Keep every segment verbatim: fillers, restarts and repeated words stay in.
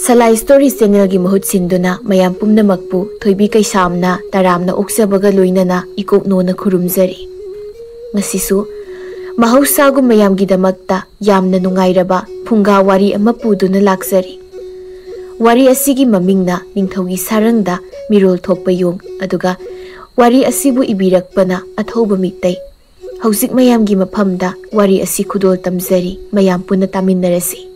ꯁꯂꯥꯏ story ꯆꯦꯅꯦꯜꯒꯤ ꯃꯍꯨꯠ ꯁꯤꯟꯗꯨꯅ ꯃꯌꯥꯝ ꯄꯨꯝꯅꯃꯛꯄꯨ ꯊꯣꯏꯕꯤ ꯀꯩꯁꯥꯝꯅ ꯇꯔꯥꯝꯅ ꯑꯣꯛꯆꯕꯒ ꯂꯣꯏꯅꯅ ꯏꯀꯣꯛꯅꯣꯅ ꯈꯨꯔꯨꯝꯖꯔꯤ꯫ ꯉꯁꯤꯁꯨ ꯃꯍꯧꯁꯥꯒꯨꯝ ꯃꯌꯥꯝꯒꯤꯗꯃꯛꯇ ꯌꯥꯝꯅ ꯅꯨꯡꯉꯥꯏꯔꯕ ꯐꯨꯡꯒꯥ ꯋꯥꯔꯤ ꯑꯃ ꯄꯨꯗꯨꯅ ꯂꯥꯛꯆꯔꯤ꯫ ꯋꯥꯔꯤ ꯑꯁꯤꯒꯤ ꯃꯃꯤꯡꯅ ꯅꯤꯡꯊꯧꯒꯤ ꯁꯥꯔꯪꯗ ꯃꯤꯔꯣꯜ ꯊꯣꯛꯄ ꯌꯣꯡ, ꯑꯗꯨꯒ ꯋꯥꯔꯤ ꯑꯁꯤꯕꯨ ꯏꯕꯤꯔꯛꯄꯅ ꯑꯊꯧꯕ ꯃꯤꯇꯩ꯫ ꯍꯧꯖꯤꯛ ꯃꯌꯥꯝꯒꯤ ꯃꯐꯝꯗ ꯋꯥꯔꯤ ꯑꯁꯤ ꯈꯨꯗꯣꯜ ꯇꯝꯖꯔꯤ, ꯃꯌꯥꯝ ꯄꯨꯟꯅ ꯇꯥꯃꯤꯟꯅꯔꯁꯤ꯫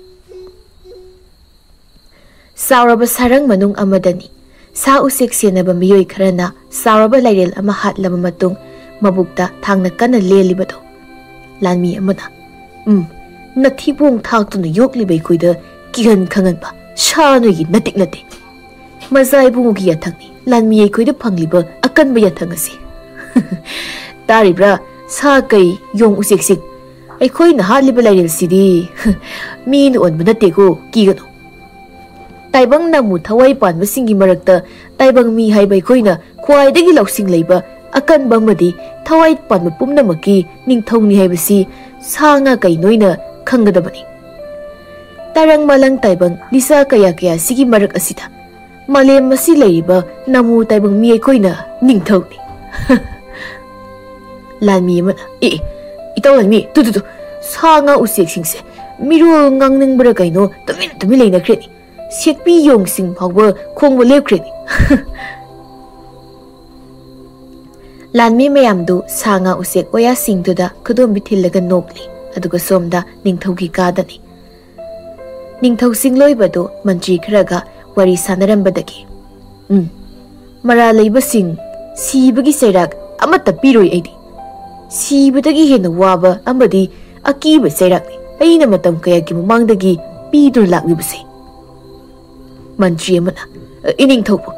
ꯆꯥꯎꯔꯕ ꯁꯥꯔꯪ ꯃꯅꯨꯡ ꯑꯃꯗꯅꯤ꯫ ꯁꯥ ꯎꯆꯦꯛ ꯁꯦꯟꯅꯕ ꯃꯤꯑꯣꯏ ꯈꯔꯅ ꯆꯥꯎꯔꯕ ꯂꯥꯏꯔꯦꯜ ꯑꯃ ꯍꯥꯠꯂꯕ ꯃꯇꯨꯡ ꯃꯕꯨꯛꯇ ꯊꯥꯡꯅ ꯀꯟꯅ ꯂꯦꯜꯂꯤꯕꯗꯨ꯫ ꯂꯥꯟꯃꯤ ꯑꯃꯅ, "ꯎꯝ, ꯅꯊꯤꯕꯣꯡ ꯊꯥꯛꯇꯨꯅ ꯌꯣꯛꯂꯤꯕ ꯑꯩꯈꯣꯏꯗ ꯀꯤꯍꯟ ꯈꯪꯍꯟꯕ ꯁꯥ ꯅꯣꯏꯒꯤ ꯅꯇꯤꯛ ꯅꯠꯇꯦ꯫ ꯃꯆꯥ ꯏꯕꯨꯡꯉꯣꯒꯤ ꯌꯥꯊꯪꯅꯤ ꯂꯥꯟꯃꯤ ꯑꯩꯈꯣꯏꯗ ꯐꯪꯂꯤꯕ ꯑꯀꯟꯕ ꯌꯥꯊꯪ ꯑꯁꯤ꯫" "ꯇꯥꯔꯤꯕ꯭ꯔꯥ, ꯁꯥ ꯀꯩ ꯌꯣꯡ ꯎꯆꯦꯛꯁꯤꯡ? ꯑꯩꯈꯣꯏꯅ ꯍꯥꯠꯂꯤꯕ ꯂꯥꯏꯔꯦꯜꯁꯤꯗꯤ ꯃꯤꯅ ꯑꯣꯟꯕ ꯅꯠꯇꯦꯀꯣ, ꯀꯤꯒꯅꯨ꯫ ꯇꯥꯏꯕꯪ ꯅꯥꯃꯨ ꯊꯋꯥꯏ ꯄꯥꯟꯕꯁꯤꯡꯒꯤ ꯃꯔꯛꯇ ꯇꯥꯏꯕꯪ ꯃꯤ ꯍꯥꯏꯕ ꯑꯩꯈꯣꯏꯅ ꯈ꯭ꯋꯥꯏꯗꯒꯤ ꯂꯧꯁꯤꯡ ꯂꯩꯕ, ꯑꯀꯟꯕ ꯑꯃꯗꯤ ꯊꯋꯥꯏ ꯄꯥꯟꯕ ꯄꯨꯝꯅꯃꯛꯀꯤ ꯅꯤꯡꯊꯧꯅꯤ ꯍꯥꯏꯕꯁꯤ ꯁꯥ ꯉꯥ ꯀꯩ ꯅꯣꯏꯅ ꯈꯪꯒꯗꯕꯅꯤ꯫ ꯇꯔꯪ ꯃꯥꯂꯪ ꯇꯥꯏꯕꯪ ꯂꯤꯁꯥ ꯀꯌꯥ ꯀꯌꯥꯁꯤꯒꯤ ꯃꯔꯛ ꯑꯁꯤꯗ ꯃꯥꯂꯦꯝ ꯑꯁꯤ ꯂꯩꯔꯤꯕ ꯅꯥꯃꯨ ꯇꯥꯏꯕꯪ ꯃꯤ ꯑꯩꯈꯣꯏꯅ ꯅꯤꯡꯊꯧꯅꯤ꯫" ꯂꯥꯟꯃꯤ ꯑꯃꯅ, "ꯑꯦ, ꯑꯦ, ꯏꯇꯥꯎ ꯂꯥꯟꯃꯤ, ꯇꯨ, ꯇꯨ, ꯇꯨ, ꯁꯥ ꯉꯥ ꯎꯆꯦꯛꯁꯤꯡꯁꯦ ꯃꯤꯔꯣꯜ ꯉꯥꯡꯅꯤꯡꯕ꯭ꯔꯥ ꯀꯩꯅꯣ ꯇꯨꯃꯤꯟ ꯇꯨꯃꯤꯟ ꯂꯩꯅꯈ꯭ꯔꯦꯅꯤ꯫ ꯁꯦꯛꯄꯤ ꯌꯣꯡꯁꯤꯡ ꯐꯥꯎꯕ ꯈꯣꯡꯕ ꯂꯦꯞꯈ꯭ꯔꯦꯅꯤ꯫" ꯂꯥꯟꯃꯤ ꯃꯌꯥꯝꯗꯨ ꯁꯥ ꯉꯥ ꯎꯆꯦꯛ ꯋꯥꯌꯥꯁꯤꯡꯗꯨꯗ ꯈꯨꯗꯣꯝꯕꯤ ꯊꯤꯜꯂꯒ ꯅꯣꯛꯂꯤ꯫ ꯑꯗꯨꯒ ꯁꯣꯝꯗ ꯅꯤꯡꯊꯧꯒꯤ ꯀꯥꯗꯅꯤ꯫ ꯅꯤꯡꯊꯧ ꯆꯤꯡꯂꯣꯏꯕꯗꯨ ꯃꯟꯇ꯭ꯔꯤ ꯈꯔꯒ ꯋꯥꯔꯤ ꯁꯥꯟꯅꯔꯝꯕꯗꯒꯤ, "ꯎꯝ, ꯃꯔꯥꯜ ꯂꯩꯕꯁꯤꯡ ꯁꯤꯕꯒꯤ ꯆꯩꯔꯥꯛ ꯑꯃꯠꯇ ꯄꯤꯔꯣꯏ ꯑꯩꯗꯤ꯫ ꯁꯤꯕꯗꯒꯤ ꯍꯦꯟꯅ ꯋꯥꯕ ꯑꯃꯗꯤ ꯑꯀꯤꯕ ꯆꯩꯔꯥꯛꯅꯤ ꯑꯩꯅ ꯃꯇꯝ ꯀꯌꯥꯒꯤ ꯃꯃꯥꯡꯗꯒꯤ ꯄꯤꯗꯨꯅ ꯂꯥꯛꯂꯤꯕꯁꯦ꯫" ꯃꯟꯇ꯭ꯔꯤ ꯑꯃꯅ, "ꯏꯅꯤꯡꯊꯧꯕꯨ,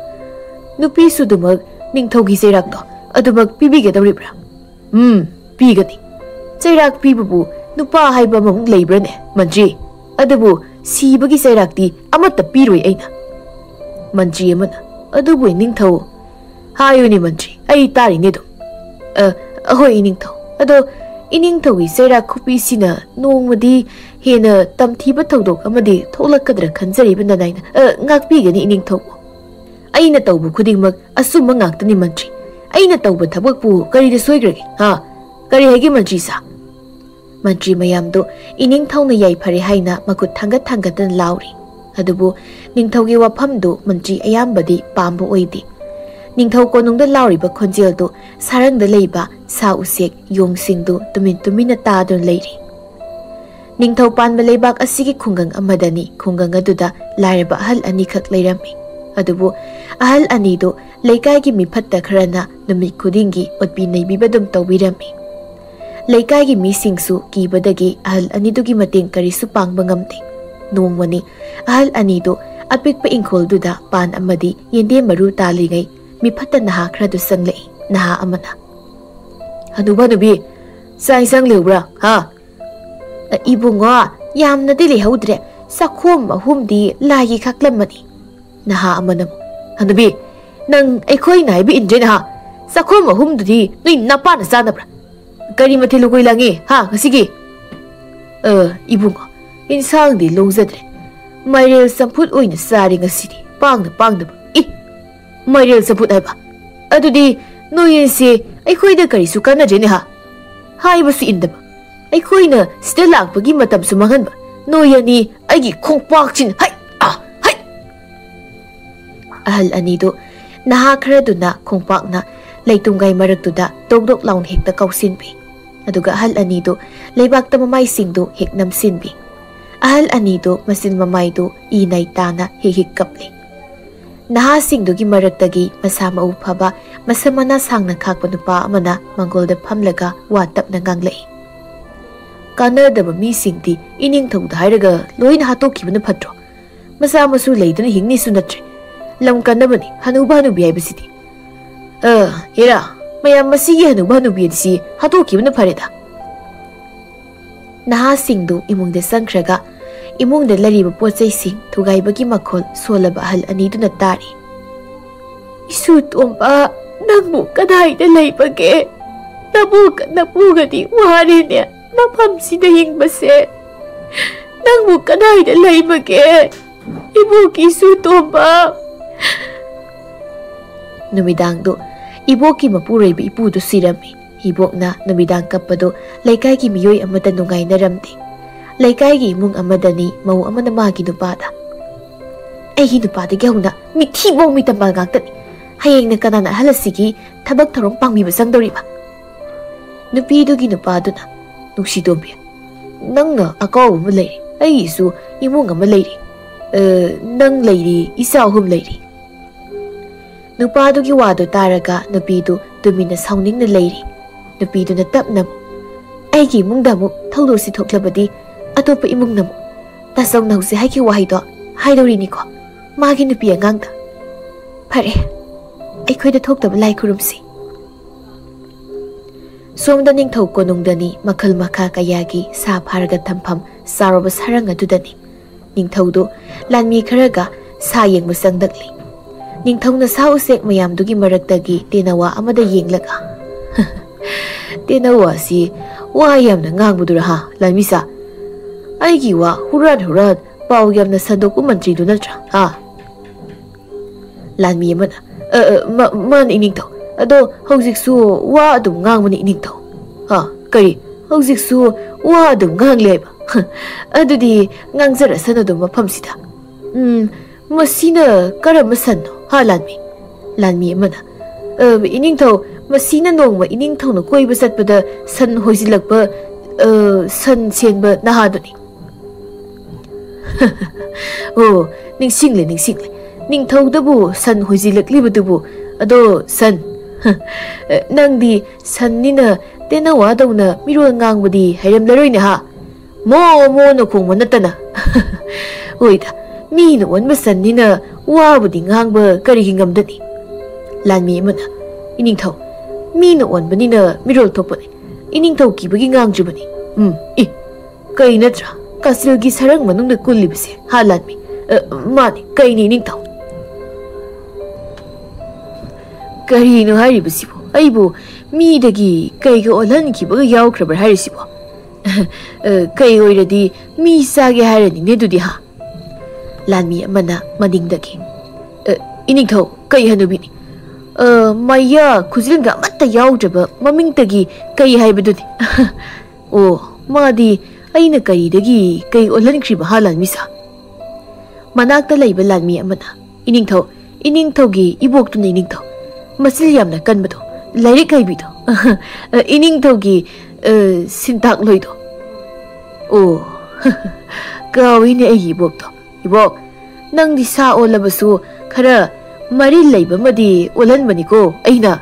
ꯅꯨꯄꯤꯁꯨ ꯑꯗꯨꯃꯛ ꯅꯤꯡꯊꯧꯒꯤ ꯆꯩꯔꯥꯛꯇꯣ ꯑꯗꯨꯃꯛ ꯄꯤꯕꯤꯒꯗꯧꯔꯤꯕ꯭ꯔꯥ?" "ꯎꯝ, ꯄꯤꯒꯅꯤ꯫ ꯆꯩꯔꯥꯛ ꯄꯤꯕꯕꯨ ꯅꯨꯄꯥ ꯍꯥꯏꯕ ꯑꯃꯃꯨꯛ ꯂꯩꯕ꯭ꯔꯅꯦ, ꯃꯟꯇ꯭ꯔꯤ? ꯑꯗꯨꯕꯨ ꯁꯤꯕꯒꯤ ꯆꯩꯔꯥꯛꯇꯤ ꯑꯃꯠꯇ ꯄꯤꯔꯣꯏ ꯑꯩꯅ꯫" ꯃꯟꯇ꯭ꯔꯤ ꯑꯃꯅ, "ꯑꯗꯨꯕꯨ ꯏꯅꯤꯡꯊꯧ꯫" "ꯍꯥꯏꯌꯨꯅꯦ ꯃꯟꯇ꯭ꯔꯤ, ꯑꯩ ꯇꯥꯔꯤꯅꯦ ꯑꯗꯨꯝ꯫" "ꯑ, ꯑꯍꯣꯏ ꯏꯅꯤꯡꯊꯧ, ꯑꯗꯣ ꯏꯅꯤꯡꯊꯧꯒꯤ ꯆꯩꯔꯥꯛ ꯈꯨꯄꯤꯁꯤꯅ ꯅꯣꯡꯃꯗꯤ ꯍꯦꯟꯅ ꯇꯝꯊꯤꯕ ꯊꯧꯗꯣꯛ ꯑꯃꯗꯤ ꯊꯣꯛꯂꯛꯀꯗ꯭ꯔꯥ ꯈꯟꯖꯔꯤꯕ ꯅꯅꯥꯏꯅ, ꯑ, ꯉꯥꯛꯄꯤꯒꯅꯤ ꯏꯅꯤꯡꯊꯧꯕꯨ꯫ ꯑꯩꯅ ꯇꯧꯕ ꯈꯨꯗꯤꯡꯃꯛ ꯑꯆꯨꯝꯕ ꯉꯥꯛꯇꯅꯤ ꯃꯟꯇ꯭ꯔꯤ꯫ ꯑꯩꯅ ꯇꯧꯕ ꯊꯕꯛꯄꯨ ꯀꯔꯤꯗ ꯁꯣꯏꯈ꯭ꯔꯒꯦ? ꯍꯥ? ꯀꯔꯤ ꯍꯥꯏꯒꯦ ꯃꯟꯇ꯭ꯔꯤ ꯁꯥ? ꯃꯟꯇ꯭ꯔꯤ ꯃꯌꯥꯝꯗꯨ ꯏꯅꯤꯡꯊꯧꯅ ꯌꯥꯏꯐꯔꯦ ꯍꯥꯏꯅ ꯃꯈꯨꯠ ꯊꯥꯡꯒꯠ ꯊꯥꯡꯒꯠꯇꯅ ꯂꯥꯎꯔꯤ꯫ ꯑꯗꯨꯕꯨ ꯅꯤꯡꯊꯧꯒꯤ ꯋꯥꯐꯝꯗꯨ ꯃꯟꯇ꯭ꯔꯤ ꯑꯌꯥꯝꯕꯗꯤ ꯄꯥꯝꯕ ꯑꯣꯏꯗꯦ꯫ ꯅꯤꯡꯊꯧ ꯀꯣꯅꯨꯡꯗ ꯂꯥꯎꯔꯤꯕ ꯈꯣꯟꯖꯦꯜꯗꯨ ꯁꯥꯔꯪꯗ ꯂꯩꯕ ꯁꯥ ꯎꯆꯦꯛ ꯌꯣꯡꯁꯤꯡꯗꯨ ꯇꯨꯃꯤꯟ ꯇꯨꯃꯤꯟꯅ ꯇꯥꯗꯨꯅ ꯂꯩꯔꯤ꯫ ꯅꯤꯡꯊꯧ ꯄꯥꯟꯕ ꯂꯩꯕꯥꯛ ꯑꯁꯤꯒꯤ ꯈꯨꯡꯒꯪ ꯑꯃꯗꯅꯤ꯫ ꯈꯨꯡꯒꯪ ꯑꯗꯨꯗ ꯂꯥꯏꯔꯕ ꯑꯍꯜ ꯑꯅꯤꯈꯛ ꯂꯩꯔꯝꯃꯤ꯫ ꯑꯗꯨꯕꯨ ꯑꯍꯜ ꯑꯅꯤꯗꯨ ꯂꯩꯀꯥꯏꯒꯤ ꯃꯤꯐꯠꯇ ꯈꯔꯅ ꯅꯨꯃꯤꯠ ꯈꯨꯗꯤꯡꯒꯤ ꯑꯣꯠꯄꯤ ꯅꯩꯕꯤꯕ ꯑꯗꯨꯝ ꯇꯧꯕꯤꯔꯝꯃꯤ꯫ ꯂꯩꯀꯥꯏꯒꯤ ꯃꯤꯁꯤꯡꯁꯨ ꯀꯤꯕꯗꯒꯤ ꯑꯍꯜ ꯑꯅꯤꯗꯨꯒꯤ ꯃꯇꯦꯡ ꯀꯔꯤꯁꯨ ꯄꯥꯡꯕ ꯉꯝꯗꯦ꯫ ꯅꯣꯡꯃꯅꯤ ꯑꯍꯜ ꯑꯅꯤꯗꯨ ꯑꯄꯤꯛꯄ ꯏꯪꯈꯣꯜꯗꯨꯗ ꯄꯥꯟ ꯑꯃꯗꯤ ꯌꯦꯟꯗꯦꯝ ꯃꯔꯨ ꯇꯥꯜꯂꯤꯉꯩ ꯃꯤꯐꯠꯇ ꯅꯍꯥ ꯈꯔꯗꯨ ꯆꯪꯂꯛꯏ꯫ ꯅꯍꯥ ꯑꯃꯅ, "ꯍꯅꯨꯕ ꯍꯅꯨꯕꯤ, ꯆꯥꯛ ꯏꯟꯁꯥꯡ ꯂꯩꯍꯧꯕ꯭ꯔꯥ? ꯍꯥ?" "ꯑ, ꯏꯕꯨꯡꯉꯣ, ꯌꯥꯝꯅꯗꯤ ꯂꯩꯍꯧꯗ꯭ꯔꯦ꯫ ꯆꯥꯛꯈꯣꯝ ꯑꯍꯨꯝꯗꯤ ꯂꯥꯏꯒꯤ ꯈꯥꯛꯂꯝꯃꯅꯤ꯫" ꯅꯍꯥ ꯑꯃꯅ ꯑꯃꯨꯛ, "ꯍꯅꯨꯕꯤ, ꯅꯪ ꯑꯩꯈꯣꯏꯅ ꯍꯥꯏꯕ ꯏꯟꯗ꯭ꯔꯦ ꯅꯍꯥ꯫ ꯆꯥꯛꯈꯣꯝ ꯑꯍꯨꯝꯗꯨꯗꯤ ꯅꯣꯏ ꯅꯄꯥꯅ ꯆꯥꯅꯕ꯭ꯔꯥ? ꯀꯔꯤ ꯃꯊꯦꯜ ꯂꯨꯀꯣꯏ ꯂꯥꯡꯉꯤ, ꯍꯥ, ꯉꯁꯤꯒꯤ?" "ꯑ, ꯏꯕꯨꯡꯉꯣ, ꯏꯟꯁꯥꯡꯗꯤ ꯂꯣꯡꯖꯗ꯭ꯔꯦ꯫ ꯃꯥꯏꯔꯦꯜ ꯆꯝꯐꯨꯠ ꯑꯣꯏꯅ ꯆꯥꯔꯦ ꯉꯁꯤꯗꯤ꯫ ꯄꯥꯡꯅ ꯄꯥꯡꯗꯕ꯫ ꯏ! ꯃꯥꯏꯔꯦꯜ ꯆꯝꯐꯨꯠ ꯍꯥꯏꯕ? ꯑꯗꯨꯗꯤ ꯅꯣꯏ ꯑꯅꯤꯁꯦ ꯑꯩꯈꯣꯏꯗ ꯀꯔꯤꯁꯨ ꯀꯥꯟꯅꯗ꯭ꯔꯦꯅꯦ ꯍꯥ? ꯍꯥꯏꯕꯁꯨ ꯏꯟꯗꯕ꯫ ꯑꯩꯈꯣꯏꯅ ꯁꯤꯗ ꯂꯥꯛꯄꯒꯤ ꯃꯇꯝꯁꯨ ꯃꯥꯡꯍꯟꯕ꯫ ꯅꯣꯏ ꯑꯅꯤ ꯑꯩꯒꯤ ꯈꯣꯡꯄꯥꯛꯁꯤꯅ ꯍꯩ! ꯑꯥ! ꯍꯩ!" ꯑꯍꯜ ꯑꯅꯤꯗꯨ ꯅꯍꯥ ꯈꯔꯗꯨꯅ ꯈꯣꯡꯄꯥꯛꯅ ꯂꯩꯇꯨꯝꯒꯥꯏ ꯃꯔꯛꯇꯨꯗ ꯗꯣꯛ ꯗꯣꯛ ꯂꯥꯎꯅ ꯍꯦꯛꯇ ꯀꯥꯎꯁꯤꯟꯕꯤ꯫ ꯑꯗꯨꯒ ꯑꯍꯜ ꯑꯅꯤꯗꯨ ꯂꯩꯕꯥꯛꯇ ꯃꯃꯥꯏꯁꯤꯡꯗꯨ ꯍꯦꯛ ꯅꯝꯁꯤꯟꯕꯤ꯫ ꯑꯍꯜ ꯑꯅꯤꯗꯨ ꯃꯆꯤꯟ ꯃꯃꯥꯏꯗꯨ ꯏ ꯅꯥꯏ ꯇꯥꯅ ꯍꯦꯛ ꯍꯦꯛ ꯀꯞꯂꯤ꯫ ꯅꯍꯥꯁꯤꯡꯗꯨꯒꯤ ꯃꯔꯛꯇꯒꯤ ꯃꯁꯥ ꯃꯎ ꯐꯕ, ꯃꯁꯝ ꯃꯅꯥ ꯁꯥꯡꯅ ꯈꯥꯛꯄ ꯅꯨꯄꯥ ꯑꯃꯅ ꯃꯥꯡꯒꯣꯜꯗ ꯐꯝꯂꯒ ꯋꯥ ꯇꯞꯅ ꯉꯥꯡꯂꯛꯏ꯫ "ꯀꯥꯟꯅꯗꯕ ꯃꯤꯁꯤꯡꯗꯤ ꯏꯅꯤꯡꯊꯧꯗ ꯍꯥꯏꯔꯒ ꯂꯣꯏꯅ ꯍꯥꯠꯇꯣꯛꯈꯤꯕꯅ ꯐꯠꯇ꯭ꯔꯣ? ꯃꯆꯥ ꯃꯁꯨ ꯂꯩꯗꯨꯅ ꯍꯤꯡꯅꯤꯁꯨ ꯅꯠꯇ꯭ꯔꯦ꯫ ꯂꯝ ꯀꯟꯅꯕꯅꯤ ꯍꯅꯨꯕ ꯍꯅꯨꯕꯤ ꯍꯥꯏꯕꯁꯤꯗꯤ꯫ ꯑ, ꯍꯦꯔꯥ, ꯃꯌꯥꯝ ꯃꯁꯤꯒꯤ ꯍꯅꯨꯕ ꯍꯅꯨꯕꯤ ꯑꯁꯤ ꯍꯥꯠꯇꯣꯛꯈꯤꯕꯅ ꯐꯔꯦꯗ꯫" ꯅꯍꯥꯁꯤꯡꯗꯨ ꯏꯃꯨꯡꯗ ꯆꯪꯈ꯭ꯔꯒ ꯏꯃꯨꯡꯗ ꯂꯩꯔꯤꯕ ꯄꯣꯠ ꯆꯩꯁꯤꯡ ꯊꯨꯒꯥꯏꯕꯒꯤ ꯃꯈꯣꯜ ꯁꯣꯜꯂꯕ ꯑꯍꯜ ꯑꯅꯤꯗꯨꯅ ꯇꯥꯔꯤ꯫ "ꯏꯁꯨ ꯇꯣꯝꯕ, ꯅꯪꯕꯨ ꯀꯗꯥꯏꯗ ꯂꯩꯕꯒꯦ?" ꯅꯕꯨ ꯅꯄꯨꯒꯗꯤ ꯋꯥꯔꯦꯅꯦ꯫ ꯃꯐꯝꯁꯤꯗ ꯍꯤꯡꯕꯁꯦ꯫ ꯅꯪꯕꯨ ꯀꯗꯥꯏꯗ ꯂꯩꯕꯒꯦ? ꯏꯕꯣꯛꯀꯤꯁꯨ ꯇꯣꯝꯕ꯫ ꯅꯨꯃꯤꯗꯥꯡꯗꯨ ꯏꯕꯣꯛꯀꯤ ꯃꯄꯨꯔꯣꯏꯕ ꯏꯄꯨꯗꯨ ꯁꯤꯔꯝꯃꯤ꯫ ꯏꯕꯣꯛꯅ ꯅꯨꯃꯤꯗꯥꯡ ꯀꯞꯄꯗꯨ ꯂꯩꯀꯥꯏꯒꯤ ꯃꯤꯑꯣꯏ ꯑꯃꯠꯇ ꯅꯨꯡꯉꯥꯏꯅꯔꯝꯗꯦ꯫ ꯂꯩꯀꯥꯏꯒꯤ ꯏꯃꯨꯡ ꯑꯃꯗꯅꯤ ꯃꯧ ꯑꯃꯅ ꯃꯥꯒꯤ ꯅꯨꯄꯥꯗ, "ꯑꯩꯒꯤ ꯅꯨꯄꯥꯗꯒꯤ ꯍꯧꯅ ꯃꯤꯊꯤꯕꯣꯡ ꯃꯤꯇꯝꯕꯥ ꯉꯥꯛꯇꯅꯤ꯫ ꯍꯌꯦꯡꯅ ꯀꯅꯥꯅ ꯑꯍꯜ ꯑꯁꯤꯒꯤ ꯊꯕꯛ ꯊꯧꯔꯝ ꯄꯥꯡꯕꯤꯕ ꯆꯪꯗꯧꯔꯤꯕ?" ꯅꯨꯄꯤꯗꯨꯒꯤ ꯅꯨꯄꯥꯗꯨꯅ, "ꯅꯨꯡꯁꯤꯇꯣꯝꯕꯤ, ꯅꯪꯅ ꯑꯀꯥꯎꯕ ꯑꯃ ꯂꯩꯔꯦ꯫ ꯑꯩꯒꯤꯁꯨ ꯏꯃꯨꯡ ꯑꯃ ꯂꯩꯔꯦ꯫ ꯑ, ꯅꯪ ꯂꯩꯔꯦ, ꯏꯆꯥ ꯑꯍꯨꯝ ꯂꯩꯔꯦ꯫" ꯅꯨꯄꯥꯗꯨꯒꯤ ꯋꯥꯗꯨ ꯇꯥꯔꯒ ꯅꯨꯄꯤꯗꯨ ꯇꯨꯃꯤꯟꯅ ꯁꯥꯎꯅꯤꯡꯅ ꯂꯩꯔꯤ꯫ ꯅꯨꯄꯤꯗꯨꯅ ꯇꯞꯅ ꯑꯃꯨꯛ, "ꯑꯩꯒꯤ ꯏꯃꯨꯡꯗ ꯑꯃꯨꯛ ꯊꯧꯗꯣꯛꯁꯤ ꯊꯣꯛꯂꯕꯗꯤ ꯑꯇꯣꯞꯄ ꯏꯃꯨꯡꯅ ꯑꯃꯨꯛ ꯇꯥꯆꯧꯅ ꯍꯧꯖꯤꯛ ꯍꯥꯏꯈꯤꯕ ꯋꯥꯍꯩꯗꯣ ꯍꯥꯏꯗꯧꯔꯤꯅꯤꯀꯣ, ꯃꯥꯒꯤ ꯅꯨꯄꯤ ꯑꯉꯥꯡꯗ꯫ ꯐꯔꯦ, ꯑꯩꯈꯣꯏꯗ ꯊꯣꯛꯇꯕ ꯂꯥꯏ ꯈꯨꯔꯨꯝꯁꯤ꯫" ꯁꯣꯝꯗ ꯅꯤꯡꯊꯧ ꯀꯣꯅꯨꯡꯗꯅꯤ ꯃꯈꯜ ꯃꯈꯥ ꯀꯌꯥꯒꯤ ꯁꯥ ꯐꯥꯔꯒ ꯊꯝꯐꯝ ꯆꯥꯎꯔꯕ ꯁꯔꯪ ꯑꯗꯨꯗꯅꯤ꯫ ꯅꯤꯡꯊꯧꯗꯨ ꯂꯥꯟꯃꯤ ꯈꯔꯒ ꯁꯥ ꯌꯦꯡꯕ ꯆꯪꯂꯛꯂꯤ꯫ ꯅꯤꯡꯊꯧꯅ ꯁꯥ ꯎꯆꯦꯛ ꯃꯌꯥꯝꯗꯨꯒꯤ ꯃꯔꯛꯇꯒꯤ ꯇꯦꯅꯋꯥ ꯑꯃꯗ ꯌꯦꯡꯂꯒ, "ꯇꯦꯅꯋꯥꯁꯤ ꯋꯥ ꯌꯥꯝꯅ ꯉꯥꯡꯕꯗꯨꯔ ꯍꯥ, ꯂꯥꯟꯃꯤꯁꯥ? ꯑꯩꯒꯤ ꯋꯥ ꯍꯨꯔꯥꯟ ꯍꯨꯔꯥꯟ ꯄꯥꯎ ꯌꯥꯝꯅ ꯁꯟꯗꯣꯛꯄ ꯃꯟꯇ꯭ꯔꯤꯗꯨ ꯅꯠꯇ꯭ꯔꯥ, ꯍꯥ?" ꯂꯥꯟꯃꯤ ꯑꯃꯅ, "ꯑ, ꯑ, ꯃꯥ-, ꯃꯥꯅꯤ ꯏꯅꯤꯡꯊꯧ꯫ ꯑꯗꯣ ꯍꯧꯖꯤꯛꯁꯨ ꯋꯥ ꯑꯗꯨꯝ ꯉꯥꯡꯕꯅꯤ ꯏꯅꯤꯡꯊꯧ꯫" "ꯍꯥ? ꯀꯔꯤ? ꯍꯧꯖꯤꯛꯁꯨ ꯋꯥ ꯑꯗꯨꯝ ꯉꯥꯡꯂꯦ ꯍꯥꯏꯕ? ꯑꯗꯨꯗꯤ ꯉꯥꯡꯖꯔꯁꯅꯨ ꯑꯗꯨꯝ ꯃꯐꯝꯁꯤꯗ꯫ ꯎꯝ, ꯃꯁꯤꯅ ꯀꯔꯝꯕ ꯁꯟꯅꯣ, ꯍꯥ, ꯂꯥꯟꯃꯤ?" ꯂꯥꯟꯃꯤ ꯑꯃꯅ, "ꯑ, ꯏꯅꯤꯡꯊꯧ, ꯃꯁꯤꯅ ꯅꯣꯡꯃ ꯏꯅꯤꯡꯊꯧꯅ ꯀꯣꯏꯕ ꯆꯠꯄꯗ ꯁꯟ ꯍꯣꯏꯖꯤꯜꯂꯛꯄ, ꯑ, ꯁꯟ ꯁꯦꯟꯕ ꯅꯍꯥꯗꯨꯅꯤ꯫" "ꯑꯣ, ꯅꯤꯡꯁꯤꯡꯂꯦ, ꯅꯤꯡꯁꯤꯡꯂꯦ꯫ ꯅꯤꯡꯊꯧꯗꯕꯨ ꯁꯟ ꯍꯣꯏꯖꯤꯜꯂꯛꯂꯤꯕꯗꯨꯕꯨ꯫ ꯑꯗꯣ ꯁꯟ, ꯅꯪꯗꯤ ꯁꯟꯅꯤꯅ ꯇꯦꯅꯋꯥꯗꯧꯅ ꯃꯤꯔꯣꯜ ꯉꯥꯡꯕꯗꯤ ꯍꯩꯔꯝꯂꯔꯣꯏꯅꯦ ꯍꯥ? ꯃꯣ ꯃꯣꯅ ꯈꯣꯡꯕ ꯅꯠꯇꯅ꯫" "ꯍꯣꯏꯗ, ꯃꯤꯅ ꯑꯣꯟꯕ ꯁꯟꯅꯤꯅ ꯋꯥꯕꯨꯗꯤ ꯉꯥꯡꯕ ꯀꯔꯤꯒꯤ ꯉꯝꯗꯅꯤ?" ꯂꯥꯟꯃꯤ ꯑꯃꯅ, "ꯏꯅꯤꯡꯊꯧ, ꯃꯤꯅ ꯑꯣꯟꯕꯅꯤꯅ ꯃꯤꯔꯣꯜ ꯊꯣꯛꯄꯅꯤ꯫ ꯏꯅꯤꯡꯊꯧ ꯀꯤꯕꯒꯤ ꯉꯥꯡꯗ꯭ꯔꯤꯕꯅꯤ꯫ ꯎꯝ, ꯏ, ꯀꯩ ꯅꯠꯇ꯭ꯔꯥ? ꯀꯥꯁꯤꯜꯒꯤ ꯁꯔꯪ ꯃꯅꯨꯡꯗ ꯀꯨꯜꯂꯤꯕꯁꯦ, ꯍꯥ ꯂꯥꯟꯃꯤ? ꯑ, ꯃꯥꯅꯤ, ꯀꯩꯅꯤ ꯏꯅꯤꯡꯊꯧ?" "ꯀꯔꯤꯅꯣ ꯍꯥꯏꯔꯤꯕꯁꯤꯕꯨ? ꯑꯩꯕꯨ ꯃꯤꯗꯒꯤ ꯀꯩꯒ ꯑꯣꯜꯍꯟꯈꯤꯕꯒ ꯌꯥꯎꯈ꯭ꯔꯕ꯭ꯔꯥ ꯍꯥꯏꯔꯤꯁꯤꯕꯣ? ꯑ, ꯀꯩ ꯑꯣꯏꯔꯗꯤ ꯃꯤ ꯆꯥꯒꯦ ꯍꯥꯏꯔꯅꯤꯅꯦ ꯑꯗꯨꯗꯤ, ꯍꯥ? ꯂꯥꯟꯃꯤ ꯑꯃꯅ ꯃꯅꯤꯡꯗꯒꯤ, "ꯑ, ꯏꯅꯤꯡꯊꯧ, ꯀꯩ ꯍꯅꯨꯕꯤꯅꯤ? ꯑ, ꯃꯌꯥ ꯈꯨꯖꯤꯟꯒ ꯑꯃꯠꯇ ꯌꯥꯎꯗ꯭ꯔꯕ ꯃꯃꯤꯡꯇꯒꯤ ꯀꯩ ꯍꯥꯏꯕꯗꯨꯅꯤ?" "ꯑꯣ, ꯃꯥꯗꯤ ꯑꯩꯅ ꯀꯔꯤꯗꯒꯤ ꯀꯩ ꯑꯣꯜꯍꯟꯈ꯭ꯔꯤꯕ ꯍꯥ, ꯂꯥꯟꯃꯤ ꯁꯥ?" ꯃꯅꯥꯛꯇ ꯂꯩꯕ ꯂꯥꯟꯃꯤ ꯑꯃꯅ, "ꯏꯅꯤꯡꯊꯧ, ꯏꯅꯤꯡꯊꯧꯒꯤ ꯏꯕꯣꯛꯇꯨꯅ ꯏꯅꯤꯡꯊꯧ꯫ ꯃꯆꯤꯜ ꯌꯥꯝꯅ ꯀꯟꯕꯗꯣ, ꯂꯥꯏꯔꯤꯛ ꯍꯩꯕꯤꯗꯣ꯫ ꯏꯅꯤꯡꯊꯧꯒꯤ, ꯑ, ꯁꯤꯟꯇꯥꯛꯂꯣꯏꯗꯣ꯫" "ꯑꯣ, ꯀꯥꯎꯏꯅꯦ ꯑꯩꯒꯤ ꯏꯕꯣꯛꯇꯣ꯫ ꯏꯕꯣꯛ, ꯅꯪꯗꯤ ꯁꯥ ꯑꯣꯜꯂꯕꯁꯨ ꯈꯔ ꯃꯔꯤꯜ ꯂꯩꯕ ꯑꯃꯗꯤ ꯑꯣꯜꯍꯟꯕꯅꯤꯀꯣ ꯑꯩꯅ꯫"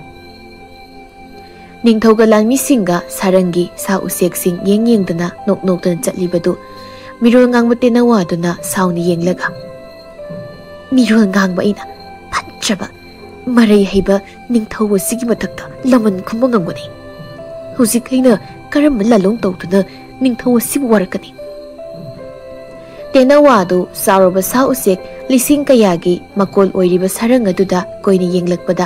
ꯅꯤꯡꯊꯧꯒ ꯂꯥꯟꯃꯤꯁꯤꯡꯒ ꯁꯥꯔꯪꯒꯤ ꯁꯥ ꯎꯆꯦꯛꯁꯤꯡ ꯌꯦꯡ ꯌꯦꯡꯗꯨꯅ ꯅꯣꯛ ꯅꯣꯛꯇꯨꯅ ꯆꯠꯂꯤꯕꯗꯨ ꯃꯤꯔꯣꯜ ꯉꯥꯡꯕ ꯇꯦꯅꯋꯥꯗꯨꯅ ꯁꯥꯎꯅ ꯌꯦꯡꯂꯒ, "ꯃꯤꯔꯣꯜ ꯉꯥꯡꯕ ꯑꯩꯅ ꯐꯠꯇ꯭ꯔꯕ ꯃꯔꯩ ꯍꯩꯕ ꯅꯤꯡꯊꯧ ꯑꯁꯤꯒꯤ ꯃꯊꯛꯇ ꯂꯃꯟ ꯈꯨꯝꯕ ꯉꯝꯒꯅꯤ? ꯍꯧꯖꯤꯛ ꯑꯩꯅ ꯀꯔꯝꯕ ꯂꯥꯂꯣꯡ ꯇꯧꯗꯨꯅ ꯅꯤꯡꯊꯧ ꯑꯁꯤꯕꯨ ꯋꯥꯔꯛꯀꯅꯤ?" ꯇꯦꯅꯋꯥꯗꯨ ꯆꯥꯎꯔꯕ ꯁꯥ ꯎꯆꯦꯛ ꯂꯤꯁꯤꯡ ꯀꯌꯥꯒꯤ ꯃꯀꯣꯜ ꯑꯣꯏꯔꯤꯕ ꯁꯥꯔꯪ ꯑꯗꯨꯗ ꯀꯣꯏꯅ ꯌꯦꯡꯂꯛꯄꯗ,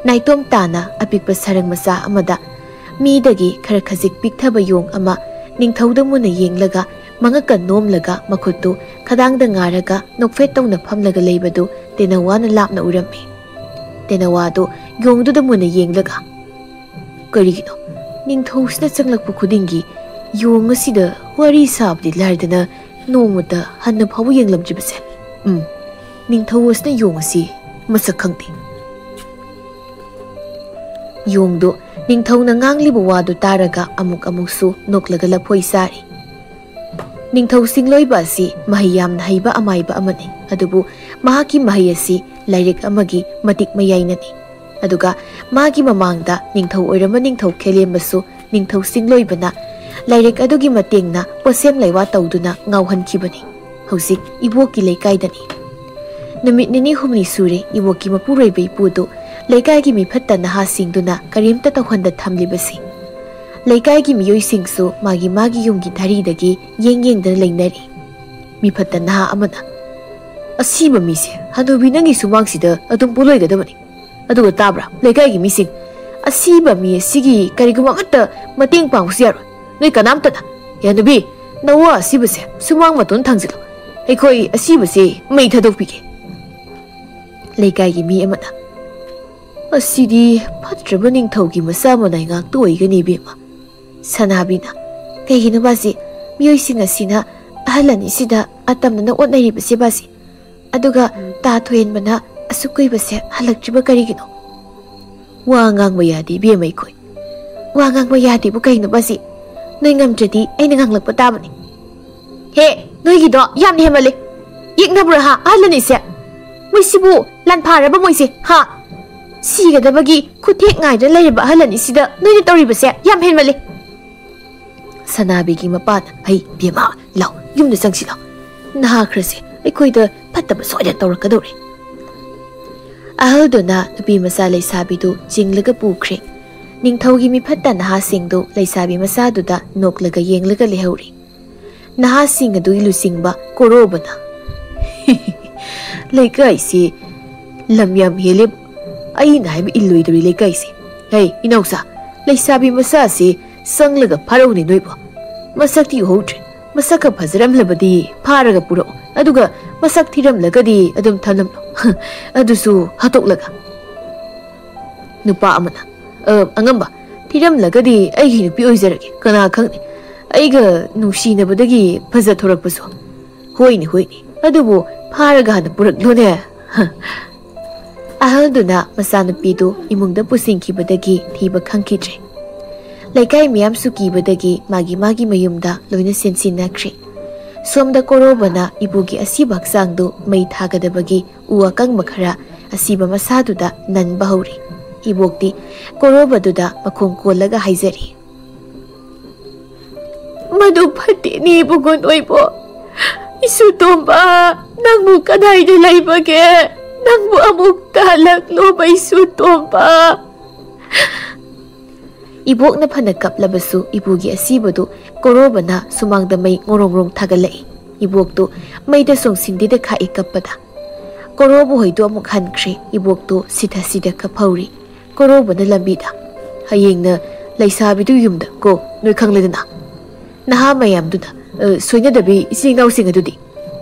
ꯅꯥꯏꯇꯣꯝ ꯇꯥꯅ ꯑꯄꯤꯛꯄ ꯁꯥꯔꯪ ꯃꯆꯥ ꯑꯃꯗ ꯃꯤꯗꯒꯤ ꯈꯔ ꯈꯖꯤꯛ ꯄꯤꯛꯊꯕ ꯌꯣꯡ ꯑꯃ ꯅꯤꯡꯊꯧꯗ ꯃꯨꯟꯅ ꯌꯦꯡꯂꯒ, ꯃꯉꯛꯀ ꯅꯣꯝꯂꯒ, ꯃꯈꯨꯠꯇꯨ ꯈꯗꯥꯡꯗ ꯉꯥꯔꯒ ꯅꯣꯛꯐꯦꯠ ꯇꯧꯅ ꯐꯝꯂꯒ ꯂꯩꯕꯗꯨ ꯇꯦꯅꯋꯥꯅ ꯂꯥꯞꯅ ꯎꯔꯝꯃꯤ꯫ ꯇꯦꯅꯋꯥꯗꯨ ꯌꯣꯡꯗꯨꯗ ꯃꯨꯟꯅ ꯌꯦꯡꯂꯒ, "ꯀꯔꯤꯒꯤꯅꯣ ꯅꯤꯡꯊꯧꯁꯤꯅ ꯆꯪꯂꯛꯄ ꯈꯨꯗꯤꯡꯒꯤ ꯌꯣꯡ ꯑꯁꯤꯗ ꯋꯥꯔꯤ ꯁꯥꯕꯗꯤ ꯂꯥꯏꯔꯗꯅ ꯅꯣꯡꯃꯇ ꯍꯟꯅ ꯐꯥꯎꯕ ꯌꯦꯡꯂꯝꯗ꯭ꯔꯤꯕꯁꯦ? ꯎꯝ, ꯅꯤꯡꯊꯧ ꯑꯁꯤꯅ ꯌꯣꯡ ꯑꯁꯤ ꯃꯁꯛ ꯈꯪꯗꯦ꯫" ꯌꯣꯡꯗꯨ ꯅꯤꯡꯊꯧꯅ ꯉꯥꯡꯂꯤꯕ ꯋꯥꯗꯨ ꯇꯥꯔꯒ ꯑꯃꯨꯛ ꯑꯃꯨꯛꯁꯨ ꯅꯣꯛꯂꯒ ꯂꯐꯣꯏ ꯆꯥꯔꯤ꯫ ꯅꯤꯡꯊꯧ ꯆꯤꯡꯂꯣꯏꯕ ꯑꯁꯤ ꯃꯍꯩ ꯌꯥꯝꯅ ꯍꯩꯕ ꯑꯃꯥꯏꯕ ꯑꯃꯅꯤ, ꯑꯗꯨꯕꯨ ꯃꯍꯥꯛꯀꯤ ꯃꯍꯩ ꯑꯁꯤ ꯂꯥꯏꯔꯤꯛ ꯑꯃꯒꯤ ꯃꯇꯤꯛ ꯃꯌꯥꯏꯅꯅꯤ꯫ ꯑꯗꯨꯒ ꯃꯥꯒꯤ ꯃꯃꯥꯡꯗ ꯅꯤꯡꯊꯧ ꯑꯣꯏꯔꯝꯕ ꯅꯤꯡꯊꯧ ꯈꯦꯂꯦꯝꯕꯁꯨ ꯅꯤꯡꯊꯧ ꯆꯤꯡꯂꯣꯏꯕꯅ ꯂꯥꯏꯔꯤꯛ ꯑꯗꯨꯒꯤ ꯃꯇꯦꯡꯅ ꯄꯣꯠꯁꯦꯝ ꯂꯩꯋꯥ ꯇꯧꯗꯨꯅ ꯉꯥꯎꯍꯟꯈꯤꯕꯅꯤ꯫ ꯍꯧꯖꯤꯛ ꯏꯕꯣꯛꯀꯤ ꯂꯩꯀꯥꯏꯗꯅꯤ꯫ ꯅꯨꯃꯤꯠ ꯅꯤꯅꯤ ꯍꯨꯝꯅꯤ ꯁꯨꯔꯦ ꯏꯕꯣꯛꯀꯤ ꯃꯄꯨꯔꯣꯏꯕ ꯏꯄꯨꯗꯨ ꯂꯩꯀꯥꯏꯒꯤ ꯃꯤꯐꯠꯇ ꯅꯍꯥꯁꯤꯡꯗꯨꯅ ꯀꯔꯤꯝꯇ ꯇꯧꯍꯟꯗ ꯊꯝꯂꯤꯕꯁꯤ꯫ ꯂꯩꯀꯥꯏꯒꯤ ꯃꯤꯑꯣꯏꯁꯤꯡꯁꯨ ꯃꯥꯒꯤ ꯃꯥꯒꯤ ꯌꯨꯝꯒꯤ ꯙꯔꯤꯗꯒꯤ ꯌꯦꯡ ꯌꯦꯡꯗꯅ ꯂꯩꯅꯔꯤ꯫ ꯃꯤꯐꯠꯇ ꯅꯍꯥ ꯑꯃꯅ, "ꯑꯁꯤꯕ ꯃꯤꯁꯦ ꯍꯅꯨꯕꯤ ꯅꯪꯒꯤ ꯁꯨꯃꯥꯡꯁꯤꯗ ꯑꯗꯨꯝ ꯄꯨꯂꯣꯏꯒꯗꯕꯅꯤ꯫ ꯑꯗꯨꯒ ꯇꯥꯕ꯭ꯔꯥ, ꯂꯩꯀꯥꯏꯒꯤ ꯃꯤꯁꯤꯡ, ꯑꯁꯤꯕ ꯃꯤ ꯑꯁꯤꯒꯤ ꯀꯔꯤꯒꯨꯝꯕ ꯑꯃꯠꯇ ꯃꯇꯦꯡ ꯄꯥꯡꯕꯁꯨ ꯌꯥꯔꯣꯏ꯫ ꯅꯣꯏ ꯀꯅꯥꯝꯇꯅ꯫ ꯌꯥꯅꯨꯕꯤ, ꯅꯋꯥ ꯑꯁꯤꯕꯁꯦ ꯁꯨꯃꯥꯡ ꯃꯇꯣꯟ ꯊꯥꯡꯖꯤꯜꯂꯨ꯫ ꯑꯩꯈꯣꯏ ꯑꯁꯤꯕꯁꯦ ꯃꯩ ꯊꯥꯗꯣꯛꯄꯤꯒꯦ꯫ ꯂꯩꯀꯥꯏꯒꯤ ꯃꯤ ꯑꯃꯅ, "ꯑꯁꯤꯗꯤ ꯐꯠꯇ꯭ꯔꯕ ꯅꯤꯡꯊꯧꯒꯤ ꯃꯆꯥ ꯃꯅꯥꯏ ꯉꯥꯛꯇ ꯑꯣꯏꯒꯅꯤ, ꯏꯕꯦꯝꯃ꯫" ꯁꯅꯥꯕꯤꯅ, "ꯀꯩꯒꯤꯅꯣ ꯕꯥꯖꯤ, ꯃꯤꯑꯣꯏꯁꯤꯡ ꯑꯁꯤꯅ ꯑꯍꯜ ꯑꯅꯤꯁꯤꯗ ꯑꯇꯝꯅꯅ ꯑꯣꯠꯅꯔꯤꯕꯁꯦ ꯕꯥꯖꯤ? ꯑꯗꯨꯒ ꯇꯥ ꯊꯣꯏꯍꯟꯕꯅ ꯑꯁꯨꯛ ꯀꯨꯏꯕꯁꯦ ꯍꯜꯂꯛꯇ꯭ꯔꯤꯕ ꯀꯔꯤꯒꯤꯅꯣ?" "ꯋꯥ ꯉꯥꯡꯕ ꯌꯥꯗꯦ, ꯏꯕꯦꯝꯃ, ꯑꯩꯈꯣꯏ꯫ ꯋꯥ ꯉꯥꯡꯕ ꯌꯥꯗꯦꯕꯨ ꯀꯩꯅꯣ ꯕꯥꯖꯤ? ꯅꯣꯏ ꯉꯝꯗ꯭ꯔꯗꯤ ꯑꯩꯅ ꯉꯥꯡꯂꯛꯄ ꯇꯥꯕꯅꯤ꯫" "ꯍꯦ, ꯅꯣꯏꯒꯤꯗꯣ ꯌꯥꯝꯅ ꯍꯦꯟꯃꯜꯂꯦ꯫ ꯌꯦꯛꯅꯕ꯭ꯔꯥ ꯍꯥ, ꯑꯍꯜ ꯑꯅꯤꯁꯦ? ꯃꯣꯏꯁꯤꯕꯨ ꯂꯥꯟꯐꯥꯔꯕ ꯃꯣꯏꯁꯦ, ꯍꯥ? ꯁꯤꯒꯗꯕꯒꯤ ꯈꯨꯠꯊꯦꯛ ꯉꯥꯏꯗꯨꯅ ꯂꯩꯔꯤꯕ ꯑꯍꯜ ꯑꯅꯤꯁꯤꯗ ꯅꯣꯏꯅ ꯇꯧꯔꯤꯕꯁꯦ ꯌꯥꯝ ꯍꯦꯟꯃꯜꯂꯦ꯫" ꯁꯅꯥꯕꯤꯒꯤ ꯃꯄꯥꯅ, "ꯍꯩ, ꯕꯦꯝꯃ, ꯂꯥꯎ, ꯌꯨꯝꯗ ꯆꯪꯁꯤ ꯂꯥꯎ꯫ ꯅꯍꯥ ꯈꯔꯁꯦ ꯑꯩꯈꯣꯏꯗ ꯐꯠꯇꯕ ꯁꯣꯏꯗꯅ ꯇꯧꯔꯛꯀꯗꯧꯔꯦ꯫" ꯑꯍꯜꯗꯨꯅ ꯅꯨꯄꯤ ꯃꯆꯥ ꯂꯩꯁꯥꯕꯤꯗꯨ ꯆꯤꯡꯂꯒ ꯄꯨꯈ꯭ꯔꯦ꯫ ꯅꯤꯡꯊꯧꯒꯤ ꯃꯤꯐꯠꯇ ꯅꯍꯥꯁꯤꯡꯗꯨ ꯂꯩꯁꯥꯕꯤ ꯃꯆꯥꯗꯨꯗ ꯅꯣꯛꯂꯒ ꯌꯦꯡꯂꯒ ꯂꯩꯍꯧꯔꯤ꯫ ꯅꯍꯥꯁꯤꯡ ꯑꯗꯨꯒꯤ ꯂꯨꯆꯤꯡꯕ ꯀꯣꯔꯣꯕꯅ, "ꯂꯩꯀꯥꯏꯁꯤ ꯂꯝ ꯌꯥꯝ ꯍꯦꯜꯂꯦ꯫ ꯑꯩꯅ ꯍꯥꯏꯕ ꯏꯜꯂꯣꯏꯗꯧꯔꯤ ꯂꯩꯀꯥꯏꯁꯦ꯫ ꯍꯩ, ꯏꯅꯥꯎꯆꯥ, ꯂꯩꯁꯥꯕꯤ ꯃꯆꯥꯁꯤ ꯆꯪꯂꯒ ꯐꯥꯔꯧꯅꯦ ꯅꯣꯏꯕꯣ꯫ ꯃꯁꯛꯇꯤ ꯎꯍꯧꯗ꯭ꯔꯦ꯫ ꯃꯁꯛ ꯈꯔ ꯐꯖꯔꯝꯂꯕꯗꯤ ꯐꯥꯔꯒ ꯄꯨꯔꯛꯎ꯫ ꯑꯗꯨꯒ ꯃꯁꯛ ꯊꯤꯔꯝꯂꯒꯗꯤ ꯑꯗꯨꯝ ꯊꯝꯂꯝꯂꯣ꯫" ꯑꯗꯨꯁꯨ ꯍꯥꯠꯇꯣꯛꯂꯒ꯫ ꯅꯨꯄꯥ ꯑꯃꯅ, "ꯑ, ꯑꯉꯝꯕ, ꯊꯤꯔꯝꯂꯒꯗꯤ ꯑꯩꯒꯤ ꯅꯨꯄꯤ ꯑꯣꯏꯖꯔꯒꯦ꯫ ꯀꯅꯥ ꯈꯪꯅꯤ? ꯑꯩꯒ ꯅꯨꯡꯁꯤꯅꯕꯗꯒꯤ ꯐꯖꯊꯣꯔꯛꯄꯁꯨ꯫" "ꯍꯣꯏꯅꯦ, ꯍꯣꯏꯅꯦ꯫ ꯑꯗꯨꯕꯨ ꯐꯥꯔꯒ ꯍꯥꯟꯅ ꯄꯨꯔꯛꯂꯣꯅꯦ꯫" ꯑꯍꯜꯗꯨꯅ ꯃꯆꯥꯅꯨꯄꯤꯗꯨ ꯏꯃꯨꯡꯗ ꯄꯨꯁꯤꯟꯈꯤꯕꯗꯒꯤ ꯊꯤꯕ ꯈꯪꯈꯤꯗ꯭ꯔꯦ꯫ ꯂꯩꯀꯥꯏ ꯃꯤꯌꯥꯝꯁꯨ ꯀꯤꯕꯗꯒꯤ ꯃꯥꯒꯤ ꯃꯥꯒꯤ ꯃꯌꯨꯝꯗ ꯂꯣꯏꯅ ꯆꯦꯟꯁꯤꯟꯅꯈ꯭ꯔꯦ꯫ ꯁꯣꯝꯗ ꯀꯣꯔꯣꯕꯅ ꯏꯕꯨꯒꯤ ꯑꯁꯤꯕ ꯍꯛꯆꯥꯡꯗꯨ ꯃꯩ ꯊꯥꯒꯗꯕꯒꯤ ꯎ ꯑꯀꯪꯕ ꯈꯔ ꯑꯁꯤꯕ ꯃꯁꯥꯗꯨꯗ ꯅꯟꯕ ꯍꯧꯔꯤ꯫ ꯏꯕꯣꯛꯇꯤ ꯀꯣꯔꯣꯕꯗꯨꯗ ꯃꯈꯣꯡ ꯀꯣꯜꯂꯒ ꯍꯥꯏꯖꯔꯤ, "ꯃꯗꯨ ꯐꯠꯇꯦꯅꯦ ꯏꯕꯨꯡꯉꯣ ꯅꯣꯏꯕꯣ꯫ ꯏꯁꯨ ꯇꯣꯝꯕ, ꯅꯪꯕꯨ ꯀꯗꯥꯏꯗ ꯂꯩꯕꯒꯦ? ꯅꯪꯕꯨ ꯑꯃꯨꯛꯇ ꯍꯜꯂꯛꯂꯣꯕ ꯏꯁꯨ ꯇꯣꯝꯕ꯫" ꯏꯕꯣꯛꯅ ꯐꯅ ꯀꯞꯂꯕꯁꯨ ꯏꯕꯨꯒꯤ ꯑꯁꯤꯕꯗꯨ ꯀꯣꯔꯣꯕꯅ ꯁꯨꯃꯥꯡꯗ ꯃꯩ ꯉꯣꯔꯣꯡ ꯉꯣꯔꯣꯡ ꯊꯥꯒꯠꯂꯛꯏ꯫ ꯏꯕꯣꯛꯇꯨ ꯃꯩꯗ ꯆꯣꯡꯁꯤꯟꯗꯨꯗ ꯈꯥꯛꯏ ꯀꯞꯄꯗ꯫ ꯀꯣꯔꯣꯕ ꯍꯣꯏꯗꯨ ꯑꯃꯨꯛ ꯍꯟꯈ꯭ꯔꯦ꯫ ꯏꯕꯣꯛꯇꯨ ꯁꯤꯊ ꯁꯤꯊ ꯀꯞꯍꯧꯔꯤ꯫ ꯀꯣꯔꯧꯕꯅ ꯂꯝꯕꯤꯗ, "ꯍꯌꯦꯡꯅ ꯂꯩꯁꯥꯕꯤꯗꯨ ꯌꯨꯝꯗ ꯀꯣ, ꯅꯣꯏ ꯈꯪꯂꯦꯗꯅ꯫ ꯅꯍꯥ ꯃꯌꯥꯝꯗꯨꯅ, ꯑ, ꯁꯣꯏꯅꯗꯕꯤ ꯏꯆꯤꯜ ꯏꯅꯥꯎꯁꯤꯡ ꯑꯗꯨꯗꯤ꯫"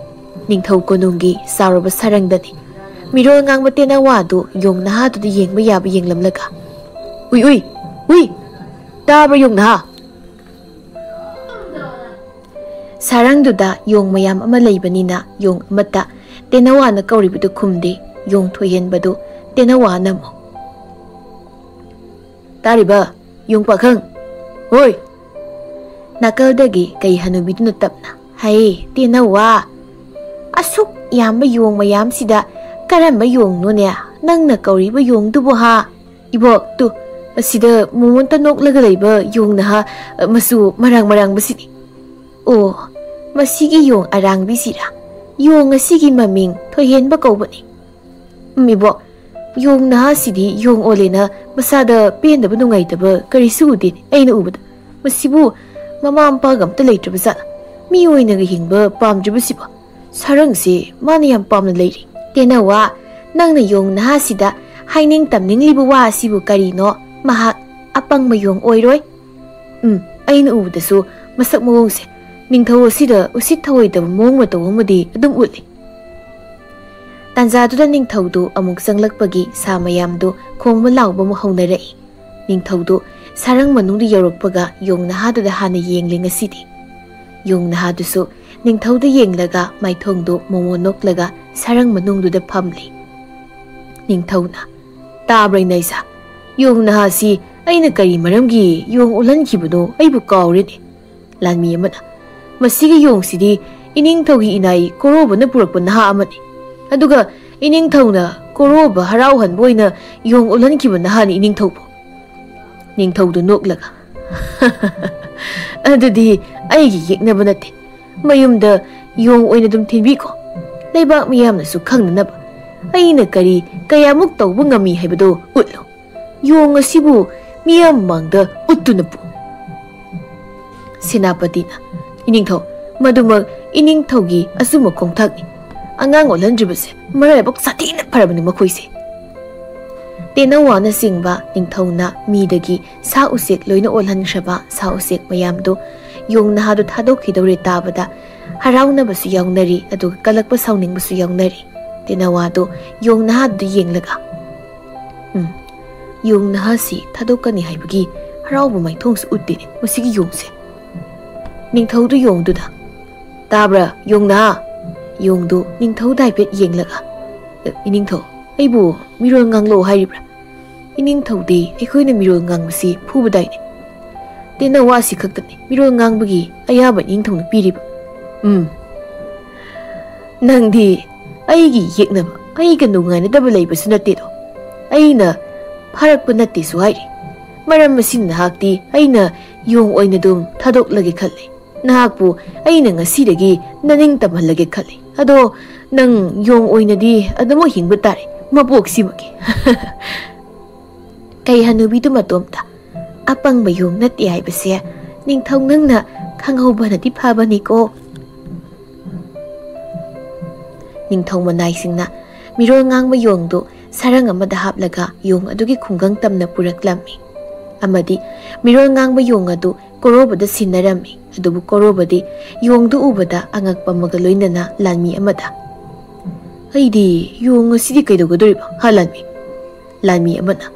ꯅꯤꯡꯊꯧ ꯀꯣꯅꯨꯡꯒꯤ ꯆꯥꯎꯔꯕ ꯁꯔꯪꯗꯅꯤ꯫ ꯃꯤꯔꯣꯜ ꯉꯥꯡꯕ ꯇꯦꯅꯋꯥꯗꯨ ꯌꯣꯡ ꯅꯍꯥꯗꯨꯗ ꯌꯦꯡꯕ ꯌꯥꯕ ꯌꯦꯡꯂꯝꯂꯒ, "ꯎꯏ, ꯎꯏ, ꯎꯏ! ꯇꯥꯕ꯭ꯔꯥ, ꯌꯣꯡ ꯅꯍꯥ?" ꯁꯥꯔꯪꯗꯨꯗ ꯌꯣꯡ ꯃꯌꯥꯝ ꯑꯃ ꯂꯩꯕꯅꯤꯅ ꯌꯣꯡ ꯑꯃꯠꯇ ꯇꯦꯅꯋꯥꯅ ꯀꯧꯔꯤꯕꯗꯨ ꯈꯨꯝꯗꯦ꯫ ꯌꯣꯡ ꯊꯣꯏꯍꯦꯟꯕꯗꯨ ꯇꯦꯅꯋꯥꯅ ꯑꯃꯨꯛ, "ꯇꯥꯔꯤꯕ, ꯌꯣꯡ ꯄꯥꯈꯪ? ꯍꯣꯏ!" ꯅꯥꯀꯜꯗꯒꯤ ꯀꯩ ꯍꯅꯨꯕꯤꯗꯨꯅ ꯇꯞꯅ, "ꯍꯩ, ꯇꯦꯅꯋꯥ! ꯑꯁꯨꯛ ꯌꯥꯝꯕ ꯌꯣꯡ ꯃꯌꯥꯝꯁꯤꯗ ꯀꯔꯝꯕ ꯌꯣꯡꯅꯣꯅꯦ ꯅꯪꯅ ꯀꯧꯔꯤꯕ ꯌꯣꯡꯗꯨꯕꯨ ꯍꯥ? ꯏꯕꯣꯛ, ꯇꯨ, ꯑꯁꯤꯗ ꯃꯣꯃꯣꯟꯇ ꯅꯣꯛꯂꯒ ꯂꯩꯕ ꯌꯣꯡ ꯅꯍꯥ, ꯑ, ꯃꯆꯨ ꯃꯔꯥꯡ ꯃꯔꯥꯡꯕꯁꯤꯅꯤ꯫" "ꯑꯣ, ꯃꯁꯤꯒꯤ ꯌꯣꯡ ꯑꯔꯥꯡꯕꯤꯁꯤꯔꯥ? ꯌꯣꯡ ꯑꯁꯤꯒꯤ ꯃꯃꯤꯡ ꯊꯣꯏꯍꯦꯟꯕ ꯀꯧꯕꯅꯤ꯫" "ꯎꯝ, ꯏꯕꯣꯛ, ꯌꯣꯡ ꯅꯍꯥꯁꯤꯗꯤ ꯌꯣꯡ ꯑꯣꯜꯂꯦꯅ ꯃꯁꯥꯗ ꯄꯦꯟꯗꯕ ꯅꯨꯡꯉꯥꯏꯇꯕ ꯀꯔꯤꯁꯨ ꯎꯗꯦꯅꯦ ꯑꯩꯅ ꯎꯕꯗ꯫ ꯃꯁꯤꯕꯨ ꯃꯃꯥ ꯃꯄꯥꯒ ꯑꯝꯇ ꯂꯩꯇ꯭ꯔꯕ ꯖꯥꯠꯂ? ꯃꯤ ꯑꯣꯏꯅꯒ ꯍꯤꯡꯕ ꯄꯥꯝꯗ꯭ꯔꯤꯕꯁꯤꯕꯣ? ꯁꯥꯔꯪꯁꯦ ꯃꯥꯅ ꯌꯥꯝ ꯄꯥꯝꯅ ꯂꯩꯔꯤ꯫" "ꯇꯦꯅꯋꯥ, ꯅꯪꯅ ꯌꯣꯡ ꯅꯍꯥꯁꯤꯗ ꯍꯥꯏꯅꯤꯡ ꯇꯝꯅꯤꯡꯂꯤꯕ ꯋꯥ ꯑꯁꯤꯕꯨ ꯀꯔꯤꯅꯣ? ꯃꯍꯥꯛ ꯑꯄꯪꯕ ꯌꯣꯡ ꯑꯣꯏꯔꯣꯏ꯫" "ꯎꯝ, ꯑꯩꯅ ꯎꯕꯗꯁꯨ ꯃꯁꯛ ꯃꯑꯣꯡꯁꯦ ꯅꯤꯡꯊꯧ ꯑꯁꯤꯗ ꯎꯁꯤꯠ ꯊꯑꯣꯏꯗꯕ ꯃꯑꯣꯡ ꯃꯇꯧ ꯑꯃꯗꯤ ꯑꯗꯨꯝ ꯎꯠꯂꯤ꯫" ꯇꯥꯟꯖꯥꯗꯨꯗ ꯅꯤꯡꯊꯧꯗꯨ ꯑꯃꯨꯛ ꯆꯪꯂꯛꯄꯒꯤ ꯁꯥ ꯃꯌꯥꯝꯗꯨ ꯈꯣꯡꯕ ꯂꯥꯎꯕ ꯑꯃ ꯍꯧꯅꯔꯛꯏ꯫ ꯅꯤꯡꯊꯧꯗꯨ ꯁꯥꯔꯪ ꯃꯅꯨꯡꯗ ꯌꯧꯔꯛꯄꯒ ꯌꯣꯡ ꯅꯍꯥꯗꯨꯗ ꯍꯥꯟꯅ ꯌꯦꯡꯂꯦ ꯉꯁꯤꯗꯤ꯫ ꯌꯣꯡ ꯅꯍꯥꯗꯨꯁꯨ ꯅꯤꯡꯊꯧꯗ ꯌꯦꯡꯂꯒ ꯃꯥꯏꯊꯣꯡꯗꯨ ꯃꯣꯃꯣꯟ ꯅꯣꯛꯂꯒ ꯁꯥꯔꯪ ꯃꯅꯨꯡꯗꯨꯗ ꯐꯝꯂꯤ꯫ ꯅꯤꯡꯊꯧꯅ, "ꯇꯥꯕ꯭ꯔꯥ, ꯏꯅꯥꯏꯁꯥ? ꯌꯣꯡ ꯅꯍꯥꯁꯤ ꯑꯩꯅ ꯀꯔꯤ ꯃꯔꯝꯒꯤ ꯌꯣꯡ ꯑꯣꯜꯍꯟꯈꯤꯕꯅꯣ ꯑꯩꯕꯨ ꯀꯥꯎꯔꯦꯅꯦ꯫ ꯂꯥꯟꯃꯤ ꯑꯃꯅ, ꯃꯁꯤꯒꯤ ꯌꯣꯡꯁꯤꯗꯤ ꯏꯅꯤꯡꯊꯧꯒꯤ ꯏꯅꯥꯏ ꯀꯣꯔꯣꯕꯅ ꯄꯨꯔꯛꯄ ꯅꯍꯥ ꯑꯃꯅꯤ꯫ ꯑꯗꯨꯒ ꯏꯅꯤꯡꯊꯧꯅ ꯀꯣꯔꯣꯕ ꯍꯔꯥꯎꯍꯟꯕ ꯑꯣꯏꯅ ꯌꯣꯡ ꯑꯣꯜꯍꯟꯈꯤꯕ ꯅꯍꯥꯅꯤ, ꯏꯅꯤꯡꯊꯧꯕꯨ꯫" ꯅꯤꯡꯊꯧꯗꯨ ꯅꯣꯛꯂꯒ, "ꯑꯗꯨꯗꯤ ꯑꯩꯒꯤ ꯌꯦꯛꯅꯕ ꯅꯠꯇꯦ꯫ ꯃꯌꯨꯝꯗ ꯌꯣꯡ ꯑꯣꯏꯅ ꯑꯗꯨꯝ ꯊꯤꯟꯕꯤꯈꯣ꯫ ꯂꯩꯕꯥꯛ ꯃꯤꯌꯥꯝꯅꯁꯨ ꯈꯪꯅꯅꯕ ꯑꯩꯅ ꯀꯔꯤ ꯀꯌꯥꯃꯨꯛ ꯇꯧꯕ ꯉꯝꯃꯤ ꯍꯥꯏꯕꯗꯨ ꯎꯠꯂꯨ꯫ ꯌꯣꯡ ꯑꯁꯤꯕꯨ ꯃꯤꯌꯥꯝ ꯃꯥꯡꯗ ꯎꯠꯇꯨꯅ ꯄꯨ꯫" ꯁꯦꯅꯥꯄꯇꯤꯅ, "ꯏꯅꯤꯡꯊꯧ, ꯃꯗꯨꯃꯛ ꯏꯅꯤꯡꯊꯧꯒꯤ ꯑꯆꯨꯝꯕ ꯈꯣꯡꯊꯥꯡꯅꯤ꯫ ꯑꯉꯥꯡ ꯑꯣꯜꯍꯟꯗ꯭ꯔꯤꯕꯁꯦ ꯃꯔꯥꯏꯕꯛ ꯁꯥꯊꯤꯅ ꯐꯔꯕꯅꯤ ꯃꯈꯣꯏꯁꯦ꯫" ꯇꯦꯅꯋꯥꯅꯆꯤꯡꯕ ꯅꯤꯡꯊꯧꯅ ꯃꯤꯗꯒꯤ ꯁꯥ ꯎꯆꯦꯛ ꯂꯣꯏꯅ ꯑꯣꯜꯍꯟꯈ꯭ꯔꯕ ꯁꯥ ꯎꯆꯦꯛ ꯃꯌꯥꯝꯗꯨ ꯌꯣꯡ ꯅꯍꯥꯗꯨ ꯊꯥꯗꯣꯛꯈꯤꯗꯧꯔꯦ ꯇꯥꯕꯗ ꯍꯔꯥꯎꯅꯕꯁꯨ ꯌꯥꯎꯅꯔꯤ, ꯑꯗꯨꯒ ꯀꯜꯂꯛꯄ ꯁꯥꯎꯅꯤꯡꯕꯁꯨ ꯌꯥꯎꯅꯔꯤ꯫ ꯇꯦꯅꯋꯥꯗꯨ ꯌꯣꯡ ꯅꯍꯥꯗꯨ ꯌꯦꯡꯂꯒ, "ꯎꯝ, ꯌꯣꯡ ꯅꯍꯥꯁꯤ ꯊꯥꯗꯣꯛꯀꯅꯤ ꯍꯥꯏꯕꯒꯤ ꯍꯔꯥꯎꯕ ꯃꯥꯏꯊꯣꯡꯁꯨ ꯎꯠꯇꯦꯅꯦ ꯃꯁꯤꯒꯤ ꯌꯣꯡꯁꯦ꯫" ꯅꯤꯡꯊꯧꯗꯨ ꯌꯣꯡꯗꯨꯗ, "ꯇꯥꯕ꯭ꯔꯥ ꯌꯣꯡ ꯅꯍꯥ?" ꯌꯣꯡꯗꯨ ꯅꯤꯡꯊꯧꯗ ꯍꯥꯏꯐꯦꯠ ꯌꯦꯡꯂꯒ, "ꯏꯅꯤꯡꯊꯧ, ꯑꯩꯕꯨ ꯃꯤꯔꯣꯜ ꯉꯥꯡꯂꯛꯑꯣ ꯍꯥꯏꯔꯤꯕ꯭ꯔꯥ? ꯏꯅꯤꯡꯊꯧꯗꯤ ꯑꯩꯈꯣꯏꯅ ꯃꯤꯔꯣꯜ ꯉꯥꯡꯕꯁꯤ ꯐꯨꯕꯗꯥꯏꯅꯦ꯫ ꯇꯦꯅꯋꯥꯁꯤ ꯈꯛꯇꯅꯤ ꯃꯤꯔꯣꯜ ꯉꯥꯡꯕꯒꯤ ꯑꯌꯥꯕ ꯏꯅꯤꯡꯊꯧꯅ ꯄꯤꯔꯤꯕ꯫" "ꯎꯝ, ꯅꯪꯗꯤ ꯑꯩꯒꯤ ꯌꯦꯛꯅꯕ, ꯑꯩꯒ ꯅꯨꯡꯉꯥꯏꯅꯗꯕ ꯂꯩꯕꯁꯨ ꯅꯠꯇꯦꯗꯣ꯫ ꯑꯩꯅ ꯐꯥꯔꯛꯄ ꯅꯠꯇꯦꯁꯨ ꯍꯥꯏꯔꯤ꯫ ꯃꯔꯝ ꯑꯁꯤꯅ ꯅꯍꯥꯛꯇꯤ ꯑꯩꯅ ꯌꯣꯡ ꯑꯣꯏꯅ ꯑꯗꯨꯝ ꯊꯥꯗꯣꯛꯂꯒꯦ ꯈꯜꯂꯤ꯫ ꯅꯍꯥꯛꯄꯨ ꯑꯩꯅ ꯉꯁꯤꯗꯒꯤ ꯅꯅꯤꯡ ꯇꯝꯍꯜꯂꯒꯦ ꯈꯜꯂꯤ꯫ ꯑꯗꯣ ꯅꯪ ꯌꯣꯡ ꯑꯣꯏꯅꯗꯤ ꯑꯗꯨꯃꯛ ꯍꯤꯡꯕ ꯇꯥꯔꯦ, ꯃꯄꯣꯛꯁꯤꯃꯒꯤ꯫" ꯀꯩ ꯍꯅꯨꯕꯤꯗꯨ ꯃꯇꯣꯝꯇ, "ꯑꯄꯪꯕ ꯌꯣꯡ ꯅꯠꯇꯦ ꯍꯥꯏꯕꯁꯦ ꯅꯤꯡꯊꯧ ꯅꯪꯅ ꯈꯪꯍꯧꯕꯅꯗꯤ ꯐꯕꯅꯤꯀꯣ꯫" ꯅꯤꯡꯊꯧ ꯃꯅꯥꯏꯁꯤꯡꯅ ꯃꯤꯔꯣꯜ ꯉꯥꯡꯕ ꯌꯣꯡꯗꯨ ꯁꯔꯪ ꯑꯃꯗ ꯍꯥꯞꯂꯒ ꯌꯣꯡ ꯑꯗꯨꯒꯤ ꯈꯨꯡꯒꯪ ꯇꯝꯅ ꯄꯨꯔꯛꯂꯝꯃꯤ꯫ ꯑꯃꯗꯤ ꯃꯤꯔꯣꯜ ꯉꯥꯡꯕ ꯌꯣꯡ ꯑꯗꯨ ꯀꯣꯔꯣꯕꯗ ꯁꯤꯟꯅꯔꯝꯃꯤ꯫ ꯑꯗꯨꯕꯨ ꯀꯣꯔꯣꯕꯗꯤ ꯌꯣꯡꯗꯨ ꯎꯕꯗ ꯑꯉꯛꯄ ꯑꯃꯒ ꯂꯣꯏꯅꯅ ꯂꯥꯟꯃꯤ ꯑꯃꯗ, "ꯑꯩꯗꯤ ꯌꯣꯡ ꯑꯁꯤꯗꯤ ꯀꯩꯗꯧꯒꯗꯧꯔꯤꯕ, ꯍꯥ ꯂꯥꯟꯃꯤ?" ꯂꯥꯟꯃꯤ ꯑꯃꯅ,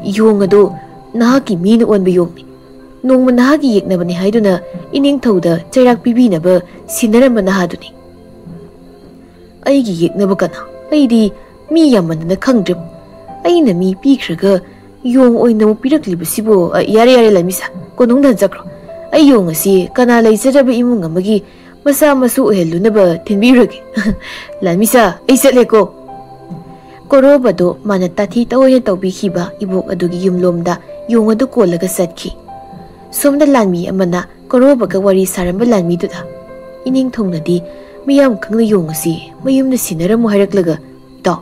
"ꯌꯣꯡ ꯑꯗꯨ ꯅꯍꯥꯛꯀꯤ ꯃꯤꯅ ꯑꯣꯟꯕ ꯌꯣꯡꯅꯤ꯫ ꯅꯣꯡꯃ ꯅꯍꯥꯛꯀꯤ ꯌꯦꯛꯅꯕꯅꯤ ꯍꯥꯏꯗꯨꯅ ꯏꯅꯤꯡꯊꯧꯗ ꯆꯩꯔꯥꯛ ꯄꯤꯕꯤꯅꯕ ꯁꯤꯟꯅꯔꯝꯕ ꯅꯍꯥꯗꯨꯅꯤ꯫" "ꯑꯩꯒꯤ ꯌꯦꯛꯅꯕ ꯀꯅꯥ? ꯑꯩꯗꯤ ꯃꯤ ꯌꯥꯝꯃꯟꯗꯅ ꯈꯪꯗ꯭ꯔꯦ꯫ ꯑꯩꯅ ꯃꯤ ꯄꯤꯈ꯭ꯔꯒ ꯌꯣꯡ ꯑꯣꯏꯅ ꯑꯃꯨꯛ ꯄꯤꯔꯛꯂꯤꯕꯁꯤꯕꯨ?" "ꯑ, ꯌꯥꯔꯦ, ꯌꯥꯔꯦ, ꯂꯥꯟꯃꯤꯁꯥ, ꯀꯣꯅꯨꯡꯗ ꯍꯟꯖꯈ꯭ꯔꯣ꯫ ꯑꯩ ꯌꯣꯡ ꯑꯁꯤ ꯀꯅꯥ ꯂꯩꯖꯗ꯭ꯔꯕ ꯏꯃꯨꯡ ꯑꯃꯒꯤ ꯃꯆꯥ ꯃꯁꯨ ꯑꯣꯏꯍꯜꯂꯨꯅꯕ ꯊꯤꯟꯕꯤꯔꯨꯔꯒꯦ꯫" "ꯂꯥꯟꯃꯤꯁꯥ, ꯑꯩ ꯆꯠꯂꯦꯀꯣ꯫" ꯀꯣꯔꯣꯕꯗꯨ ꯃꯥꯅ ꯇꯥꯊꯤ ꯇꯑꯣꯏꯅ ꯇꯧꯕꯤꯈꯤꯕ ꯏꯕꯣꯛ ꯑꯗꯨꯒꯤ ꯌꯨꯝꯂꯣꯝꯗ ꯌꯣꯡ ꯑꯗꯨ ꯀꯣꯜꯂꯒ ꯆꯠꯈꯤ꯫ ꯁꯣꯝꯗ ꯂꯥꯟꯃꯤ ꯑꯃꯅ ꯀꯣꯔꯣꯕꯒ ꯋꯥꯔꯤ ꯁꯥꯔꯝꯕ ꯂꯥꯟꯃꯤꯗꯨꯗ, "ꯏꯅꯤꯡꯊꯧꯅꯗꯤ ꯃꯤꯌꯥꯝ ꯈꯪꯅ ꯌꯣꯡ ꯑꯁꯤ ꯃꯌꯨꯝꯗ ꯁꯤꯟꯅꯔꯝꯃꯨ ꯍꯥꯏꯔꯛꯂꯒ, ꯏꯇꯥꯎ,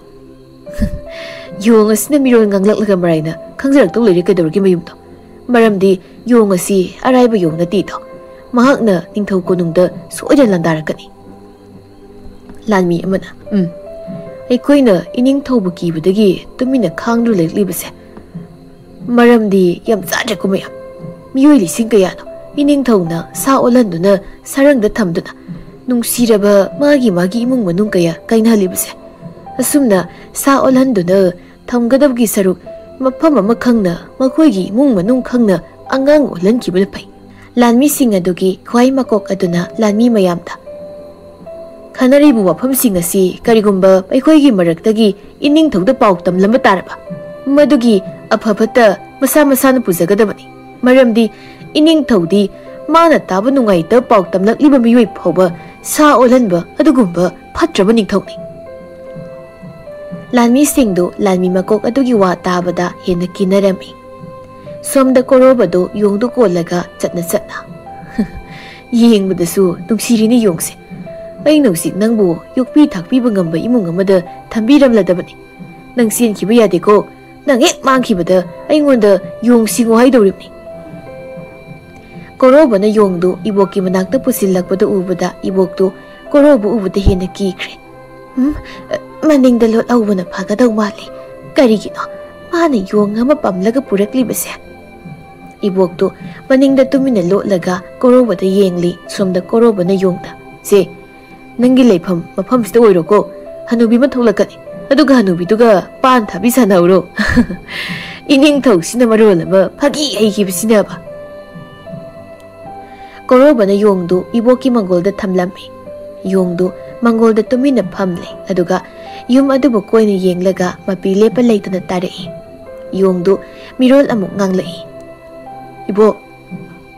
ꯌꯣꯡ ꯑꯁꯤꯅ ꯃꯤꯔꯣꯜ ꯉꯥꯡꯂꯛꯂꯒ ꯃꯔꯥꯏꯅ ꯈꯪꯖꯔꯛꯇꯧ ꯂꯩꯔꯦ ꯀꯩꯗꯧꯔꯒꯦ ꯃꯌꯨꯝꯗꯣ? ꯃꯔꯝꯗꯤ ꯌꯣꯡ ꯑꯁꯤ ꯑꯔꯥꯏꯕ ꯌꯣꯡ ꯅꯠꯇꯦ, ꯏꯇꯥꯎ꯫ ꯃꯍꯥꯛꯅ ꯅꯤꯡꯊꯧ ꯀꯣꯅꯨꯡꯗ ꯁꯣꯏꯗꯅ ꯂꯥꯟꯗꯥꯔꯛꯀꯅꯤ꯫" ꯂꯥꯟꯃꯤ ꯑꯃꯅ, "ꯎꯝ, ꯑꯩꯈꯣꯏꯅ ꯏꯅꯤꯡꯊꯧꯕꯨ ꯀꯤꯕꯗꯒꯤ ꯇꯨꯃꯤꯟꯅ ꯈꯥꯡꯗꯨꯅ ꯂꯩꯔꯛꯂꯤꯕꯁꯦ꯫ ꯃꯔꯝꯗꯤ ꯌꯥꯝ ꯆꯥꯗ꯭ꯔꯦꯀꯣ ꯃꯌꯥꯝ꯫ ꯃꯤꯑꯣꯏ ꯂꯤꯁꯤꯡ ꯀꯌꯥꯅꯣ ꯏꯅꯤꯡꯊꯧꯅ ꯁꯥ ꯑꯣꯜꯍꯟꯗꯨꯅ ꯁꯔꯪꯗ ꯊꯝꯗꯨꯅ ꯅꯨꯡꯁꯤꯔꯕ ꯃꯥꯒꯤ ꯃꯥꯒꯤ ꯏꯃꯨꯡ ꯃꯅꯨꯡ ꯀꯌꯥ ꯀꯥꯏꯅꯍꯜꯂꯤꯕꯁꯦ꯫ ꯑꯁꯨꯝꯅ ꯁꯥ ꯑꯣꯜꯍꯟꯗꯨꯅ ꯊꯝꯒꯗꯕꯒꯤ ꯁꯔꯨꯛ ꯃꯐꯝ ꯑꯃ ꯈꯪꯅ ꯃꯈꯣꯏꯒꯤ ꯏꯃꯨꯡ ꯃꯅꯨꯡ ꯈꯪꯅ ꯑꯉꯥꯡ ꯑꯣꯜꯍꯟꯈꯤꯕꯅ ꯐꯩ꯫ ꯂꯥꯟꯃꯤꯁꯤꯡ ꯑꯗꯨꯒꯤ ꯈ꯭ꯋꯥꯏ ꯃꯀꯣꯛ ꯑꯗꯨꯅ ꯂꯥꯟꯃꯤ ꯃꯌꯥꯝꯗ, "ꯈꯟꯅꯔꯤꯕ ꯋꯥꯐꯝꯁꯤꯡ ꯑꯁꯤ ꯀꯔꯤꯒꯨꯝꯕ ꯑꯩꯈꯣꯏꯒꯤ ꯃꯔꯛꯇꯒꯤ ꯏꯅꯤꯡꯊꯧꯗ ꯄꯥꯎ ꯇꯝꯂꯝꯕ ꯇꯥꯔꯕ, ꯃꯗꯨꯒꯤ ꯑꯐ ꯐꯠꯇ ꯃꯁꯥ ꯃꯁꯥꯅ ꯄꯨꯖꯒꯗꯕꯅꯤ꯫ ꯃꯔꯝꯗꯤ ꯏꯅꯤꯡꯊꯧꯗꯤ ꯃꯥꯅ ꯇꯥꯕ ꯅꯨꯡꯉꯥꯏꯇꯕ ꯄꯥꯎ ꯇꯝꯂꯛꯂꯤꯕ ꯃꯤꯑꯣꯏ ꯐꯥꯎꯕ ꯁꯥ ꯑꯣꯜꯍꯟꯕ ꯑꯗꯨꯒꯨꯝꯕ ꯐꯠꯇ꯭ꯔꯕ ꯅꯤꯡꯊꯧꯅꯤ"꯫ ꯂꯥꯟꯃꯤꯁꯤꯡꯗꯨ ꯂꯥꯟꯃꯤ ꯃꯀꯣꯛ ꯑꯗꯨꯒꯤ ꯋꯥ ꯇꯥꯕꯗ ꯍꯦꯟꯅ ꯀꯤꯅꯔꯝꯃꯤ꯫ ꯁꯣꯝꯗ ꯀꯣꯔꯣꯕꯗꯨ ꯌꯣꯡꯗꯨ ꯀꯣꯜꯂꯒ ꯆꯠꯅ ꯆꯠꯅ, "ꯌꯦꯡꯕꯗꯁꯨ ꯅꯨꯡꯁꯤꯔꯤꯅꯦ ꯌꯣꯡꯁꯦ꯫ ꯑꯩꯅ ꯍꯧꯖꯤꯛ ꯅꯪꯕꯨ ꯌꯣꯛꯄꯤ ꯊꯥꯛꯄꯤꯕ ꯉꯝꯕ ꯏꯃꯨꯡ ꯑꯃꯗ ꯊꯝꯕꯤꯔꯝꯂꯗꯕꯅꯤ꯫ ꯅꯪ ꯆꯦꯟꯈꯤꯕ ꯌꯥꯗꯦꯀꯣ꯫ ꯅꯪ ꯍꯦꯛ ꯃꯥꯡꯈꯤꯕꯗ ꯑꯩꯉꯣꯟꯗ ꯌꯣꯡ ꯁꯤꯡꯉꯣ ꯍꯥꯏꯗꯧꯔꯤꯕꯅꯤ"꯫ ꯀꯣꯔꯣꯕꯅ ꯌꯣꯡꯗꯨ ꯏꯕꯣꯛꯀꯤ ꯃꯅꯥꯛꯇ ꯄꯨꯁꯤꯜꯂꯛꯄꯗ ꯎꯕꯗ ꯏꯕꯣꯛꯇꯨ ꯀꯣꯔꯣꯕ ꯎꯕꯗ ꯍꯦꯟꯅ ꯀꯤꯈ꯭ꯔꯦ꯫ "ꯎꯝ, ꯃꯅꯤꯡꯗ ꯂꯣꯠꯍꯧꯕꯅ ꯐꯒꯗꯧ ꯃꯥꯜꯂꯤ꯫ ꯀꯔꯤꯒꯤꯅꯣ ꯃꯥꯅ ꯌꯣꯡ ꯑꯃ ꯄꯝꯂꯒ ꯄꯨꯔꯛꯂꯤꯕꯁꯦ?" ꯏꯕꯣꯛꯇꯨ ꯃꯅꯤꯡꯗ ꯇꯨꯃꯤꯟꯅ ꯂꯣꯠꯂꯒ ꯀꯣꯔꯣꯕꯗ ꯌꯦꯡꯂꯤ꯫ ꯁꯣꯝꯗ ꯀꯣꯔꯣꯕꯅ ꯌꯣꯡꯗ, "ꯁꯦ, ꯅꯪꯒꯤ ꯂꯩꯐꯝ ꯃꯐꯝꯁꯤꯗ ꯑꯣꯏꯔꯣꯀꯣ꯫ ꯍꯅꯨꯕꯤ ꯑꯃ ꯊꯣꯛꯂꯛꯀꯅꯤ꯫ ꯑꯗꯨꯒ ꯍꯅꯨꯕꯤꯗꯨꯒ ꯄꯥꯟ ꯊꯥꯕꯤ ꯁꯥꯟꯅꯍꯧꯔꯣ"꯫ ꯏꯅꯤꯡꯊꯧꯁꯤꯅ ꯃꯔꯣꯜ ꯑꯃ ꯐꯥꯒꯤ ꯍꯩꯈꯤꯕꯁꯤꯅꯕ꯫ ꯀꯣꯔꯣꯕꯅ ꯌꯣꯡꯗꯨ ꯏꯕꯣꯛꯀꯤ ꯃꯪꯒꯣꯜꯗ ꯊꯝꯂꯝꯃꯤ꯫ ꯌꯣꯡꯗꯨ ꯃꯪꯒꯣꯜꯗ ꯇꯨꯃꯤꯟꯅ ꯐꯝꯂꯦ, ꯑꯗꯨꯒ ꯌꯨꯝ ꯑꯗꯨꯕꯨ ꯀꯣꯏꯅ ꯌꯦꯡꯂꯒ ꯃꯄꯤ ꯂꯦꯞꯄ ꯂꯩꯇꯅ ꯇꯥꯔꯛꯏ꯫ ꯌꯣꯡꯗꯨ ꯃꯤꯔꯣꯜ ꯑꯃꯨꯛ ꯉꯥꯡꯂꯛꯏ, "ꯏꯕꯣꯛ,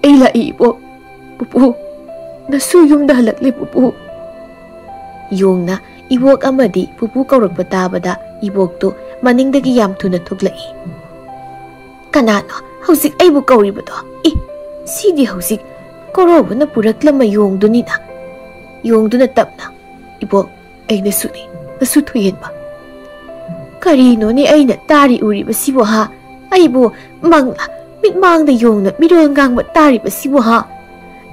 ꯑꯩ ꯂꯥꯛꯏ ꯏꯕꯣꯛ꯫ ꯄꯨꯄꯨ, ꯅꯁꯨ ꯌꯨꯝꯗ ꯍꯜꯂꯛꯂꯦ ꯄꯨꯄꯨ"꯫ ꯌꯣꯡꯅ ꯏꯕꯣꯛ ꯑꯃꯗꯤ ꯄꯨꯄꯨ ꯀꯧꯔꯛꯄ ꯇꯥꯕꯗ ꯏꯕꯣꯛꯇꯨ ꯃꯅꯤꯡꯗꯒꯤ ꯌꯥꯝ ꯊꯨꯅ ꯊꯣꯛꯂꯛꯏ꯫ "ꯀꯅꯥꯅꯣ ꯍꯧꯖꯤꯛ ꯑꯩꯕꯨ ꯀꯧꯔꯤꯕꯗꯣ? ꯑꯦ, ꯁꯤꯗꯤ ꯍꯧꯖꯤꯛ ꯀꯣꯔꯧꯕꯅ ꯄꯨꯔꯛꯂꯝꯕ ꯌꯣꯡꯗꯨꯅꯤꯅ"꯫ ꯌꯣꯡꯗꯨꯅ ꯇꯞꯅ, "ꯏꯕꯣꯛ, ꯑꯩꯅꯁꯨꯅꯤ, ꯅꯁꯨ ꯊꯣꯏꯍꯦꯟꯕ"꯫ "ꯀꯔꯤꯅꯣꯅꯦ ꯑꯩꯅ ꯇꯥꯔꯤ ꯎꯔꯤꯕꯁꯤꯕꯨ ꯍꯥ? ꯑꯩꯕꯨ ꯃꯪꯂꯥ, ꯃꯤꯠꯃꯥꯡꯗ ꯌꯣꯡꯅ ꯃꯤꯔꯣꯜ ꯉꯥꯡꯕ ꯇꯥꯔꯤꯕꯁꯤꯕꯨ ꯍꯥ?"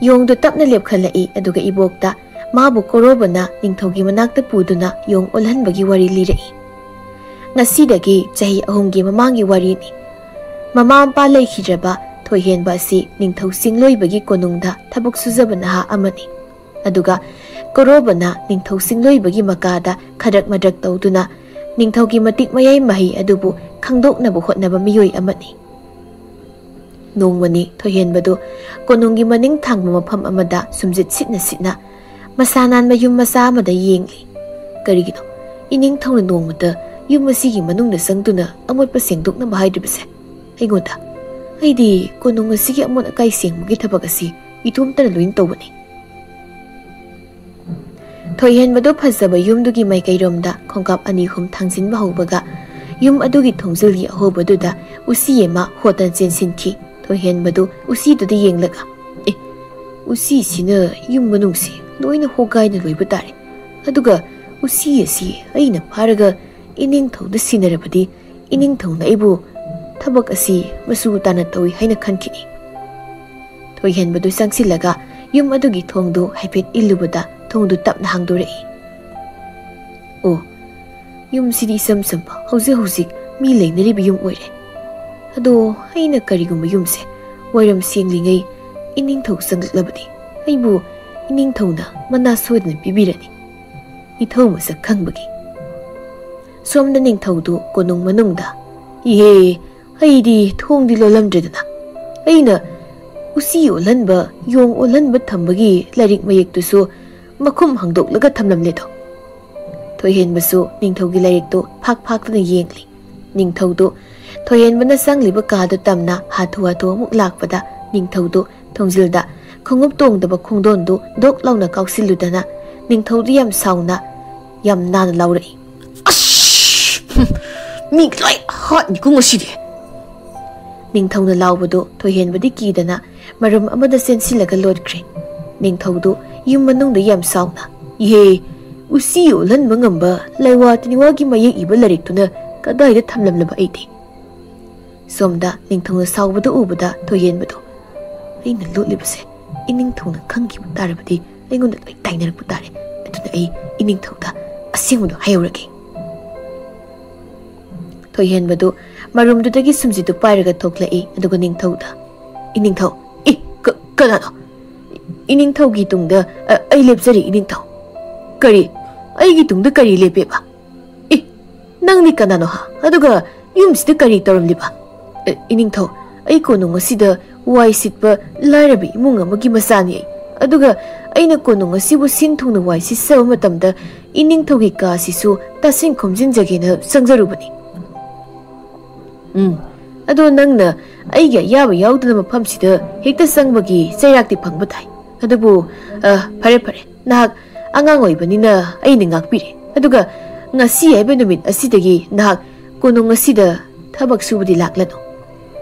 ꯌꯣꯡꯗꯨ ꯇꯞꯅ ꯂꯦꯞꯈꯠꯂꯛꯏ, ꯑꯗꯨꯒ ꯏꯕꯣꯛꯇ ꯃꯥꯕꯨ ꯀꯣꯔꯣꯕꯅ ꯅꯤꯡꯊꯧꯒꯤ ꯃꯅꯥꯛꯇ ꯄꯨꯗꯨꯅ ꯌꯣꯡ ꯑꯣꯜꯍꯟꯕꯒꯤ ꯋꯥꯔꯤ ꯂꯤꯔꯛꯏ꯫ ꯉꯁꯤꯗꯒꯤ ꯆꯍꯤ ꯑꯍꯨꯝꯒꯤ ꯃꯃꯥꯡꯒꯤ ꯋꯥꯔꯤꯅꯤ꯫ ꯃꯃꯥ ꯃꯄꯥ ꯂꯩꯈꯤꯗ꯭ꯔꯕ ꯊꯣꯏꯍꯦꯟꯕ ꯑꯁꯤ ꯅꯤꯡꯊꯧ ꯆꯤꯡꯂꯣꯏꯕꯒꯤ ꯀꯣꯅꯨꯡꯗ ꯊꯕꯛ ꯁꯨꯖꯕ ꯅꯍꯥ ꯑꯃꯅꯤ꯫ ꯑꯗꯨꯒ ꯀꯣꯔꯣꯕꯅ ꯅꯤꯡꯊꯧ ꯆꯤꯡꯂꯣꯏꯕꯒꯤ ꯃꯀꯥꯗ ꯈꯗ꯭ꯔꯛ ꯃꯗ꯭ꯔꯛ ꯇꯧꯗꯨꯅ ꯅꯤꯡꯊꯧꯒꯤ ꯃꯇꯤꯛ ꯃꯌꯥꯏ ꯃꯍꯩ ꯑꯗꯨꯕꯨ ꯈꯪꯗꯣꯛꯅꯕ ꯍꯣꯠꯅꯕ ꯃꯤꯑꯣꯏ ꯑꯃꯅꯤ꯫ ꯅꯣꯡꯃꯅꯤ ꯊꯣꯏꯍꯦꯟꯕꯗꯨ ꯀꯣꯅꯨꯡꯒꯤ ꯃꯅꯤꯡ ꯊꯪꯕ ꯃꯐꯝ ꯑꯃꯗ ꯁꯨꯝꯖꯤꯠ ꯁꯤꯠꯅ ꯁꯤꯠꯅ ꯃꯁꯥ ꯅꯥꯟꯕ ꯌꯨꯝ ꯃꯆꯥ ꯑꯃꯗ ꯌꯦꯡꯂꯤ꯫ ꯀꯔꯤꯒꯤꯅꯣ ꯏꯅꯤꯡꯊꯧꯅ ꯅꯣꯡꯃꯇ ꯌꯨꯝ ꯑꯁꯤꯒꯤ ꯃꯅꯨꯡꯗ ꯆꯪꯗꯨꯅ ꯑꯃꯣꯠꯄ ꯁꯦꯡꯗꯣꯛꯅꯕ ꯍꯥꯏꯗ꯭ꯔꯤꯕꯁꯦ ꯑꯩꯉꯣꯟꯗ? ꯑꯩꯗꯤ ꯀꯣꯅꯨꯡ ꯑꯁꯤꯒꯤ ꯑꯃꯣꯠ ꯑꯀꯥꯏ ꯁꯦꯡꯕꯒꯤ ꯊꯕꯛ ꯑꯁꯤ ꯏꯇꯣꯝꯇꯅ ꯂꯣꯏꯅ ꯇꯧꯕꯅꯤ꯫ ꯊꯣꯏꯍꯦꯟꯕꯗꯨ ꯐꯖꯕ ꯌꯨꯝꯗꯨꯒꯤ ꯃꯥꯏꯀꯩꯔꯣꯝꯗ ꯈꯣꯡꯀꯥꯞ ꯑꯅꯤ ꯑꯍꯨꯝ ꯊꯥꯡꯖꯤꯟꯕ ꯍꯧꯕꯒ, ꯌꯨꯝ ꯑꯗꯨꯒꯤ ꯊꯣꯡꯖꯤꯜꯒꯤ ꯑꯍꯣꯕꯗꯨꯗ ꯎꯆꯤ ꯑꯃ ꯍꯣꯠꯇꯅ ꯆꯦꯟꯁꯤꯟꯈꯤ꯫ ꯊꯣꯏꯍꯦꯟꯕꯗꯨ ꯎꯆꯤꯗꯨꯗ ꯌꯦꯡꯂꯒ, "ꯑꯦ, ꯎꯆꯤꯁꯤꯅ ꯌꯨꯝ ꯃꯅꯨꯡꯁꯤ ꯂꯣꯏꯅ ꯍꯣꯒꯥꯏꯅ ꯂꯣꯏꯕ ꯇꯥꯔꯦ꯫ ꯑꯗꯨꯒ ꯎꯆꯤ ꯑꯁꯤ ꯑꯩꯅ ꯐꯥꯔꯒ ꯏꯅꯤꯡꯊꯧꯗ ꯁꯤꯟꯅꯔꯕꯗꯤ ꯏꯅꯤꯡꯊꯧꯅ ꯑꯩꯕꯨ ꯊꯕꯛ ꯑꯁꯤ ꯃꯆꯨ ꯇꯥꯅ ꯇꯧꯏ ꯍꯥꯏꯅ ꯈꯟꯈꯤꯅꯤ"꯫ ꯊꯣꯏꯍꯦꯟꯕꯗꯨ ꯆꯪꯁꯤꯜꯂꯒ ꯌꯨꯝ ꯑꯗꯨꯒꯤ ꯊꯣꯡꯗꯨ ꯍꯥꯏꯐꯦꯠ ꯏꯜꯂꯨꯕꯗ ꯊꯣꯡꯗꯨ ꯇꯞꯅ ꯍꯥꯡꯗꯣꯔꯛꯏ꯫ "ꯑꯣ, ꯌꯨꯝꯁꯤꯗꯤ ꯏꯆꯝ ꯆꯝꯕ, ꯍꯧꯖꯤꯛ ꯍꯧꯖꯤꯛ ꯃꯤ ꯂꯩꯅꯔꯤꯕ ꯌꯨꯝ ꯑꯣꯏꯔꯦ꯫ ꯑꯗꯣ ꯑꯩꯅ ꯀꯔꯤꯒꯨꯝꯕ ꯌꯨꯝꯁꯦ ꯋꯥꯏꯔꯝ ꯁꯦꯡꯂꯤꯉꯩ ꯏꯅꯤꯡꯊꯧ ꯆꯪꯂꯛꯂꯕꯗꯤ ꯑꯩꯕꯨ ꯏꯅꯤꯡꯊꯧꯅ ꯃꯅꯥ ꯁꯣꯏꯗꯅ ꯄꯤꯕꯤꯔꯅꯤ, ꯏꯊꯧ ꯃꯁꯛ ꯈꯪꯕꯒꯤ"꯫ ꯁꯣꯝꯗ ꯅꯤꯡꯊꯧꯗꯨ ꯀꯣꯅꯨꯡ ꯃꯅꯨꯡꯗ, "ꯏꯍꯦ, ꯑꯩꯗꯤ ꯊꯣꯡꯗꯤ ꯂꯣꯜꯂꯝꯗ꯭ꯔꯦꯗꯅ꯫ ꯑꯩꯅ ꯎꯆꯤ ꯑꯣꯜꯍꯟꯕ, ꯌꯣꯡ ꯑꯣꯜꯍꯟꯕ ꯊꯝꯕꯒꯤ ꯂꯥꯏꯔꯤꯛ ꯃꯌꯦꯛꯇꯨꯁꯨ ꯃꯈꯨꯝ ꯍꯥꯡꯗꯣꯛꯂꯒ ꯊꯝꯂꯝꯂꯦꯗꯣ"꯫ ꯊꯣꯏꯍꯦꯟꯕꯁꯨ ꯅꯤꯡꯊꯧꯒꯤ ꯂꯥꯏꯔꯤꯛꯇꯨ ꯐꯥꯛ ꯐꯥꯛꯇꯨꯅ ꯌꯦꯡꯂꯤ꯫ ꯅꯤꯡꯊꯧꯗꯨ ꯊꯣꯏꯍꯦꯟꯕꯅ ꯆꯪꯂꯤꯕ ꯀꯥꯗꯨ ꯇꯝꯅ ꯍꯥꯊꯨ ꯍꯥꯊꯨ ꯑꯃꯨꯛ ꯂꯥꯛꯄꯗ ꯅꯤꯡꯊꯧꯗꯨ ꯊꯣꯡꯖꯤꯜꯗ ꯈꯣꯡꯎꯞ ꯇꯣꯡꯗꯕ ꯈꯣꯡꯗꯣꯟꯗꯨ ꯗꯣꯛ ꯂꯥꯎꯅ ꯀꯥꯎꯁꯤꯜꯂꯨꯗꯅ ꯅꯤꯡꯊꯧꯗꯨ ꯌꯥꯝ ꯁꯥꯎꯅ, ꯌꯥꯝ ꯅꯥꯅ ꯂꯥꯎꯔꯛꯏ꯫ "ꯑꯁ! ꯍꯨꯝ, ꯃꯤ ꯂꯣꯏ ꯍꯥꯠꯅꯤꯀꯣ ꯉꯁꯤꯗꯤ!" ꯅꯤꯡꯊꯧꯅ ꯂꯥꯎꯕꯗꯨ ꯊꯣꯏꯍꯦꯟꯕꯗꯤ ꯀꯤꯗꯅ ꯃꯔꯨꯝ ꯑꯃꯗ ꯆꯦꯟꯁꯤꯜꯂꯒ ꯂꯣꯠꯈ꯭ꯔꯦ꯫ ꯅꯤꯡꯊꯧꯗꯨ ꯌꯨꯝ ꯃꯅꯨꯡꯗ ꯌꯥꯝ ꯁꯥꯎꯅ, "ꯏꯍꯦ, ꯎꯆꯤ ꯑꯣꯜꯍꯟꯕ ꯉꯝꯕ ꯂꯥꯏꯋꯥ ꯇꯤꯟꯋꯥꯒꯤ ꯃꯌꯦꯛ ꯏꯕ ꯂꯥꯏꯔꯤꯛꯇꯨꯅ ꯀꯗꯥꯏꯗ ꯊꯝꯂꯝꯂꯕ ꯑꯩꯗꯤ?" ꯁꯣꯝꯗ ꯅꯤꯡꯊꯧꯅ ꯁꯥꯎꯕꯗꯨ ꯎꯕꯗ ꯊꯣꯏꯍꯦꯟꯕꯗꯨ, "ꯑꯩꯅ ꯂꯣꯠꯂꯤꯕꯁꯦ ꯏꯅꯤꯡꯊꯧꯅ ꯈꯪꯈꯤꯕ ꯇꯥꯔꯕꯗꯤ ꯑꯩꯉꯣꯟꯗ ꯂꯣꯏ ꯇꯥꯏꯅꯔꯛꯄ ꯇꯥꯔꯦ꯫ ꯑꯗꯨꯅ ꯑꯩ ꯏꯅꯤꯡꯊꯧꯗ ꯑꯁꯦꯡꯕꯗꯣ ꯍꯥꯏꯍꯧꯔꯒꯦ꯫ ꯊꯣꯏꯍꯦꯟꯕꯗꯨ ꯃꯔꯨꯝꯗꯨꯗꯒꯤ ꯁꯨꯝꯖꯤꯠꯇꯨ ꯄꯥꯏꯔꯒ ꯊꯣꯛꯂꯛꯏ꯫ ꯑꯗꯨꯒ ꯅꯤꯡꯊꯧꯗ, "ꯏꯅꯤꯡꯊꯧ, ꯏ, ꯀ-, ꯀꯅꯥꯅꯣ?" "ꯏꯅꯤꯡꯊꯧꯒꯤ ꯇꯨꯡꯗ, ꯑ, ꯑꯩ ꯂꯦꯞꯆꯔꯤ, ꯏꯅꯤꯡꯊꯧ꯫" "ꯀꯔꯤ? ꯑꯩꯒꯤ ꯇꯨꯡꯗ ꯀꯔꯤ ꯂꯦꯞꯄꯦꯕ?" "ꯏ, ꯅꯪꯗꯤ ꯀꯅꯥꯅꯣ, ꯍꯥ? ꯑꯗꯨꯒ ꯌꯨꯝꯁꯤꯗ ꯀꯔꯤ ꯇꯧꯔꯝꯂꯤꯕ?" "ꯑ, ꯏꯅꯤꯡꯊꯧ, ꯑꯩ ꯀꯣꯅꯨꯡ ꯑꯁꯤꯗ ꯋꯥꯏ ꯁꯤꯠꯄ ꯂꯥꯏꯔꯕ ꯏꯃꯨꯡ ꯑꯃꯒꯤ ꯃꯆꯥꯅꯤ ꯑꯩ꯫ ꯑꯗꯨꯒ ꯑꯩꯅ ꯀꯣꯅꯨꯡ ꯑꯁꯤꯕꯨ ꯁꯤꯟ ꯊꯨꯡꯅ ꯋꯥꯏ ꯁꯤꯠꯆꯕ ꯃꯇꯝꯗ ꯏꯅꯤꯡꯊꯧꯒꯤ ꯀꯥ ꯑꯁꯤꯁꯨ ꯇꯥꯁꯤꯟ ꯈꯣꯝꯖꯤꯟꯖꯒꯦꯅ ꯆꯪꯖꯔꯨꯕꯅꯤ꯫" "ꯎꯝ, ꯑꯗꯣ ꯅꯪꯅ ꯑꯩꯒꯤ ꯑꯌꯥꯕ ꯌꯥꯎꯗꯅ ꯃꯐꯝꯁꯤꯗ ꯍꯦꯛꯇ ꯆꯪꯕꯒꯤ ꯆꯩꯔꯥꯛꯇꯤ ꯐꯪꯕ ꯇꯥꯏ꯫ ꯑꯗꯨꯕꯨ, ꯑ, ꯐꯔꯦ, ꯐꯔꯦ, ꯅꯍꯥꯛ ꯑꯉꯥꯡ ꯑꯣꯏꯕꯅꯤꯅ ꯑꯩꯅ ꯉꯥꯛꯄꯤꯔꯦ꯫ ꯑꯗꯨꯒ ꯉꯁꯤ ꯍꯥꯏꯕ ꯅꯨꯃꯤꯠ ꯑꯁꯤꯗꯒꯤ ꯅꯍꯥꯛ ꯀꯣꯅꯨꯡ ꯑꯁꯤꯗ ꯊꯕꯛ ꯁꯨꯕꯗꯤ ꯂꯥꯛꯂꯅꯨ꯫"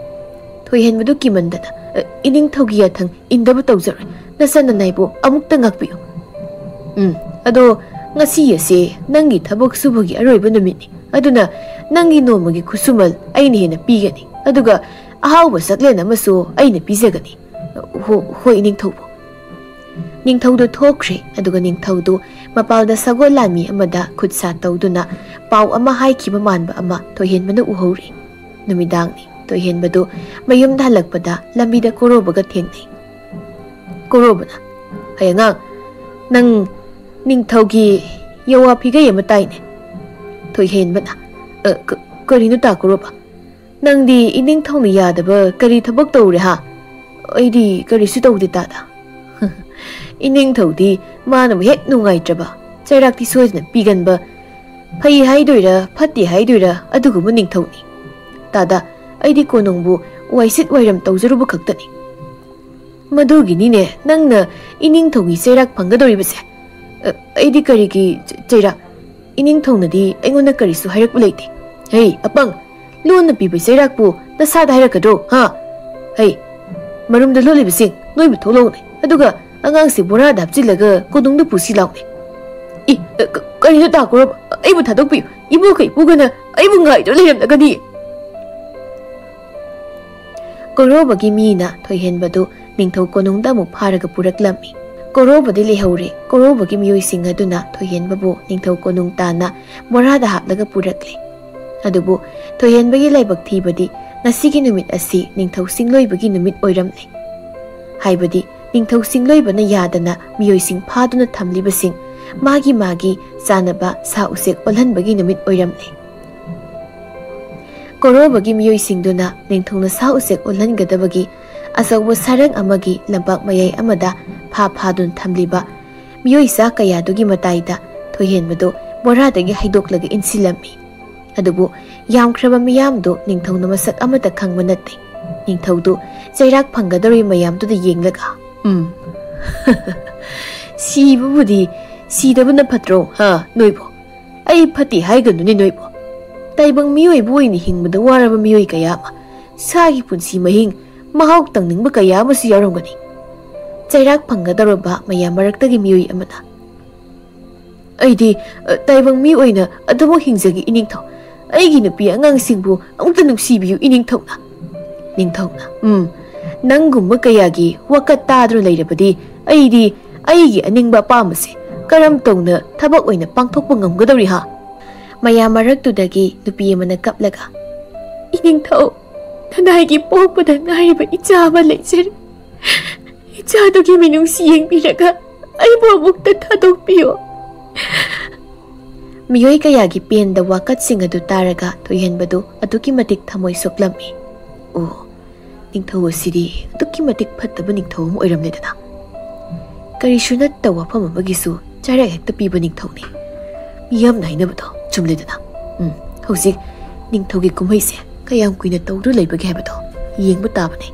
ꯊꯣꯏꯍꯦꯟꯕꯗꯨ ꯀꯤꯃꯟꯗꯅ, "ꯑ, ꯏꯅꯤꯡꯊꯧꯒꯤ ꯌꯥꯊꯪ ꯏꯟꯗꯕ ꯇꯧꯖꯔꯣꯏ꯫ ꯅꯆꯥ ꯅꯅꯥꯏꯕꯨ ꯑꯃꯨꯛꯇ ꯉꯥꯛꯄꯤꯌꯨ꯫" "ꯎꯝ, ꯑꯗꯣ ꯉꯁꯤ ꯑꯁꯦ ꯅꯪꯒꯤ ꯊꯕꯛ ꯁꯨꯕꯒꯤ ꯑꯔꯣꯏꯕ ꯅꯨꯃꯤꯠꯅꯤ꯫ ꯑꯗꯨꯅ ꯅꯪꯒꯤ ꯅꯣꯡꯃꯒꯤ ꯈꯨꯠꯁꯨꯃꯜ ꯑꯩꯅ ꯍꯦꯟꯅ ꯄꯤꯒꯅꯤ꯫ ꯑꯗꯨꯒ ꯑꯍꯥꯎꯕ ꯆꯥꯛꯂꯦꯟ ꯑꯃꯁꯨ ꯑꯩꯅ ꯄꯤꯖꯒꯅꯤ꯫" "ꯍꯣ-, ꯍꯣꯏ, ꯏꯅꯤꯡꯊꯧꯕꯨ꯫" ꯅꯤꯡꯊꯧꯗꯨ ꯊꯣꯛꯈ꯭ꯔꯦ꯫ ꯑꯗꯨꯒ ꯅꯤꯡꯊꯧꯗꯨ ꯃꯄꯥꯜꯗ ꯁꯒꯣꯜ ꯂꯥꯟꯃꯤ ꯑꯃꯗ ꯈꯨꯠ ꯁꯥ ꯇꯧꯗꯨꯅ ꯄꯥꯎ ꯑꯃ ꯍꯥꯏꯈꯤꯕ ꯃꯥꯟꯕ ꯑꯃ ꯊꯣꯏꯍꯦꯟꯕꯅ ꯎꯍꯧꯔꯤ꯫ ꯅꯨꯃꯤꯗꯥꯡꯅꯤ꯫ ꯊꯣꯏꯍꯦꯟꯕꯗꯨ ꯃꯌꯨꯝꯗ ꯍꯜꯂꯛꯄꯗ ꯂꯝꯕꯤꯗ ꯀꯣꯔꯣꯕꯒ ꯊꯦꯡꯅꯩ꯫ ꯀꯣꯔꯣꯕꯅ, "ꯍꯩ ꯑꯉꯥꯡ, ꯅꯪ ꯅꯤꯡꯊꯧꯒꯤ ꯌꯋꯥ ꯐꯤꯒꯩ ꯑꯃ ꯇꯥꯏꯅꯦ?" ꯊꯣꯏꯍꯦꯟꯕꯅ, "ꯑ, ꯀ-, ꯀꯔꯤꯅꯣ ꯇꯥ ꯀꯣꯔꯣꯕ? ꯅꯪꯗꯤ ꯏꯅꯤꯡꯊꯧꯅ ꯌꯥꯗꯕ ꯀꯔꯤ ꯊꯕꯛ ꯇꯧꯔꯦ, ꯍꯥ?" "ꯑꯩꯗꯤ ꯀꯔꯤꯁꯨ ꯇꯧꯗꯦ, ꯇꯥꯗ꯫" "ꯏꯅꯤꯡꯊꯧꯗꯤ ꯃꯥꯅꯕꯨ ꯍꯦꯛ ꯅꯨꯡꯉꯥꯏꯇ꯭ꯔꯕ ꯆꯩꯔꯥꯛꯇꯤ ꯁꯣꯏꯗꯅ ꯄꯤꯒꯟꯕ, ꯐꯩ ꯍꯥꯏꯗꯣꯏꯔꯥ ꯐꯠꯇꯦ ꯍꯥꯏꯗꯣꯏꯔꯥ ꯑꯗꯨꯒꯨꯝꯕ ꯅꯤꯡꯊꯧꯅꯤ꯫ ꯇꯥꯗ, ꯑꯩꯗꯤ ꯀꯣꯅꯨꯡꯕꯨ ꯋꯥꯏꯁꯤꯠ ꯋꯥꯏꯔꯝ ꯇꯧꯖꯔꯨꯕ ꯈꯛꯇꯅꯤ꯫" "ꯃꯗꯨꯒꯤꯅꯤꯅꯦ ꯅꯪꯅ ꯏꯅꯤꯡꯊꯧꯒꯤ ꯆꯩꯔꯥꯛ ꯐꯪꯒꯗꯧꯔꯤꯕꯁꯦ꯫" "ꯑ, ꯑꯩꯗꯤ ꯀꯔꯤꯒꯤ ꯆ-, ꯆꯩꯔꯥꯛ? ꯏꯅꯤꯡꯊꯧꯅꯗꯤ ꯑꯩꯉꯣꯟꯗ ꯀꯔꯤꯁꯨ ꯍꯥꯏꯔꯛꯄ ꯂꯩꯇꯦ꯫" "ꯍꯦ, ꯑꯄꯪ! ꯂꯣꯟꯅ ꯄꯤꯕ ꯆꯩꯔꯥꯛꯄꯨ ꯅꯁꯥꯗ ꯍꯥꯏꯔꯛꯀꯗ꯭ꯔꯣ, ꯍꯥ? ꯍꯩ, ꯃꯔꯨꯝꯗ ꯂꯣꯠꯂꯤꯕꯁꯤꯡ, ꯅꯣꯏꯕꯨ ꯊꯣꯛꯂꯛꯎꯅꯦ꯫ ꯑꯗꯨꯒ ꯑꯉꯥꯡꯁꯤ ꯕꯣꯔꯥꯗ ꯍꯥꯞꯆꯤꯜꯂꯒ ꯀꯣꯅꯨꯡꯗ ꯄꯨꯁꯤ ꯂꯥꯎꯅꯦ꯫" "ꯏ, ꯑ, ꯀ-, ꯀꯔꯤꯅꯣ ꯇꯥ ꯀꯣꯔꯣꯕ? ꯑꯩꯕꯨ ꯊꯥꯗꯣꯛꯄꯤꯌꯨ꯫ ꯏꯕꯣꯛꯀ ꯏꯄꯨꯒꯅ ꯑꯩꯕꯨ ꯉꯥꯏꯗꯨꯅ ꯂꯩꯔꯝꯂꯒꯅꯤ꯫" ꯀꯣꯔꯣꯕꯒꯤ ꯃꯤꯅ ꯊꯣꯏꯍꯦꯟꯕꯗꯨ ꯅꯤꯡꯊꯧ ꯀꯣꯅꯨꯡꯗ ꯑꯃꯨꯛ ꯐꯥꯔꯒ ꯄꯨꯔꯛꯂꯝꯃꯤ꯫ ꯀꯣꯔꯣꯕꯗꯤ ꯂꯩꯍꯧꯔꯦ꯫ ꯀꯣꯔꯣꯕꯒꯤ ꯃꯤꯑꯣꯏꯁꯤꯡ ꯑꯗꯨꯅ ꯊꯣꯏꯍꯦꯟꯕꯕꯨ ꯅꯤꯡꯊꯧ ꯀꯣꯅꯨꯡ ꯇꯥꯟꯅ ꯕꯣꯔꯥꯗ ꯍꯥꯞꯂꯒ ꯄꯨꯔꯛꯂꯦ꯫ ꯑꯗꯨꯕꯨ ꯊꯣꯏꯍꯦꯟꯕꯒꯤ ꯂꯥꯏꯕꯛ ꯊꯤꯕꯗꯤ ꯉꯁꯤꯒꯤ ꯅꯨꯃꯤꯠ ꯑꯁꯤ ꯅꯤꯡꯊꯧ ꯆꯤꯡꯂꯣꯏꯕꯒꯤ ꯅꯨꯃꯤꯠ ꯑꯣꯏꯔꯝꯂꯦ꯫ ꯍꯥꯏꯕꯗꯤ ꯅꯤꯡꯊꯧ ꯆꯤꯡꯂꯣꯏꯕꯅ ꯌꯥꯗꯅ ꯃꯤꯑꯣꯏꯁꯤꯡ ꯐꯥꯗꯨꯅ ꯊꯝꯂꯤꯕꯁꯤꯡ ꯃꯥꯒꯤ ꯃꯥꯒꯤ ꯆꯥꯅꯕ ꯁꯥ ꯎꯆꯦꯛ ꯑꯣꯜꯍꯟꯕꯒꯤ ꯅꯨꯃꯤꯠ ꯑꯣꯏꯔꯝꯂꯦ꯫ ꯀꯣꯔꯣꯕꯒꯤ ꯃꯤꯑꯣꯏꯁꯤꯡꯗꯨꯅ ꯅꯤꯡꯊꯧꯅ ꯁꯥ ꯎꯆꯦꯛ ꯑꯣꯜꯍꯟꯒꯗꯕꯒꯤ ꯑꯆꯧꯕ ꯁꯥꯔꯪ ꯑꯃꯒꯤ ꯂꯝꯄꯥꯛ ꯃꯌꯥꯏ ꯑꯃꯗ ꯐꯥ ꯐꯥꯗꯨꯅ ꯊꯝꯂꯤꯕ ꯃꯤꯑꯣꯏ ꯆꯥ ꯀꯌꯥꯗꯨꯒꯤ ꯃꯇꯥꯏꯗ ꯊꯣꯏꯍꯦꯟꯕꯗꯨ ꯕꯣꯔꯥꯗꯒꯤ ꯍꯩꯗꯣꯛꯂꯒ ꯏꯟꯁꯤꯜꯂꯝꯃꯤ꯫ ꯑꯗꯨꯕꯨ ꯌꯥꯝꯈ꯭ꯔꯕ ꯃꯤꯌꯥꯝꯗꯨ ꯅꯤꯡꯊꯧꯅ ꯃꯁꯛ ꯑꯃꯠꯇ ꯈꯪꯕ ꯅꯠꯇꯦ꯫ ꯅꯤꯡꯊꯧꯗꯨ ꯆꯩꯔꯥꯛ ꯐꯪꯒꯗꯧꯔꯤ ꯃꯌꯥꯝꯗꯨꯗ ꯌꯦꯡꯂꯒ, "ꯎꯝ, ꯁꯤꯕꯕꯨꯗꯤ ꯁꯤꯗꯕꯅ ꯐꯠꯇ꯭ꯔꯣ, ꯍꯥ, ꯅꯣꯏꯕꯣ? ꯑꯩ ꯐꯠꯇꯦ ꯍꯥꯏꯒꯅꯨꯅꯦ ꯅꯣꯏꯕꯣ꯫ ꯇꯥꯏꯕꯪ ꯃꯤꯑꯣꯏꯕ ꯑꯣꯏꯅ ꯍꯤꯡꯕꯗ ꯋꯥꯔꯕ ꯃꯤꯑꯣꯏ ꯀꯌꯥ ꯑꯃ ꯁꯥꯒꯤ ꯄꯨꯟꯁꯤ ꯃꯍꯤꯡ ꯃꯍꯥꯎ ꯇꯪꯅꯤꯡꯕ ꯀꯌꯥ ꯑꯃꯁꯨ ꯌꯥꯎꯔꯝꯒꯅꯤ꯫ ꯆꯩꯔꯥꯛ ꯐꯪꯒꯗꯧꯔꯕ ꯃꯌꯥꯝ ꯃꯔꯛꯇꯒꯤ ꯃꯤꯑꯣꯏ ꯑꯃꯅ, ꯑꯩꯗꯤ, ꯑ, ꯇꯥꯏꯕꯪ ꯃꯤ ꯑꯣꯏꯅ ꯑꯗꯨꯃꯛ ꯍꯤꯡꯖꯒꯦ ꯏꯅꯤꯡꯊꯧ꯫ ꯑꯩꯒꯤ ꯅꯨꯄꯤ ꯑꯉꯥꯡꯁꯤꯡꯕꯨ ꯑꯃꯨꯛꯇ ꯅꯨꯡꯁꯤꯕꯤꯌꯨ ꯏꯅꯤꯡꯊꯧꯅ꯫" ꯅꯤꯡꯊꯧꯅ, "ꯎꯝ, ꯅꯪꯒꯨꯝꯕ ꯀꯌꯥꯒꯤ ꯋꯥꯀꯠ ꯇꯥꯗꯨꯅ ꯂꯩꯔꯕꯗꯤ ꯑꯩꯗꯤ ꯑꯩꯒꯤ ꯑꯅꯤꯡꯕ ꯑꯄꯥꯝꯕꯁꯦ ꯀꯔꯝ ꯇꯧꯅ ꯊꯕꯛ ꯑꯣꯏꯅ ꯄꯥꯡꯊꯣꯛꯄ ꯉꯝꯒꯗꯧꯔꯤ ꯍꯥ?" ꯃꯌꯥꯝ ꯃꯔꯛꯇꯨꯗꯒꯤ ꯅꯨꯄꯤ ꯑꯃꯅ ꯀꯞꯂꯒ, "ꯏꯅꯤꯡꯊꯧ, ꯊꯅꯥꯏꯒꯤ ꯄꯣꯛꯄꯗ ꯉꯥꯏꯔꯤꯕ ꯏꯆꯥ ꯑꯃ ꯂꯩꯖꯔꯦ꯫ ꯏꯆꯥꯗꯨꯒꯤ ꯃꯤꯅꯨꯡꯁꯤ ꯌꯦꯡꯕꯤꯔꯒ ꯑꯩꯕꯨ ꯑꯃꯨꯛꯇ ꯊꯥꯗꯣꯛꯄꯤꯌꯨ꯫" ꯃꯤꯑꯣꯏ ꯀꯌꯥꯒꯤ ꯄꯦꯟꯗ ꯋꯥꯀꯠꯁꯤꯡ ꯑꯗꯨ ꯇꯥꯔꯒ ꯊꯣꯏꯍꯦꯟꯕꯗꯨ ꯑꯗꯨꯛꯀꯤ ꯃꯇꯤꯛ ꯊꯃꯣꯏ ꯁꯣꯛꯂꯝꯃꯤ꯫ ꯑꯣ, ꯅꯤꯡꯊꯧ ꯑꯁꯤꯗꯤ ꯑꯗꯨꯛꯀꯤ ꯃꯇꯤꯛ ꯐꯠꯇꯕ ꯅꯤꯡꯊꯧ ꯑꯃ ꯑꯣꯏꯔꯝꯂꯦꯗꯅ꯫ ꯀꯔꯤꯁꯨ ꯅꯠꯇ ꯋꯥꯐꯝ ꯑꯃꯒꯤꯁꯨ ꯆꯩꯔꯥꯛ ꯍꯦꯛꯇ ꯄꯤꯕ ꯅꯤꯡꯊꯧꯅꯤ꯫ ꯃꯤꯌꯥꯝꯅ ꯍꯥꯏꯅꯕꯗꯣ ꯆꯨꯝꯂꯦꯗꯅ꯫ ꯎꯝ, ꯍꯧꯖꯤꯛ ꯅꯤꯡꯊꯧꯒꯤ ꯀꯨꯝꯍꯩꯁꯦ ꯀꯌꯥꯝ ꯀꯨꯏꯅ ꯇꯧꯗꯨꯅ ꯂꯩꯕꯒꯦ ꯍꯥꯏꯕꯗꯣ ꯌꯦꯡꯕ ꯇꯥꯕꯅꯦ꯫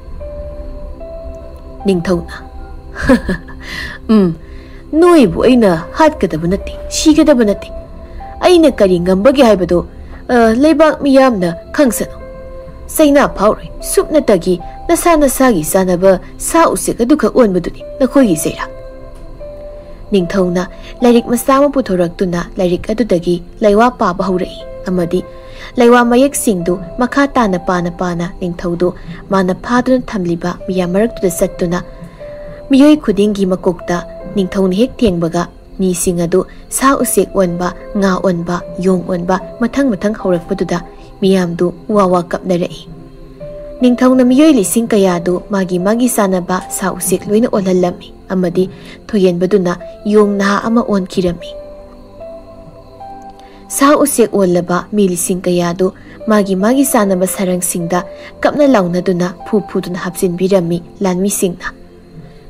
ꯅꯤꯡꯊꯧꯅ, "ꯎꯝ, ꯅꯣꯏꯕꯨ ꯑꯩꯅ ꯍꯥꯠꯀꯗꯕ ꯅꯠꯇꯦ, ꯁꯤꯒꯗꯕ ꯅꯠꯇꯦ꯫ ꯑꯩꯅ ꯀꯔꯤ ꯉꯝꯕꯒꯦ ꯍꯥꯏꯕꯗꯣ, ꯑ, ꯂꯩꯕꯥꯛ ꯃꯤꯌꯥꯝꯅ ꯈꯪꯁꯅꯨ꯫ ꯆꯩꯅꯥ ꯐꯥꯎꯔꯣꯏ, ꯁꯨꯞꯅꯇꯒꯤ ꯅꯁꯥ ꯅꯁꯥꯒꯤ ꯆꯥꯅꯕ ꯁꯥ ꯎꯆꯦꯛ ꯑꯗꯨꯈꯛ ꯑꯣꯟꯕꯗꯨꯅꯤ ꯅꯈꯣꯏꯒꯤ ꯆꯩꯔꯥꯛ꯫" ꯅꯤꯡꯊꯧꯅ ꯂꯥꯏꯔꯤꯛ ꯃꯆꯥ ꯑꯃ ꯄꯨꯊꯣꯔꯛꯇꯨꯅ ꯂꯥꯏꯔꯤꯛ ꯑꯗꯨꯗꯒꯤ ꯂꯩꯋꯥ ꯄꯥꯕ ꯍꯧꯔꯛꯏ ꯑꯃꯗꯤ ꯂꯩꯋꯥ ꯃꯌꯦꯛꯁꯤꯡꯗꯨ ꯃꯈꯥ ꯇꯥꯅ ꯄꯥꯅ ꯄꯥꯅ ꯅꯤꯡꯊꯧꯗꯨ ꯃꯥꯅ ꯐꯥꯗꯨꯅ ꯊꯝꯂꯤꯕ ꯃꯤꯌꯥꯝ ꯃꯔꯛꯇꯨꯗ ꯆꯠꯇꯨꯅ ꯃꯤꯑꯣꯏ ꯈꯨꯗꯤꯡꯒꯤ ꯃꯀꯣꯛꯇ ꯅꯤꯡꯊꯧꯅ ꯍꯦꯛ ꯊꯦꯡꯕꯒ ꯃꯤꯁꯤꯡ ꯑꯗꯨ ꯁꯥ ꯎꯆꯦꯛ ꯑꯣꯟꯕ, ꯉꯥ ꯑꯣꯟꯕ, ꯌꯣꯡ ꯑꯣꯟꯕ ꯃꯊꯪ ꯃꯊꯪ ꯍꯧꯔꯛꯄꯗꯨꯗ ꯃꯤꯌꯥꯝꯗꯨ ꯋꯥ ꯋꯥ ꯀꯞꯅꯔꯛꯏ꯫ ꯅꯤꯡꯊꯧꯅ ꯃꯤꯑꯣꯏ ꯂꯤꯁꯤꯡ ꯀꯌꯥꯗꯨ ꯃꯥꯒꯤ ꯃꯥꯒꯤ ꯆꯥꯅꯕ ꯁꯥ ꯎꯆꯦꯛ ꯂꯣꯏꯅ ꯑꯣꯜꯍꯜꯂꯝꯃꯤ ꯑꯃꯗꯤ ꯊꯣꯏꯍꯦꯟꯕꯗꯨꯅ ꯌꯣꯡ ꯅꯍꯥ ꯑꯃ ꯑꯣꯟꯈꯤꯔꯝꯃꯤ꯫ ꯁꯥ ꯎꯆꯦꯛ ꯑꯣꯜꯂꯕ ꯃꯤ ꯂꯤꯁꯤꯡ ꯀꯌꯥꯗꯨ ꯃꯥꯒꯤ ꯃꯥꯒꯤ ꯆꯥꯅꯕ ꯁꯔꯪꯁꯤꯡꯗ ꯀꯞꯅ ꯂꯥꯎꯅꯗꯨꯅ ꯐꯨ ꯐꯨꯗꯨꯅ ꯍꯥꯞꯆꯤꯟꯕꯤꯔꯝꯃꯤ ꯂꯥꯟꯃꯤꯁꯤꯡꯅ꯫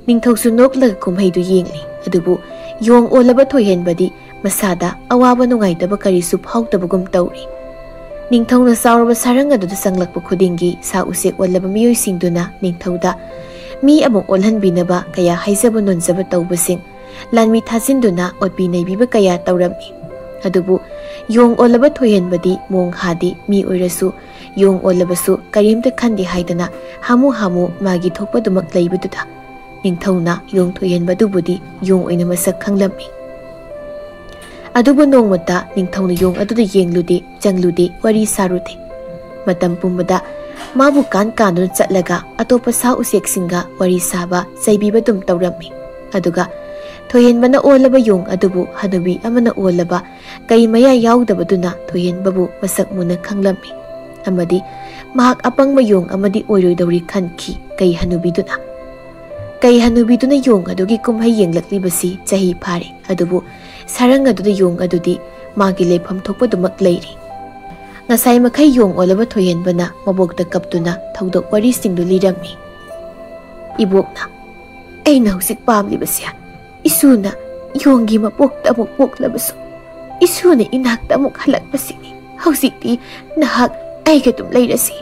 ꯅꯤꯡꯊꯧꯁꯨ ꯅꯣꯛꯂꯒ ꯀꯨꯝꯍꯩꯗꯨ ꯌꯦꯡꯂꯤ꯫ ꯑꯗꯨꯕꯨ ꯌꯣꯡ ꯑꯣꯜꯂꯕ ꯊꯣꯏꯍꯦꯟꯕꯗꯤ ꯃꯁꯥꯗ ꯑꯋꯥꯕ ꯅꯨꯡꯉꯥꯏꯇꯕ ꯀꯔꯤꯁꯨ ꯐꯥꯎꯗꯕꯒꯨꯝ ꯇꯧꯔꯤ꯫ ꯅꯤꯡꯊꯧꯅ ꯆꯥꯎꯔꯕ ꯁꯔꯪ ꯑꯗꯨꯗ ꯆꯪꯂꯛꯄ ꯈꯨꯗꯤꯡꯒꯤ ꯁꯥ ꯎꯆꯦꯛ ꯑꯣꯜꯂꯕ ꯃꯤꯑꯣꯏꯁꯤꯡꯗꯨꯅ ꯅꯤꯡꯊꯧꯗ ꯃꯤ ꯑꯃꯨꯛ ꯑꯣꯜꯍꯟꯕꯤꯅꯕ ꯀꯌꯥ ꯍꯥꯏꯖꯕ ꯅꯣꯟꯖꯕ ꯇꯧꯕꯁꯤꯡ, ꯂꯥꯟꯃꯤ ꯊꯥꯖꯤꯟꯗꯨꯅ ꯑꯣꯠꯄꯤ ꯅꯩꯕꯤꯕ ꯀꯌꯥ ꯇꯧꯔꯝꯃꯤ꯫ ꯑꯗꯨꯕꯨ ꯌꯣꯡ ꯑꯣꯜꯂꯕ ꯊꯣꯏꯍꯦꯟꯕꯗꯤ ꯃꯣꯡ ꯍꯥꯗꯤ ꯃꯤ ꯑꯣꯏꯔꯁꯨ ꯌꯣꯡ ꯑꯣꯜꯂꯕꯁꯨ ꯀꯔꯤꯝꯇ ꯈꯟꯗꯦ ꯍꯥꯏꯗꯅ ꯍꯥꯃꯨ ꯍꯥꯃꯨ ꯃꯥꯒꯤ ꯊꯣꯛꯄꯗꯨꯃꯛ ꯂꯩꯕꯗꯨꯗ ꯅꯤꯡꯊꯧꯅ ꯌꯣꯡ ꯊꯣꯏꯍꯦꯟꯕꯗꯨꯕꯨꯗꯤ ꯌꯣꯡ ꯑꯣꯏꯅ ꯃꯁꯛ ꯈꯪꯂꯝꯃꯤ꯫ ꯑꯗꯨꯕꯨ ꯅꯣꯡꯃꯇ ꯅꯤꯡꯊꯧꯅ ꯌꯣꯡ ꯑꯗꯨꯗ ꯌꯦꯡꯂꯨꯗꯦ, ꯆꯪꯂꯨꯗꯦ, ꯋꯥꯔꯤ ꯁꯥꯔꯨꯗꯦ꯫ ꯃꯇꯝ ꯄꯨꯝꯕꯗ ꯃꯥꯕꯨ ꯀꯥꯟ ꯀꯥꯟꯗꯨꯅ ꯆꯠꯂꯒ ꯑꯇꯣꯞꯄ ꯁꯥ ꯎꯆꯦꯛꯁꯤꯡꯒ ꯋꯥꯔꯤ ꯁꯥꯕ, ꯆꯩꯕꯤꯕ ꯑꯗꯨꯝ ꯇꯧꯔꯝꯃꯤ꯫ ꯑꯗꯨꯒ ꯊꯣꯏꯍꯦꯟꯕꯅ ꯑꯣꯜꯂꯕ ꯌꯣꯡ ꯑꯗꯨꯕꯨ ꯍꯅꯨꯕꯤ ꯑꯃꯅ ꯑꯣꯜꯂꯕ ꯀꯩ ꯃꯌꯥ ꯌꯥꯎꯗꯕꯗꯨꯅ ꯊꯣꯏꯍꯦꯟꯕꯕꯨ ꯃꯁꯛ ꯃꯨꯟꯅ ꯈꯪꯂꯝꯃꯤ꯫ ꯑꯃꯗꯤ ꯃꯍꯥꯛ ꯑꯄꯪꯕ ꯌꯣꯡ ꯑꯃꯗꯤ ꯑꯣꯏꯔꯣꯏꯗꯧꯔꯤ ꯈꯟꯈꯤ ꯀꯩ ꯍꯅꯨꯕꯤꯗꯨꯅ꯫ ꯀꯩ ꯍꯅꯨꯕꯤꯗꯨꯅ ꯌꯣꯡ ꯑꯗꯨꯒꯤ ꯀꯨꯝꯍꯩ ꯌꯦꯡꯂꯛꯂꯤꯕꯁꯤ ꯆꯍꯤ ꯐꯥꯔꯦ, ꯑꯗꯨꯕꯨ ꯁꯔꯪ ꯑꯗꯨꯗ ꯌꯣꯡ ꯑꯗꯨꯗꯤ ꯃꯥꯒꯤ ꯂꯩꯐꯝ ꯊꯣꯛꯄꯗꯨꯃꯛ ꯂꯩꯔꯤ꯫ ꯉꯁꯥꯏ ꯃꯈꯩ ꯌꯣꯡ ꯑꯣꯜꯂꯕ ꯊꯣꯏꯍꯦꯟꯕꯅ ꯃꯕꯣꯛꯇ ꯀꯞꯇꯨꯅ ꯊꯧꯗꯣꯛ ꯋꯥꯔꯤꯁꯤꯡꯗꯨ ꯂꯤꯔꯝꯃꯤ꯫ "ꯏꯕꯣꯛꯅ, ꯑꯩꯅ ꯍꯧꯖꯤꯛ ꯄꯥꯝꯂꯤꯕꯁꯦ ꯏꯁꯨꯅ ꯌꯣꯡꯒꯤ ꯃꯄꯣꯛꯇ ꯑꯃꯨꯛ ꯄꯣꯛꯂꯕꯁꯨ, ꯏꯁꯨꯅ ꯏꯅꯥꯛꯇ ꯑꯃꯨꯛ ꯍꯜꯂꯛꯄꯁꯤꯅꯤ꯫ ꯍꯧꯖꯤꯛꯇꯤ ꯅꯍꯥꯛ ꯑꯩꯒ ꯑꯗꯨꯝ ꯂꯩꯔꯁꯤ꯫"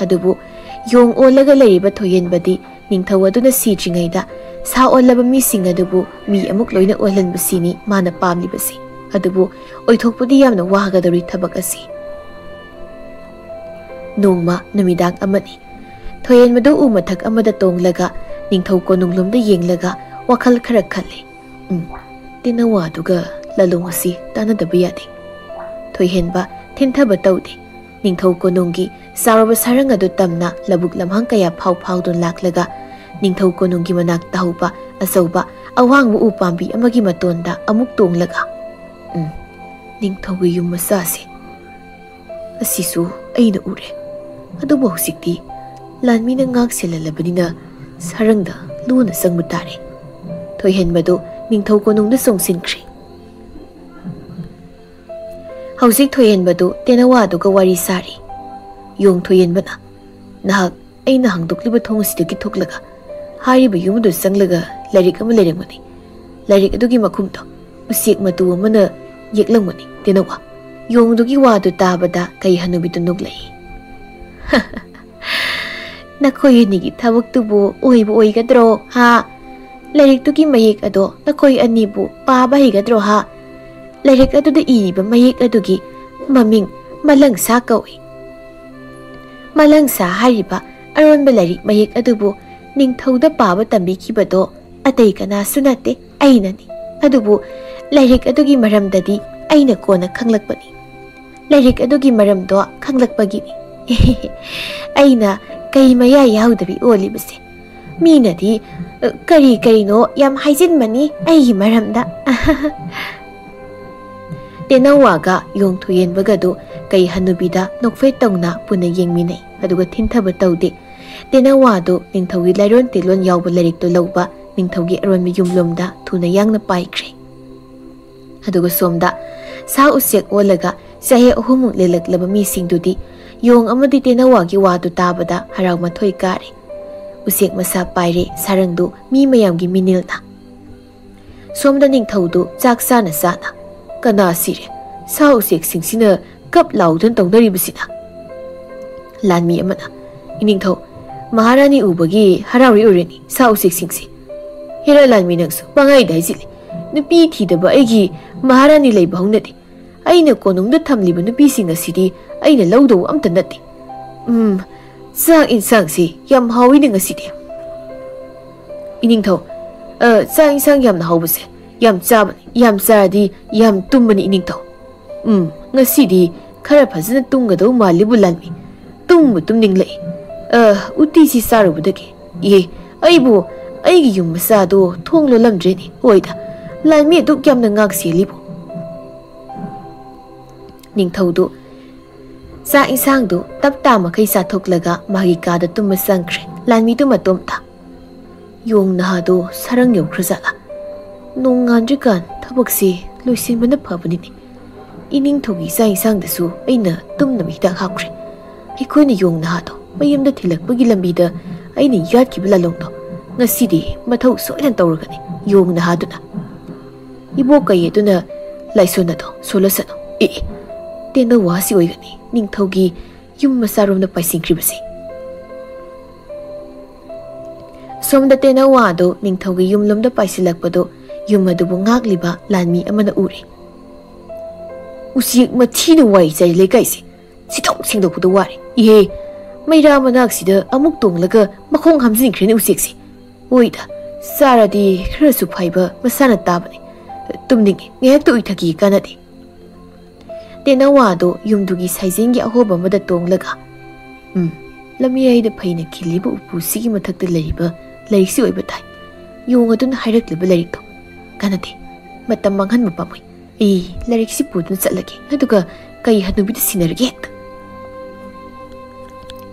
ꯑꯗꯨꯕꯨ ꯌꯣꯡ ꯑꯣꯜꯂꯒ ꯂꯩꯔꯤꯕ ꯊꯣꯏꯍꯦꯟꯕꯗꯤ ꯅꯤꯡꯊꯧ ꯑꯗꯨꯅ ꯁꯤꯗ꯭ꯔꯤꯉꯩꯗ ꯁꯥ ꯑꯣꯜꯂꯕ ꯃꯤꯁꯤꯡ ꯑꯗꯨꯕꯨ ꯃꯤ ꯑꯃꯨꯛ ꯂꯣꯏꯅ ꯑꯣꯜꯍꯟꯕꯁꯤꯅꯤ ꯃꯥꯅ ꯄꯥꯝꯂꯤꯕꯁꯤ꯫ ꯑꯗꯨꯕꯨ ꯑꯣꯏꯊꯣꯛꯄꯗꯤ ꯌꯥꯝꯅ ꯋꯥꯒꯗꯧꯔꯤ ꯊꯕꯛ ꯑꯁꯤ꯫ ꯅꯣꯡꯃ ꯅꯨꯃꯤꯗꯥꯡ ꯑꯃꯅꯤ꯫ ꯊꯣꯏꯍꯦꯟꯕꯗꯨ ꯎ ꯃꯊꯛ ꯑꯃꯗ ꯇꯣꯡꯂꯒ ꯅꯤꯡꯊꯧ ꯀꯣꯅꯨꯡꯂꯣꯝꯗ ꯌꯦꯡꯂꯒ ꯋꯥꯈꯜ ꯈꯔ ꯈꯜꯂꯤ꯫ "ꯎꯝ, ꯇꯤꯅꯋꯥꯗꯨꯒ ꯂꯥꯂꯣꯡ ꯑꯁꯤ ꯇꯥꯟꯅꯗꯕ ꯌꯥꯗꯦ꯫" ꯊꯣꯏꯍꯦꯟꯕ ꯊꯤꯟꯊꯕ ꯇꯧꯗꯦ꯫ ꯅꯤꯡꯊꯧ ꯀꯣꯅꯨꯡꯒꯤ ꯆꯥꯎꯔꯕ ꯁꯔꯪ ꯑꯗꯨ ꯇꯝꯅ ꯂꯧꯕꯨꯛ ꯂꯝꯍꯥꯡ ꯀꯌꯥ ꯐꯥꯎ ꯐꯥꯎꯗꯨꯅ ꯂꯥꯛꯂꯒ ꯅꯤꯡꯊꯧ ꯀꯣꯅꯨꯡꯒꯤ ꯃꯅꯥꯛꯇ ꯍꯧꯕ ꯑꯆꯧꯕ ꯑꯋꯥꯡꯕ ꯎ ꯄꯥꯝꯕꯤ ꯑꯃꯒꯤ ꯃꯇꯣꯟꯗ ꯑꯃꯨꯛ ꯇꯣꯡꯂꯒ, "ꯎꯝ, ꯅꯤꯡꯊꯧꯒꯤ ꯌꯨꯝ ꯃꯆꯥꯁꯦ ꯑꯁꯤꯁꯨ ꯑꯩꯅ ꯎꯔꯦ꯫ ꯑꯗꯨꯕꯨ ꯍꯧꯖꯤꯛꯇꯤ ꯂꯥꯟꯃꯤꯅ ꯉꯥꯛ ꯁꯦꯜꯍꯜꯂꯕꯅꯤꯅ ꯁꯔꯪꯗ ꯂꯨꯅ ꯆꯪꯕ ꯇꯥꯔꯦ꯫" ꯊꯣꯏꯍꯦꯟꯕꯗꯨ ꯅꯤꯡꯊꯧ ꯀꯣꯅꯨꯡꯗ ꯆꯣꯡꯁꯤꯟꯈ꯭ꯔꯦ꯫ ꯍꯧꯖꯤꯛ ꯊꯣꯏꯍꯦꯟꯕꯗꯨ ꯇꯦꯅꯋꯥꯗꯨꯒ ꯋꯥꯔꯤ ꯁꯥꯔꯤ꯫ ꯌꯣꯡ ꯊꯣꯏꯍꯦꯟꯕꯅ, "ꯅꯍꯥꯛ ꯑꯩꯅ ꯍꯥꯡꯗꯣꯛꯂꯤꯕ ꯊꯣꯡ ꯑꯁꯤꯗꯒꯤ ꯊꯣꯛꯂꯒ ꯍꯥꯏꯔꯤꯕ ꯌꯨꯝ ꯑꯗꯨ ꯆꯪꯂꯒ ꯂꯥꯏꯔꯤꯛ ꯑꯃ ꯂꯩꯔꯝꯒꯅꯤ꯫ ꯂꯥꯏꯔꯤꯛ ꯑꯗꯨꯒꯤ ꯃꯈꯨꯝꯗꯣ ꯎꯆꯦꯛ ꯃꯇꯨ ꯑꯃꯅ ꯌꯦꯛꯂꯝꯒꯅꯤ ꯇꯦꯅꯋꯥ꯫" ꯌꯣꯡꯗꯨꯒꯤ ꯋꯥꯗꯨ ꯇꯥꯕꯗ ꯀꯩ ꯍꯅꯨꯕꯤꯗꯨ ꯅꯣꯛꯂꯛꯏ꯫ "ꯅꯈꯣꯏ ꯑꯅꯤꯒꯤ ꯊꯕꯛꯇꯨꯕꯨ ꯑꯣꯏꯕꯨ ꯑꯣꯏꯒꯗ꯭ꯔꯣ, ꯍꯥ? ꯂꯥꯏꯔꯤꯛꯇꯨꯒꯤ ꯃꯌꯦꯛ ꯑꯗꯣ ꯅꯈꯣꯏ ꯑꯅꯤꯕꯨ ꯄꯥꯕ ꯍꯩꯒꯗ꯭ꯔꯣ, ꯍꯥ? ꯂꯥꯏꯔꯤꯛ ꯑꯗꯨꯗ ꯏꯔꯤꯕ ꯃꯌꯦꯛ ꯑꯗꯨꯒꯤ ꯃꯃꯤꯡ ꯃꯂꯪꯁꯥ ꯀꯧꯏ꯫ ꯃꯂꯪꯁꯥ ꯍꯥꯏꯔꯤꯕ ꯑꯔꯣꯟꯕ ꯂꯥꯏꯔꯤꯛ ꯃꯌꯦꯛ ꯑꯗꯨꯕꯨ ꯅꯤꯡꯊꯧꯗ ꯄꯥꯕ ꯇꯝꯕꯤꯈꯤꯕꯗꯣ ꯑꯇꯩ ꯀꯅꯥꯁꯨ ꯅꯠꯇꯦ, ꯑꯩꯅꯅꯤ꯫ ꯑꯗꯨꯕꯨ ꯂꯥꯏꯔꯤꯛ ꯑꯗꯨꯒꯤ ꯃꯔꯝꯗꯗꯤ ꯑꯩꯅ ꯀꯣꯟꯅ ꯈꯪꯂꯛꯄꯅꯤ꯫ ꯂꯥꯏꯔꯤꯛ ꯑꯗꯨꯒꯤ ꯃꯔꯝꯗꯣ ꯈꯪꯂꯛꯄꯒꯤꯅꯤ ꯑꯩꯅ ꯀꯩ ꯃꯌꯥꯏ ꯌꯥꯎꯗꯕꯤ ꯑꯣꯜꯂꯤꯕꯁꯦ꯫ ꯃꯤꯅꯗꯤ, ꯑ, ꯀꯔꯤ ꯀꯔꯤꯅꯣ ꯌꯥꯝ ꯍꯥꯏꯖꯤꯟꯕꯅꯤ ꯑꯩꯒꯤ ꯃꯔꯝꯗ꯫" ꯇꯦꯅꯧꯋꯥꯒ ꯌꯣꯡ ꯊꯣꯏꯍꯦꯟꯕꯒꯗꯨ ꯀꯩ ꯍꯅꯨꯕꯤꯗ ꯅꯣꯛꯐꯦꯠ ꯇꯧꯅ ꯄꯨꯟꯅ ꯌꯦꯡꯃꯤꯟꯅꯩ, ꯑꯗꯨꯒ ꯊꯤꯟꯊꯕ ꯇꯧꯗꯦ꯫ ꯇꯦꯅꯧꯋꯥꯗꯨ ꯅꯤꯡꯊꯧꯒꯤ ꯂꯥꯏꯔꯣꯟ ꯇꯤꯂꯣꯟ ꯌꯥꯎꯕ ꯂꯥꯏꯔꯤꯛꯇꯨ ꯂꯧꯕ ꯅꯤꯡꯊꯧꯒꯤ ꯑꯔꯣꯟꯕ ꯌꯨꯝꯂꯣꯝꯗ ꯊꯨꯅ ꯌꯥꯡꯅ ꯄꯥꯏꯈ꯭ꯔꯦ꯫ ꯑꯗꯨꯒ ꯁꯣꯝꯗ ꯁꯥ ꯎꯆꯦꯛ ꯑꯣꯜꯂꯒ ꯆꯍꯤ ꯑꯍꯨꯝꯃꯨꯛ ꯂꯦꯜꯂꯛꯂꯕ ꯃꯤꯁꯤꯡꯗꯨꯗꯤ ꯌꯣꯡ ꯑꯃꯗꯤ ꯇꯦꯅꯧꯋꯥꯒꯤ ꯋꯥꯗꯨ ꯇꯥꯕꯗ ꯍꯔꯥꯎ ꯃꯊꯣꯏ ꯀꯥꯔꯦ꯫ ꯎꯆꯦꯛ ꯃꯁꯥ ꯄꯥꯏꯔꯦ ꯁꯥꯔꯪꯗꯨ ꯃꯤ ꯃꯌꯥꯝꯒꯤ ꯃꯤꯅꯤꯜꯅ꯫ ꯁꯣꯝꯗ ꯅꯤꯡꯊꯧꯗꯨ ꯆꯥꯛ ꯆꯥꯅ ꯆꯥꯅ, "ꯀꯅꯥ ꯁꯤꯔꯦ? ꯁꯥ ꯎꯆꯦꯛꯁꯤꯡꯁꯤꯅ ꯀꯞ ꯂꯥꯎꯗꯨꯅ ꯇꯧꯅꯔꯤꯕꯁꯤꯅ?" ꯂꯥꯟꯃꯤ ꯑꯃꯅ, "ꯏꯅꯤꯡꯊꯧ, ꯃꯍꯥꯔꯥꯅꯤ ꯎꯕꯒꯤ ꯍꯔꯥꯎꯔꯤ ꯑꯣꯏꯔꯅꯤ ꯁꯥ ꯎꯆꯦꯛꯁꯤꯡꯁꯤ꯫" "ꯍꯦꯔꯥ ꯂꯥꯟꯃꯤ, ꯅꯪꯁꯨ ꯄꯪꯍꯥꯏꯗ ꯍꯥꯏꯖꯤꯜꯂꯤ꯫ ꯅꯨꯄꯤ ꯊꯤꯗꯕ ꯑꯩꯒꯤ ꯃꯍꯥꯔꯥꯅꯤ ꯂꯩꯕ ꯍꯧꯅꯗꯦ꯫ ꯑꯩꯅ ꯀꯣꯅꯨꯡꯗ ꯊꯝꯂꯤꯕ ꯅꯨꯄꯤꯁꯤꯡ ꯑꯁꯤꯗꯤ ꯑꯩꯅ ꯂꯧꯗꯧꯕ ꯑꯝꯇ ꯅꯠꯇꯦ꯫ ꯎꯝ, ꯆꯥꯛ ꯏꯟꯁꯥꯡꯁꯤ ꯌꯥꯝ ꯍꯥꯎꯏꯅꯦ ꯉꯁꯤꯗꯤ꯫" "ꯏꯅꯤꯡꯊꯧ, ꯑ, ꯆꯥꯛ ꯏꯟꯁꯥꯡ ꯌꯥꯝꯅ ꯍꯥꯎꯕꯁꯦ ꯌꯥꯝ ꯆꯥꯕꯅꯤ, ꯌꯥꯝ ꯆꯥꯔꯗꯤ ꯌꯥꯝ ꯇꯨꯝꯕꯅꯤ ꯏꯅꯤꯡꯊꯧ꯫ ꯎꯝ, ꯉꯁꯤꯗꯤ ꯈꯔ ꯐꯖꯅ ꯇꯨꯝꯒꯗꯧ ꯃꯥꯜꯂꯤꯕꯨ ꯂꯥꯟꯃꯤ꯫ ꯇꯨꯝꯕꯨ ꯇꯨꯝꯅꯤꯡꯂꯛꯏ꯫ ꯑ, ꯎꯇꯤꯁꯤ ꯆꯥꯔꯨꯕꯗꯒꯤ꯫ ꯏꯍꯦ, ꯑꯩꯕꯨ, ꯑꯩꯒꯤ ꯌꯨꯝ ꯃꯆꯥꯗꯣ ꯊꯣꯡ ꯂꯣꯜꯂꯝꯗ꯭ꯔꯦꯅꯦ꯫ ꯍꯣꯏꯗ, ꯂꯥꯟꯃꯤ ꯑꯗꯨꯛ ꯌꯥꯝꯅ ꯉꯥꯛ ꯁꯦꯜꯂꯤꯕꯨ꯫ ꯅꯤꯡꯊꯧꯗꯨ ꯆꯥꯛ ꯏꯟꯁꯥꯡꯗꯨ ꯇꯞ ꯇꯥ ꯃꯈꯩ ꯆꯥꯊꯣꯛꯂꯒ ꯃꯥꯒꯤ ꯀꯥꯗ ꯇꯨꯝꯕ ꯆꯪꯈ꯭ꯔꯦ꯫ ꯂꯥꯟꯃꯤꯗꯨ ꯃꯇꯣꯝꯇ꯫ ꯌꯣꯡ ꯅꯍꯥꯗꯣ ꯁꯥꯔꯪ ꯌꯧꯈ꯭ꯔꯖꯥꯠꯂꯥ? ꯅꯣꯡꯉꯥꯟꯗ꯭ꯔꯤꯀꯥꯟ ꯊꯕꯛꯁꯤ ꯂꯣꯏꯁꯤꯟꯕꯅ ꯐꯕꯅꯤꯅꯦ꯫ ꯏꯅꯤꯡꯊꯧꯒꯤ ꯆꯥꯛ ꯏꯟꯁꯥꯡꯗꯁꯨ ꯑꯩꯅ ꯇꯨꯝꯅꯕ ꯍꯤꯗꯥꯛ ꯍꯥꯞꯈ꯭ꯔꯦ꯫ ꯑꯩꯈꯣꯏꯅ ꯌꯣꯡ ꯅꯍꯥꯗꯣ ꯃꯌꯨꯝꯗ ꯊꯤꯜꯂꯛꯄꯒꯤ ꯂꯝꯕꯤꯗ ꯑꯩꯅ ꯌꯥꯠꯈꯤꯕ ꯂꯥꯂꯣꯡꯗꯣ ꯉꯁꯤꯗꯤ ꯃꯊꯧ ꯁꯣꯏꯗꯅ ꯇꯧꯔꯒꯅꯤ꯫ ꯌꯣꯡ ꯅꯍꯥꯗꯨꯅ ꯏꯕꯣꯛ ꯀꯩ ꯑꯗꯨꯅ ꯂꯥꯏꯁꯣꯟ ꯑꯗꯣ ꯁꯣꯜꯂꯁꯅꯨ꯫ ꯑꯦ, ꯑꯦ, ꯇꯦꯟꯅꯋꯥꯁꯤ ꯑꯣꯏꯒꯅꯤ ꯅꯤꯡꯊꯧꯒꯤ ꯌꯨꯝ ꯃꯆꯥꯔꯣꯝꯗ ꯄꯥꯏꯁꯤꯟꯈ꯭ꯔꯤꯕꯁꯦ꯫ ꯁꯣꯝꯗ ꯇꯦꯟꯅꯋꯥ ꯑꯗꯨ ꯅꯤꯡꯊꯧꯒꯤ ꯌꯨꯝꯂꯣꯝꯗ ꯄꯥꯏꯁꯤꯜꯂꯛꯄꯗꯨ ꯌꯨꯝ ꯑꯗꯨꯕꯨ ꯉꯥꯛꯂꯤꯕ ꯂꯥꯟꯃꯤ ꯑꯃꯅ ꯎꯔꯦ꯫ "ꯎꯆꯦꯛ ꯃꯊꯤꯅ ꯋꯥꯏ ꯆꯥꯏ ꯂꯩꯀꯥꯏꯁꯦ꯫ ꯁꯤꯗꯣꯛ ꯁꯦꯡꯗꯣꯛꯄꯗ ꯋꯥꯔꯦ꯫ ꯏꯍꯦ, ꯃꯩꯔꯥ ꯃꯅꯥꯛꯁꯤꯗ ꯑꯃꯨꯛ ꯇꯣꯡꯂꯒ ꯃꯈꯣꯡ ꯍꯥꯝꯖꯤꯟꯈ꯭ꯔꯦꯅꯦ ꯎꯆꯦꯛꯁꯦ꯫ ꯍꯣꯏꯗ, ꯆꯥꯔꯗꯤ ꯈꯔꯁꯨ ꯐꯩꯕ ꯃꯁꯥꯅ ꯇꯥꯕꯅꯦ꯫ ꯇꯨꯝꯅꯤꯡꯉꯦ, ꯉꯥꯏꯍꯥꯛꯇ ꯎꯏꯊꯒꯦ, ꯀꯥꯟꯅꯗꯦ꯫" ꯇꯦꯅꯋꯥꯗꯨ ꯌꯨꯝꯗꯨꯒꯤ ꯁꯥꯏꯖꯤꯟꯒꯤ ꯑꯍꯣꯕ ꯑꯃꯗ ꯇꯣꯡꯂꯒ, "ꯎꯝ, ꯂꯝꯌꯥꯏꯗ ꯐꯩꯅ ꯈꯤꯜꯂꯤꯕ ꯎꯄꯨꯁꯤꯒꯤ ꯃꯊꯛꯇ ꯂꯩꯔꯤꯕ ꯂꯥꯏꯔꯤꯛꯁꯤ ꯑꯣꯏꯕ ꯇꯥꯏ꯫ ꯌꯣꯡ ꯑꯗꯨꯅ ꯍꯥꯏꯔꯛꯂꯤꯕ ꯂꯥꯏꯔꯤꯛꯇꯣ꯫ ꯀꯥꯟꯅꯗꯦ, ꯃꯇꯝ ꯃꯥꯡꯍꯟꯕ ꯄꯥꯝꯃꯨꯏ꯫ ꯑꯩ ꯂꯥꯏꯔꯤꯛꯁꯤ ꯄꯨꯗꯨꯅ ꯆꯠꯂꯒꯦ, ꯑꯗꯨꯒ ꯀꯩ ꯍꯅꯨꯕꯤꯗ ꯁꯤꯟꯅꯔꯒꯦ ꯍꯦꯛꯇ꯫"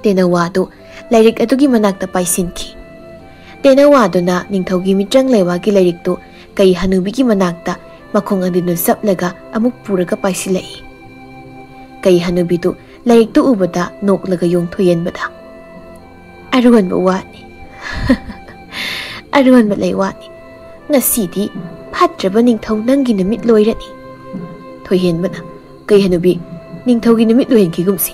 ꯇꯦꯅꯋꯥꯗꯨ ꯂꯥꯏꯔꯤꯛ ꯑꯗꯨꯒꯤ ꯃꯅꯥꯛꯇ ꯄꯥꯏꯁꯤꯟꯈꯤ꯫ ꯇꯦꯅꯋꯥꯗꯨꯅ ꯅꯤꯡꯊꯧꯒꯤ ꯃꯤꯇ꯭ꯔꯪ ꯂꯩꯋꯥꯒꯤ ꯂꯥꯏꯔꯤꯛꯇꯨ ꯀꯩ ꯍꯅꯨꯕꯤꯒꯤ ꯃꯅꯥꯛꯇ ꯃꯈꯣꯡ ꯑꯗꯨꯅ ꯆꯞꯂꯒ ꯑꯃꯨꯛ ꯄꯨꯔꯒ ꯄꯥꯏꯁꯤꯜꯂꯛꯏ꯫ ꯀꯩ ꯍꯅꯨꯕꯤꯗꯨ ꯂꯥꯏꯔꯤꯛꯇꯨ ꯎꯕꯗ ꯅꯣꯛꯂꯒ ꯌꯣꯡ ꯊꯣꯏꯍꯦꯟꯕꯗ, "ꯑꯔꯣꯟꯕ ꯋꯥꯅꯤ꯫ ꯑꯔꯣꯟꯕ ꯂꯩ ꯋꯥꯅꯤ꯫ ꯉꯁꯤꯗꯤ ꯐꯠꯇ꯭ꯔꯕ ꯅꯤꯡꯊꯧ ꯅꯪꯒꯤ ꯅꯨꯃꯤꯠ ꯂꯣꯏꯔꯅꯤ꯫" ꯊꯣꯏꯍꯦꯟꯕꯅ, "ꯀꯩ ꯍꯅꯨꯕꯤ, ꯅꯤꯡꯊꯧꯒꯤ ꯅꯨꯃꯤꯠ ꯂꯣꯏꯍꯟꯈꯤꯒꯨꯝꯁꯤ꯫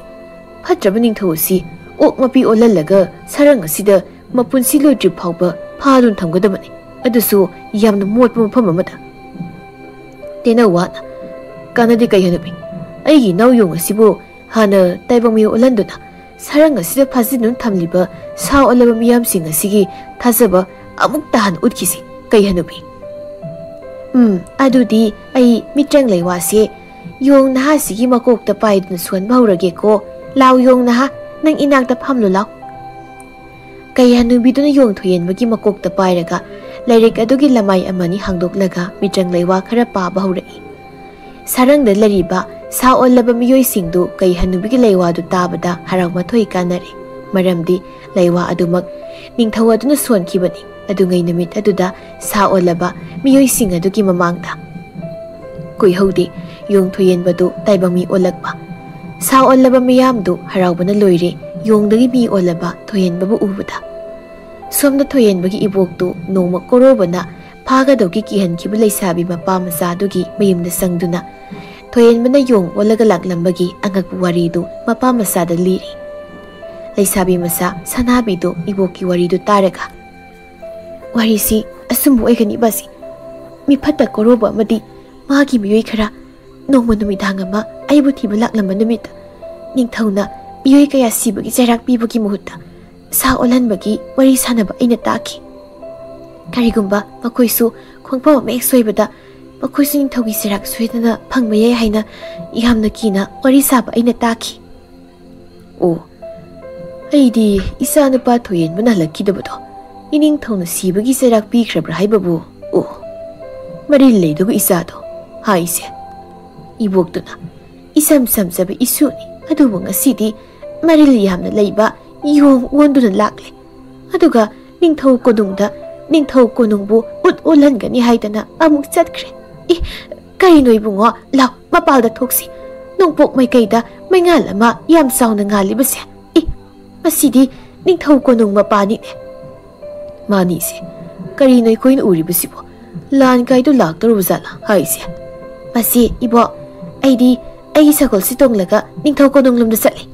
ꯐꯠꯇ꯭ꯔꯕ ꯅꯤꯡꯊꯧ ꯑꯁꯤ ꯑꯣꯛ ꯃꯄꯤ ꯑꯣꯜꯍꯜꯂꯒ ꯁꯔꯪ ꯑꯁꯤꯗ ꯃꯄꯨꯟꯁꯤ ꯂꯣꯏꯗ꯭ꯔꯤ ꯐꯥꯎꯕ ꯐꯥꯗꯨꯅ ꯊꯝꯒꯗꯕꯅꯤ, ꯑꯗꯨꯁꯨ ꯌꯥꯝꯅ ꯃꯣꯠꯄ ꯃꯐꯝ ꯑꯃꯗ꯫" ꯇꯦꯅꯋꯥꯅ, "ꯀꯥꯟꯅꯗꯦ ꯀꯩ ꯍꯅꯨꯕꯤ, ꯑꯩꯒꯤ ꯏꯅꯥꯎ ꯌꯣꯡ ꯑꯁꯤꯕꯨ ꯍꯥꯟꯅ ꯇꯥꯏꯕꯪ ꯃꯤꯑꯣꯏ ꯑꯣꯜꯍꯟꯗꯨꯅ ꯁꯔꯪ ꯑꯁꯤꯗ ꯐꯥꯖꯤꯟꯗꯨꯅ ꯊꯝꯂꯤꯕ ꯁꯥ ꯑꯣꯜꯂꯕ ꯃꯤꯌꯥꯝꯁꯤꯡ ꯑꯁꯤꯒꯤ ꯊꯥꯖꯕ ꯑꯃꯨꯛꯇ ꯍꯥꯟꯅ ꯎꯠꯈꯤꯁꯤ ꯀꯩ ꯍꯅꯨꯕꯤ꯫" "ꯎꯝ, ꯑꯗꯨꯗꯤ ꯑꯩ ꯃꯤꯇ꯭ꯔꯪ ꯂꯩꯋꯥꯁꯦ ꯌꯣꯡ ꯅꯍꯥꯁꯤꯒꯤ ꯃꯀꯣꯛꯇ ꯄꯥꯏꯗꯨꯅ ꯁꯣꯟꯕ ꯍꯧꯔꯒꯦꯀꯣ꯫ ꯂꯥꯎ ꯌꯣꯡ ꯅꯍꯥ, ꯅꯪ ꯏꯅꯥꯛꯇ ꯐꯝꯂꯨ ꯂꯥꯎ꯫" ꯀꯩ ꯍꯅꯨꯕꯤꯗꯨꯅ ꯌꯣꯡ ꯊꯣꯏꯍꯦꯟꯕꯒꯤ ꯃꯀꯣꯛꯇ ꯄꯥꯏꯔꯒ ꯂꯥꯏꯔꯤꯛ ꯑꯗꯨꯒꯤ ꯂꯃꯥꯏ ꯑꯃꯅꯤ ꯍꯥꯡꯗꯣꯛꯂꯒ ꯃꯤꯇ꯭ꯔꯪ ꯂꯩꯋꯥ ꯈꯔ ꯄꯥꯕ ꯍꯧꯔꯛꯏ꯫ ꯁꯥꯔꯪꯗ ꯂꯩꯔꯤꯕ ꯁꯥ ꯑꯣꯜꯂꯕ ꯃꯤꯑꯣꯏꯁꯤꯡꯗꯨ ꯀꯩ ꯍꯅꯨꯕꯤꯒꯤ ꯂꯩꯋꯥꯗꯨ ꯇꯥꯕꯗ ꯍꯔꯥꯎ ꯃꯊꯣꯏ ꯀꯥꯅꯔꯦ꯫ ꯃꯔꯝꯗꯤ ꯂꯩꯋꯥ ꯑꯗꯨꯃꯛ ꯅꯤꯡꯊꯧ ꯑꯗꯨꯅ ꯁꯣꯟꯈꯤꯕꯅꯤ꯫ ꯑꯗꯨꯉꯩ ꯅꯨꯃꯤꯠ ꯑꯗꯨꯗ ꯁꯥ ꯑꯣꯜꯂꯕ ꯃꯤꯑꯣꯏꯁꯤꯡ ꯑꯗꯨꯒꯤ ꯃꯃꯥꯡꯗ꯫ ꯀꯨꯏꯍꯧꯗꯦ, ꯌꯣꯡ ꯊꯣꯏꯍꯦꯟꯕꯗꯨ ꯇꯥꯏꯕꯪ ꯃꯤ ꯑꯣꯜꯂꯛꯄ꯫ ꯁꯥ ꯑꯣꯜꯂꯕ ꯃꯤꯌꯥꯝꯗꯨ ꯍꯔꯥꯎꯕꯅ ꯂꯣꯏꯔꯦ, ꯌꯣꯡꯗꯒꯤ ꯃꯤ ꯑꯣꯜꯂꯕ ꯊꯣꯏꯍꯦꯟꯕꯕꯨ ꯎꯕꯗ꯫ ꯁꯣꯝꯗ ꯊꯣꯏꯍꯦꯟꯕꯒꯤ ꯏꯕꯣꯛꯇꯨ ꯅꯣꯡꯃ ꯀꯣꯔꯧꯕꯅ ꯐꯥꯒꯗꯧꯒꯤ ꯀꯤꯍꯟꯈꯤꯕ ꯂꯩꯁꯥꯕꯤ ꯃꯄꯥ ꯃꯆꯥꯗꯨꯒꯤ ꯃꯌꯨꯝꯗ ꯆꯪꯗꯨꯅ ꯊꯣꯏꯍꯦꯟꯕꯅ ꯌꯣꯡ ꯑꯣꯜꯂꯒ ꯂꯥꯛꯂꯝꯕꯒꯤ ꯑꯉꯛꯄ ꯋꯥꯔꯤꯗꯨ ꯃꯄꯥ ꯃꯆꯥꯗ ꯂꯤꯔꯤ꯫ ꯂꯩꯁꯥꯕꯤ ꯃꯆꯥ ꯁꯅꯥꯕꯤꯗꯨ ꯏꯕꯣꯛꯀꯤ ꯋꯥꯔꯤꯗꯨ ꯇꯥꯔꯒ, "ꯋꯥꯔꯤꯁꯤ ꯑꯆꯨꯝꯕ ꯑꯣꯏꯒꯅꯤꯕ ꯑꯁꯤ꯫ ꯃꯤꯐꯠꯇ ꯀꯣꯔꯧꯕ ꯑꯃꯗꯤ ꯃꯥꯒꯤ ꯃꯤꯑꯣꯏ ꯈꯔ ꯅꯣꯡꯃ ꯅꯨꯃꯤꯗꯥꯡ ꯑꯃ ꯑꯩꯕꯨ ꯊꯤꯕ ꯂꯥꯛꯂꯝꯕ ꯅꯨꯃꯤꯠꯇ ꯅꯤꯡꯊꯧꯅ ꯃꯤꯑꯣꯏ ꯀꯌꯥ ꯁꯤꯕꯒꯤ ꯆꯩꯔꯥꯛ ꯄꯤꯕꯒꯤ ꯃꯍꯨꯠꯇ ꯁꯥ ꯑꯣꯜꯍꯟꯕꯒꯤ ꯋꯥꯔꯤ ꯁꯥꯟꯅꯕ ꯑꯩꯅ ꯇꯥꯈꯤ꯫ ꯀꯔꯤꯒꯨꯝꯕ ꯃꯈꯣꯏꯁꯨ ꯈꯣꯡꯐꯝ ꯑꯃ ꯍꯦꯛ ꯁꯣꯏꯕꯗ ꯃꯈꯣꯏꯁꯨ ꯅꯤꯡꯊꯧꯒꯤ ꯆꯩꯔꯥꯛ ꯁꯣꯏꯗꯅ ꯐꯪꯕ ꯌꯥꯏ ꯍꯥꯏꯅ ꯌꯥꯝꯅ ꯀꯤꯅ ꯋꯥꯔꯤ ꯁꯥꯕ ꯑꯩꯅ ꯇꯥꯈꯤ꯫" "ꯑꯣ, ꯑꯩꯗꯤ ꯏꯆꯥ ꯅꯨꯄꯥ ꯊꯣꯏꯍꯦꯟꯕꯅ ꯍꯜꯂꯛꯈꯤꯗꯕꯗꯣ ꯏꯅꯤꯡꯊꯧꯅ ꯁꯤꯕꯒꯤ ꯆꯩꯔꯥꯛ ꯄꯤꯈ꯭ꯔꯕ꯭ꯔꯥ ꯍꯥꯏꯕꯕꯨ꯫ ꯑꯣ, ꯃꯔꯤꯜ ꯂꯩꯗꯕ ꯏꯆꯥꯗꯣ ꯍꯥꯏꯁꯦ꯫" ꯏꯕꯣꯛꯇꯨꯅ, "ꯏꯆꯝ ꯆꯝꯖꯕ ꯏꯁꯨꯅꯤ, ꯑꯗꯨꯕꯨ ꯉꯁꯤꯗꯤ ꯃꯔꯤꯜ ꯌꯥꯝꯅ ꯂꯩꯕ ꯌꯣꯡ ꯑꯣꯟꯗꯨꯅ ꯂꯥꯛꯂꯦ꯫ ꯑꯗꯨꯒ ꯅꯤꯡꯊꯧ ꯀꯣꯅꯨꯡꯗ ꯅꯤꯡꯊꯧ ꯀꯣꯅꯨꯡꯕꯨ ꯎꯠ ꯎꯠꯍꯟꯒꯅꯤ ꯍꯥꯏꯗꯅ ꯑꯃꯨꯛ ꯆꯠꯈ꯭ꯔꯦ꯫ ꯏ, ꯀꯩꯅꯣ ꯏꯕꯨꯡꯉꯣ, ꯂꯥꯎ, ꯃꯄꯥꯜꯗ ꯊꯣꯛꯁꯤ꯫ ꯅꯣꯡꯄꯣꯛ ꯃꯥꯏꯀꯩꯗ ꯃꯩꯉꯥꯜ ꯑꯃ ꯌꯥꯝ ꯆꯥꯎꯅ ꯉꯥꯜꯂꯤꯕꯁꯦ꯫ ꯏ, ꯃꯁꯤꯗꯤ ꯅꯤꯡꯊꯧ ꯀꯣꯅꯨꯡ ꯃꯄꯥꯅꯤꯅꯦ꯫" "ꯃꯥꯅꯤꯁꯦ, ꯀꯔꯤꯅꯣ ꯑꯩꯈꯣꯏꯅ ꯎꯔꯤꯕꯁꯤꯕꯣ? ꯂꯥꯟ ꯀꯥꯏꯗꯨ ꯂꯥꯛꯇꯧꯔꯕ ꯖꯥꯠꯂꯥ ꯍꯥꯏꯁꯦ?" "ꯃꯁꯤ ꯏꯕꯣꯛ, ꯑꯩꯗꯤ ꯑꯩꯒꯤ ꯁꯒꯣꯜꯁꯤ ꯇꯣꯡꯂꯒ ꯅꯤꯡꯊꯧ ꯀꯣꯅꯨꯡ ꯂꯣꯝꯗ ꯆꯠꯂꯤ꯫"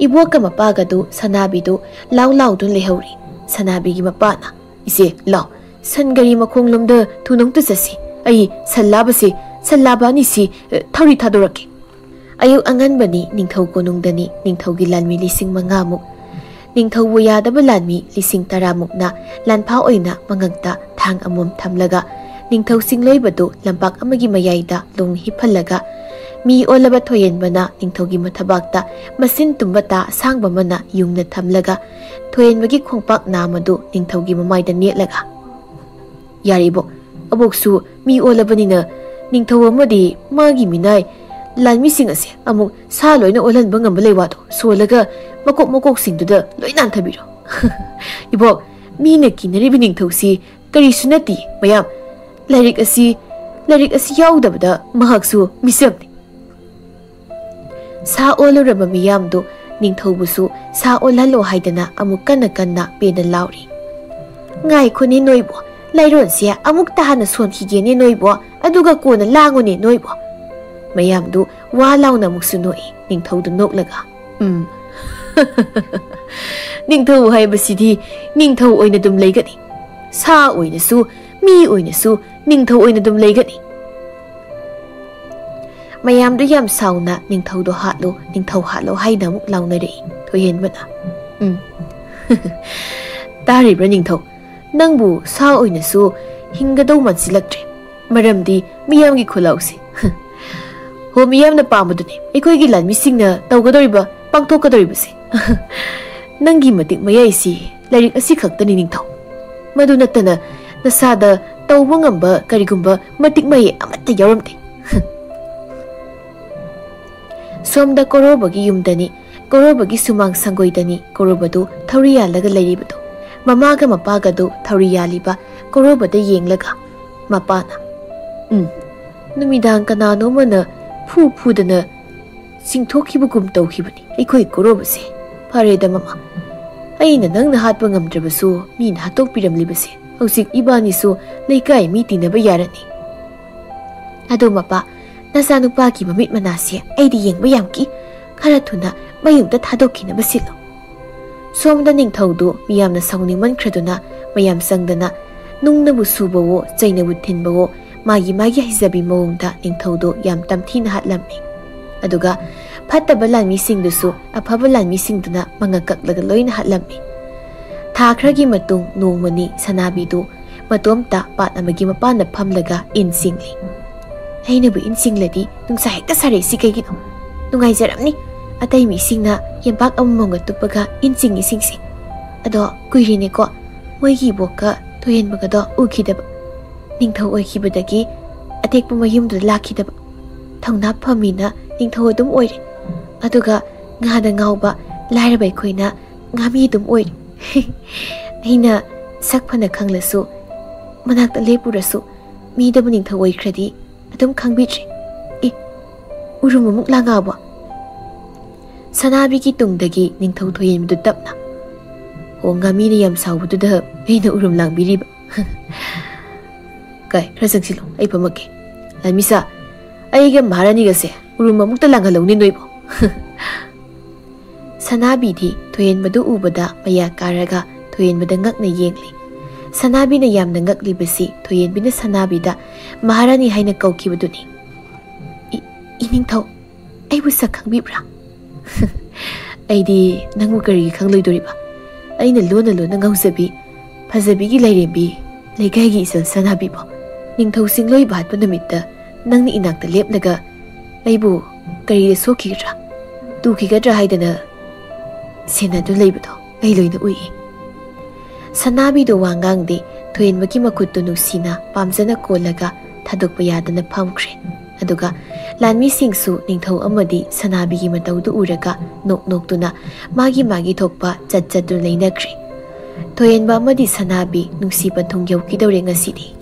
ꯏꯕꯣꯛꯀ ꯃꯄꯥꯒꯗꯨ ꯁꯅꯥꯕꯤꯗꯨ ꯂꯥꯎ ꯂꯥꯎꯗꯨꯅ ꯂꯩꯍꯧꯔꯤ꯫ ꯁꯅꯥꯕꯤꯒꯤ ꯃꯄꯥꯅ, "ꯏꯆꯦ, ꯂꯥꯎ, ꯁꯟ ꯒꯥꯔꯤ ꯃꯈꯣꯡꯂꯣꯝꯗ ꯊꯨꯅ ꯑꯃꯨꯛꯇ ꯆꯠꯁꯤ꯫ ꯑꯩ ꯁꯟ ꯂꯥꯕꯁꯤ, ꯁꯟ ꯂꯥꯕ ꯑꯅꯤꯁꯤ, ꯑ, ꯊꯧꯔꯤ ꯊꯥꯗꯣꯔꯛꯀꯦ꯫" ꯑꯌꯨꯛ ꯑꯉꯟꯕꯅꯤ, ꯅꯤꯡꯊꯧ ꯀꯣꯅꯨꯡꯗꯅꯤ꯫ ꯅꯤꯡꯊꯧꯒꯤ ꯂꯥꯟꯃꯤ ꯂꯤꯁꯤꯡ ꯃꯉꯥꯃꯨꯛ, ꯅꯤꯡꯊꯧꯕꯨ ꯌꯥꯗꯕ ꯂꯥꯟꯃꯤ ꯂꯤꯁꯤꯡ ꯇꯔꯥꯃꯨꯛꯅ ꯂꯥꯟꯐꯥ ꯑꯣꯏꯅ ꯃꯉꯛꯇ ꯊꯥꯡ ꯑꯃꯃꯝ ꯊꯝꯂꯒ ꯅꯤꯡꯊꯧ ꯆꯤꯡꯂꯣꯏꯕꯗꯨ ꯂꯝꯄꯥꯛ ꯑꯃꯒꯤ ꯃꯌꯥꯏꯗ ꯂꯣꯡ ꯍꯤꯞꯍꯜꯂꯒ ꯃꯤ ꯑꯣꯜꯂꯕ ꯊꯣꯏꯍꯦꯟꯕꯅ ꯅꯤꯡꯊꯧꯒꯤ ꯃꯊꯕꯥꯛꯇ ꯃꯁꯤꯟ ꯇꯨꯝꯕ ꯇꯥ ꯑꯁꯥꯡꯕ ꯑꯃꯅ ꯌꯨꯡꯅ ꯊꯝꯂꯒ, ꯊꯣꯏꯍꯦꯟꯕꯒꯤ ꯈꯣꯡꯄꯥꯛ ꯅꯥꯝ ꯑꯗꯨ ꯅꯤꯡꯊꯧꯒꯤ ꯃꯃꯥꯏꯗ ꯅꯦꯠꯂꯒ, "ꯌꯥꯔꯦ ꯏꯕꯣꯛ, ꯑꯕꯣꯛꯁꯨ ꯃꯤ ꯑꯣꯜꯂꯕꯅꯤꯅ ꯅꯤꯡꯊꯧ ꯑꯃꯗꯤ ꯃꯥꯒꯤ ꯃꯤꯅꯥꯏ ꯂꯥꯟꯃꯤꯁꯤꯡ ꯑꯁꯦ ꯑꯃꯨꯛ ꯁꯥ ꯂꯣꯏꯅ ꯑꯣꯜꯍꯟꯕ ꯉꯝꯕ ꯂꯩꯋꯥꯗꯣ ꯁꯣꯜꯂꯒ ꯃꯀꯣꯛ ꯃꯀꯣꯛꯁꯤꯡꯗꯨꯗ ꯂꯣꯏ ꯅꯥꯟꯊꯕꯤꯔꯣ꯫" "ꯏꯕꯣꯛ, ꯃꯤꯅ ꯀꯤꯅꯔꯤꯕ ꯅꯤꯡꯊꯧꯁꯤ ꯀꯔꯤꯁꯨ ꯅꯠꯇꯦ ꯃꯌꯥꯝ꯫ ꯂꯥꯏꯔꯤꯛ ꯑꯁꯤ, ꯂꯥꯏꯔꯤꯛ ꯑꯁꯤ ꯌꯥꯎꯗꯕꯗ ꯃꯍꯥꯛꯁꯨ ꯃꯤꯁꯛꯅꯤ꯫" ꯁꯥ ꯑꯣꯜꯂꯨꯔꯕ ꯃꯤꯌꯥꯝꯗꯨ ꯅꯤꯡꯊꯧꯕꯨꯁꯨ ꯁꯥ ꯑꯣꯜꯍꯜꯂꯣ ꯍꯥꯏꯗꯅ ꯑꯃꯨꯛ ꯀꯟꯅ ꯀꯟꯅ ꯄꯦꯟꯅ ꯂꯥꯎꯔꯤ꯫ "ꯉꯥꯏꯈꯣꯅꯦ ꯅꯣꯏꯕꯣ, ꯂꯥꯏꯔꯣꯟꯁꯦ ꯑꯃꯨꯛꯇ ꯍꯥꯟꯅ ꯁꯣꯟꯈꯤꯒꯦꯅꯦ ꯅꯣꯏꯕꯣ, ꯑꯗꯨꯒ ꯀꯣꯟꯅ ꯂꯥꯡꯉꯨꯅꯦ ꯅꯣꯏꯕꯣ꯫" ꯃꯌꯥꯝꯗꯨ ꯋꯥ ꯂꯥꯎꯅ ꯑꯃꯨꯛꯁꯨ ꯅꯣꯛꯏ, ꯅꯤꯡꯊꯧꯗꯨ ꯅꯣꯛꯂꯒ, "ꯎꯝ, ꯅꯤꯡꯊꯧ ꯍꯥꯏꯕꯁꯤꯗꯤ ꯅꯤꯡꯊꯧ ꯑꯣꯏꯅ ꯑꯗꯨꯝ ꯂꯩꯒꯅꯤ꯫ ꯁꯥ ꯑꯣꯏꯅꯁꯨ, ꯃꯤ ꯑꯣꯏꯅꯁꯨ ꯅꯤꯡꯊꯧ ꯑꯣꯏꯅ ꯑꯗꯨꯝ ꯂꯩꯒꯅꯤ꯫" ꯃꯌꯥꯝꯗꯨ ꯌꯥꯝ ꯁꯥꯎꯅ "ꯅꯤꯡꯊꯧꯗꯣ ꯍꯥꯠꯂꯣ, ꯅꯤꯡꯊꯧ ꯍꯥꯠꯂꯣ" ꯍꯥꯏꯅ ꯑꯃꯨꯛ ꯂꯥꯎꯅꯔꯛꯏ꯫ ꯊꯣꯏꯍꯦꯟꯕꯅ, "ꯎꯝ, ꯇꯥꯔꯤꯕ꯭ꯔꯥ ꯅꯤꯡꯊꯧ? ꯅꯪꯕꯨ ꯁꯥ ꯑꯣꯏꯅꯁꯨ ꯍꯤꯡꯒꯗꯧ ꯃꯥꯟꯁꯤꯜꯂꯛꯇ꯭ꯔꯦ꯫ ꯃꯔꯝꯗꯤ ꯃꯤꯌꯥꯝꯒꯤ ꯈꯨꯜꯂꯥꯎꯁꯦ꯫ ꯍꯣ, ꯃꯤꯌꯥꯝꯅ ꯄꯥꯝꯕꯗꯨꯅꯤ ꯑꯩꯈꯣꯏꯒꯤ ꯂꯥꯟꯃꯤꯁꯤꯡꯅ ꯇꯧꯒꯗꯧꯔꯤꯕ, ꯄꯥꯡꯊꯣꯛꯀꯗꯧꯔꯤꯕꯁꯦ꯫ ꯅꯪꯒꯤ ꯃꯇꯤꯛ ꯃꯌꯥꯏꯁꯤ ꯂꯥꯏꯔꯤꯛ ꯑꯁꯤ ꯈꯛꯇꯅꯤ ꯅꯤꯡꯊꯧ꯫ ꯃꯗꯨ ꯅꯠꯇꯅ ꯅꯁꯥꯗ ꯇꯧꯕ ꯉꯝꯕ ꯀꯔꯤꯒꯨꯝꯕ ꯃꯇꯤꯛ ꯃꯌꯥꯏ ꯑꯃꯠꯇ ꯌꯥꯎꯔꯝꯗꯦ꯫" ꯁꯣꯝꯗ ꯀꯣꯔꯣꯕꯒꯤ ꯌꯨꯝꯗꯅꯤ, ꯀꯣꯔꯣꯕꯒꯤ ꯁꯨꯃꯥꯡ ꯁꯪꯒꯣꯏꯗꯅꯤ ꯀꯣꯔꯣꯕꯗꯨ ꯊꯧꯔꯤ ꯌꯥꯜꯂꯒ ꯂꯩꯔꯤꯕꯗꯨ꯫ ꯃꯃꯥꯒ ꯃꯄꯥꯒꯗꯨ ꯊꯧꯔꯤ ꯌꯥꯜꯂꯤꯕ ꯀꯣꯔꯣꯕꯗ ꯌꯦꯡꯂꯒ ꯃꯄꯥꯅ, "ꯎꯝ, ꯅꯨꯃꯤꯗꯥꯡ ꯀꯅꯥꯅꯣꯃꯅ ꯐꯨ ꯐꯨꯗꯅ ꯆꯤꯡꯊꯣꯛꯈꯤꯕꯒꯨꯝ ꯇꯧꯈꯤꯕꯅꯤ ꯑꯩꯈꯣꯏ ꯀꯣꯔꯣꯕꯁꯦ꯫ ꯐꯔꯦꯗ ꯃꯃꯥ, ꯑꯩꯅ ꯅꯪꯅ ꯍꯥꯠꯄ ꯉꯝꯗ꯭ꯔꯕꯁꯨ ꯃꯤꯅ ꯍꯥꯠꯇꯣꯛꯄꯤꯔꯝꯂꯤꯕꯁꯦ꯫ ꯍꯧꯖꯤꯛ ꯏꯕꯥꯅꯤꯁꯨ ꯂꯩꯀꯥꯏ ꯃꯤ ꯇꯤꯟꯅꯕ ꯌꯥꯔꯅꯤ꯫ ꯑꯗꯣ ꯃꯄꯥ, ꯅꯆꯥꯅꯨꯄꯥꯒꯤ ꯃꯃꯤꯠ ꯃꯅꯥꯁꯦ ꯑꯩꯗꯤ ꯌꯦꯡꯕ ꯌꯥꯝ ꯀꯤ꯫ ꯈꯔ ꯊꯨꯅ ꯃꯌꯨꯝꯗ ꯊꯥꯗꯣꯛꯈꯤꯅꯕ ꯁꯤꯜꯂꯨ꯫" ꯁꯣꯝꯗ ꯅꯤꯡꯊꯧꯗꯨ ꯃꯤꯌꯥꯝꯅ ꯁꯥꯎꯅꯤꯡꯃꯟꯈ꯭ꯔꯗꯨꯅ ꯃꯌꯥꯝ ꯆꯪꯗꯅ ꯅꯨꯡꯅꯕꯨ ꯁꯨꯕꯋꯣ, ꯆꯩꯅꯕꯨ ꯊꯤꯟꯕꯋꯣ, ꯃꯥꯒꯤ ꯃꯥꯒꯤ ꯍꯩꯖꯕꯤ ꯃꯑꯣꯡꯗ ꯅꯤꯡꯊꯧꯗꯨ ꯌꯥꯝ ꯇꯝꯊꯤꯅ ꯍꯥꯠꯂꯝꯃꯤ꯫ ꯑꯗꯨꯒ ꯐꯠꯇꯕ ꯂꯥꯟꯃꯤꯁꯤꯡꯗꯨꯁꯨ ꯑꯐꯕ ꯂꯥꯟꯃꯤꯁꯤꯡꯗꯨꯅ ꯃꯉꯛ ꯀꯛꯂꯒ ꯂꯣꯏꯅ ꯍꯥꯠꯂꯝꯃꯤ꯫ ꯊꯥ ꯈꯔꯒꯤ ꯃꯇꯨꯡ ꯅꯣꯡꯃꯅꯤ ꯁꯅꯥꯕꯤꯗꯨ ꯃꯇꯣꯝꯇ ꯄꯥꯠ ꯑꯃꯒꯤ ꯃꯄꯥꯟꯗ ꯐꯝꯂꯒ ꯏꯟ ꯆꯤꯡꯂꯤ꯫ ꯑꯩꯅꯕꯨ ꯏꯟ ꯆꯤꯡꯂꯗꯤ ꯅꯨꯡꯁꯥ ꯍꯦꯛꯇ ꯁꯥꯔꯛꯏꯁꯤ ꯀꯩꯒꯤꯅꯣ? ꯅꯨꯡꯉꯥꯏꯖꯔꯝꯅꯤ ꯑꯇꯩ ꯃꯤꯁꯤꯡꯅ ꯌꯦꯝꯄꯥꯛ ꯑꯃꯃꯝꯒ ꯇꯨꯞꯄꯒ ꯏꯟ ꯆꯤꯡꯉꯤꯁꯤꯡꯁꯦ꯫ ꯑꯗꯣ ꯀꯨꯏꯔꯦꯅꯦꯀꯣ ꯃꯣꯏꯒꯤ ꯏꯕꯣꯛꯀ ꯊꯣꯏꯍꯦꯟꯕꯒꯗꯣ ꯎꯈꯤꯗꯕ꯫ ꯅꯤꯡꯊꯧ ꯑꯣꯏꯈꯤꯕꯗꯒꯤ ꯑꯇꯦꯛꯄ ꯃꯌꯨꯝꯗꯨꯗ ꯂꯥꯛꯈꯤꯗꯕ꯫ ꯊꯧꯅꯥ ꯐꯝꯃꯤꯅ ꯅꯤꯡꯊꯧ ꯑꯗꯨꯝ ꯑꯣꯏꯔꯦ꯫ ꯑꯗꯨꯒ ꯉꯥꯗ ꯉꯥꯎꯕ ꯂꯥꯏꯔꯕ ꯑꯩꯈꯣꯏꯅ ꯉꯥꯃꯤ ꯑꯗꯨꯝ ꯑꯣꯏꯔꯦ꯫ ꯑꯩꯅ ꯁꯛ ꯐꯅ ꯈꯪꯂꯁꯨ, ꯃꯅꯥꯛꯇ ꯂꯦꯞꯄꯨꯔꯁꯨ, ꯃꯤꯗꯕꯨ ꯅꯤꯡꯊꯧ ꯑꯣꯏꯈ꯭ꯔꯗꯤ ꯑꯗꯨꯝ ꯈꯪꯕꯤꯗ꯭ꯔꯦ꯫ ꯑꯦ, ꯎꯔꯨꯝ ꯑꯃꯨꯛ ꯂꯥꯡꯉꯛꯑꯕꯣ? ꯁꯅꯥꯕꯤꯒꯤ ꯇꯨꯡꯗꯒꯤ ꯅꯤꯡꯊꯧ ꯊꯣꯏꯍꯦꯟꯕꯗꯨ ꯇꯞꯅ, "ꯑꯣ, ꯉꯥꯃꯤꯅ ꯌꯥꯝ ꯁꯥꯎꯕꯗꯨꯗ ꯑꯩꯅ ꯎꯔꯨꯝ ꯂꯥꯡꯕꯤꯔꯤꯕ꯫" "ꯀꯥꯏ, ꯈꯔ ꯆꯪꯁꯤꯜꯂꯣ, ꯑꯩ ꯐꯝꯃꯛꯀꯦ꯫ ꯂꯥꯟꯃꯤꯁꯥ, ꯑꯩꯒ ꯃꯍꯥꯔꯥꯅꯤꯒꯁꯦ ꯎꯔꯨꯝ ꯑꯃꯨꯛꯇ ꯂꯥꯡꯍꯜꯂꯧꯅꯦ ꯅꯣꯏꯕꯣ꯫" ꯁꯅꯥꯕꯤꯗꯤ ꯊꯣꯏꯍꯦꯟꯕꯗꯨ ꯎꯕꯗ ꯃꯌꯥ ꯀꯥꯔꯒ ꯊꯣꯏꯍꯦꯟꯕꯗ ꯉꯛꯅ ꯌꯦꯡꯂꯤ꯫ ꯁꯅꯥꯕꯤꯅ ꯌꯥꯝꯅ ꯉꯛꯂꯤꯕꯁꯤ ꯊꯣꯏꯍꯦꯟꯕꯤꯅ ꯁꯅꯥꯕꯤꯗ "ꯃꯍꯥꯔꯥꯅꯤ" ꯍꯥꯏꯅ ꯀꯧꯈꯤꯕꯗꯨꯅꯤ꯫ "ꯏ-, ꯏꯅꯤꯡꯊꯧ, ꯑꯩꯕꯨ ꯁꯛ ꯈꯪꯕꯤꯕ꯭ꯔꯥ?" "ꯑꯩꯗꯤ ꯅꯪꯕꯨ ꯀꯔꯤꯒꯤ ꯈꯪꯂꯣꯏꯗꯣꯔꯤꯕ? ꯑꯩꯅ ꯂꯣꯟꯅ ꯂꯣꯟꯅ ꯉꯥꯎꯖꯕꯤ, ꯐꯖꯕꯤꯒꯤ ꯂꯥꯏꯔꯦꯝꯕꯤ, ꯂꯩꯀꯥꯏꯒꯤ ꯏꯆꯜ ꯁꯅꯥꯕꯤꯕꯨ꯫ ꯅꯤꯡꯊꯧ ꯆꯤꯡꯂꯣꯏꯕ ꯍꯥꯠꯄ ꯅꯨꯃꯤꯠꯇ ꯅꯪꯅ ꯏꯅꯥꯛꯇ ꯂꯦꯞꯂꯒ ꯑꯩꯕꯨ ꯀꯔꯤꯗ ꯁꯣꯛꯈꯤꯒꯗ꯭ꯔꯥ, ꯇꯨꯈꯤꯒꯗ꯭ꯔꯥ ꯍꯥꯏꯗꯅ ꯁꯦꯟꯅꯗꯨꯅ ꯂꯩꯕꯗꯣ ꯑꯩ ꯂꯣꯏꯅ ꯎꯏ꯫" ꯁꯅꯥꯕꯤꯗꯨ ꯋꯥ ꯉꯥꯡꯗꯦ꯫ ꯊꯣꯏꯍꯦꯟꯕꯒꯤ ꯃꯈꯨꯠꯇꯨ ꯅꯨꯡꯁꯤꯅ ꯄꯥꯝꯖꯅ ꯀꯣꯜꯂꯒ ꯊꯥꯗꯣꯛꯄ ꯌꯥꯗꯅ ꯐꯝꯈ꯭ꯔꯦ꯫ ꯑꯗꯨꯒ ꯂꯥꯟꯃꯤꯁꯤꯡꯁꯨ ꯅꯤꯡꯊꯧ ꯑꯃꯗꯤ ꯁꯅꯥꯕꯤꯒꯤ ꯃꯇꯧꯗꯨ ꯎꯔꯒ ꯅꯣꯛ ꯅꯣꯛꯇꯨꯅ ꯃꯥꯒꯤ ꯃꯥꯒꯤ ꯊꯣꯛꯄ ꯆꯠ ꯆꯠꯇꯨꯅ ꯂꯩꯅꯈ꯭ꯔꯦ꯫ ꯊꯣꯏꯍꯦꯟꯕ ꯑꯃꯗꯤ ꯁꯅꯥꯕꯤ ꯅꯨꯡꯁꯤ ꯄꯟꯊꯨꯡ ꯌꯧꯈꯤꯗꯧꯔꯦ ꯉꯁꯤꯗꯤ꯫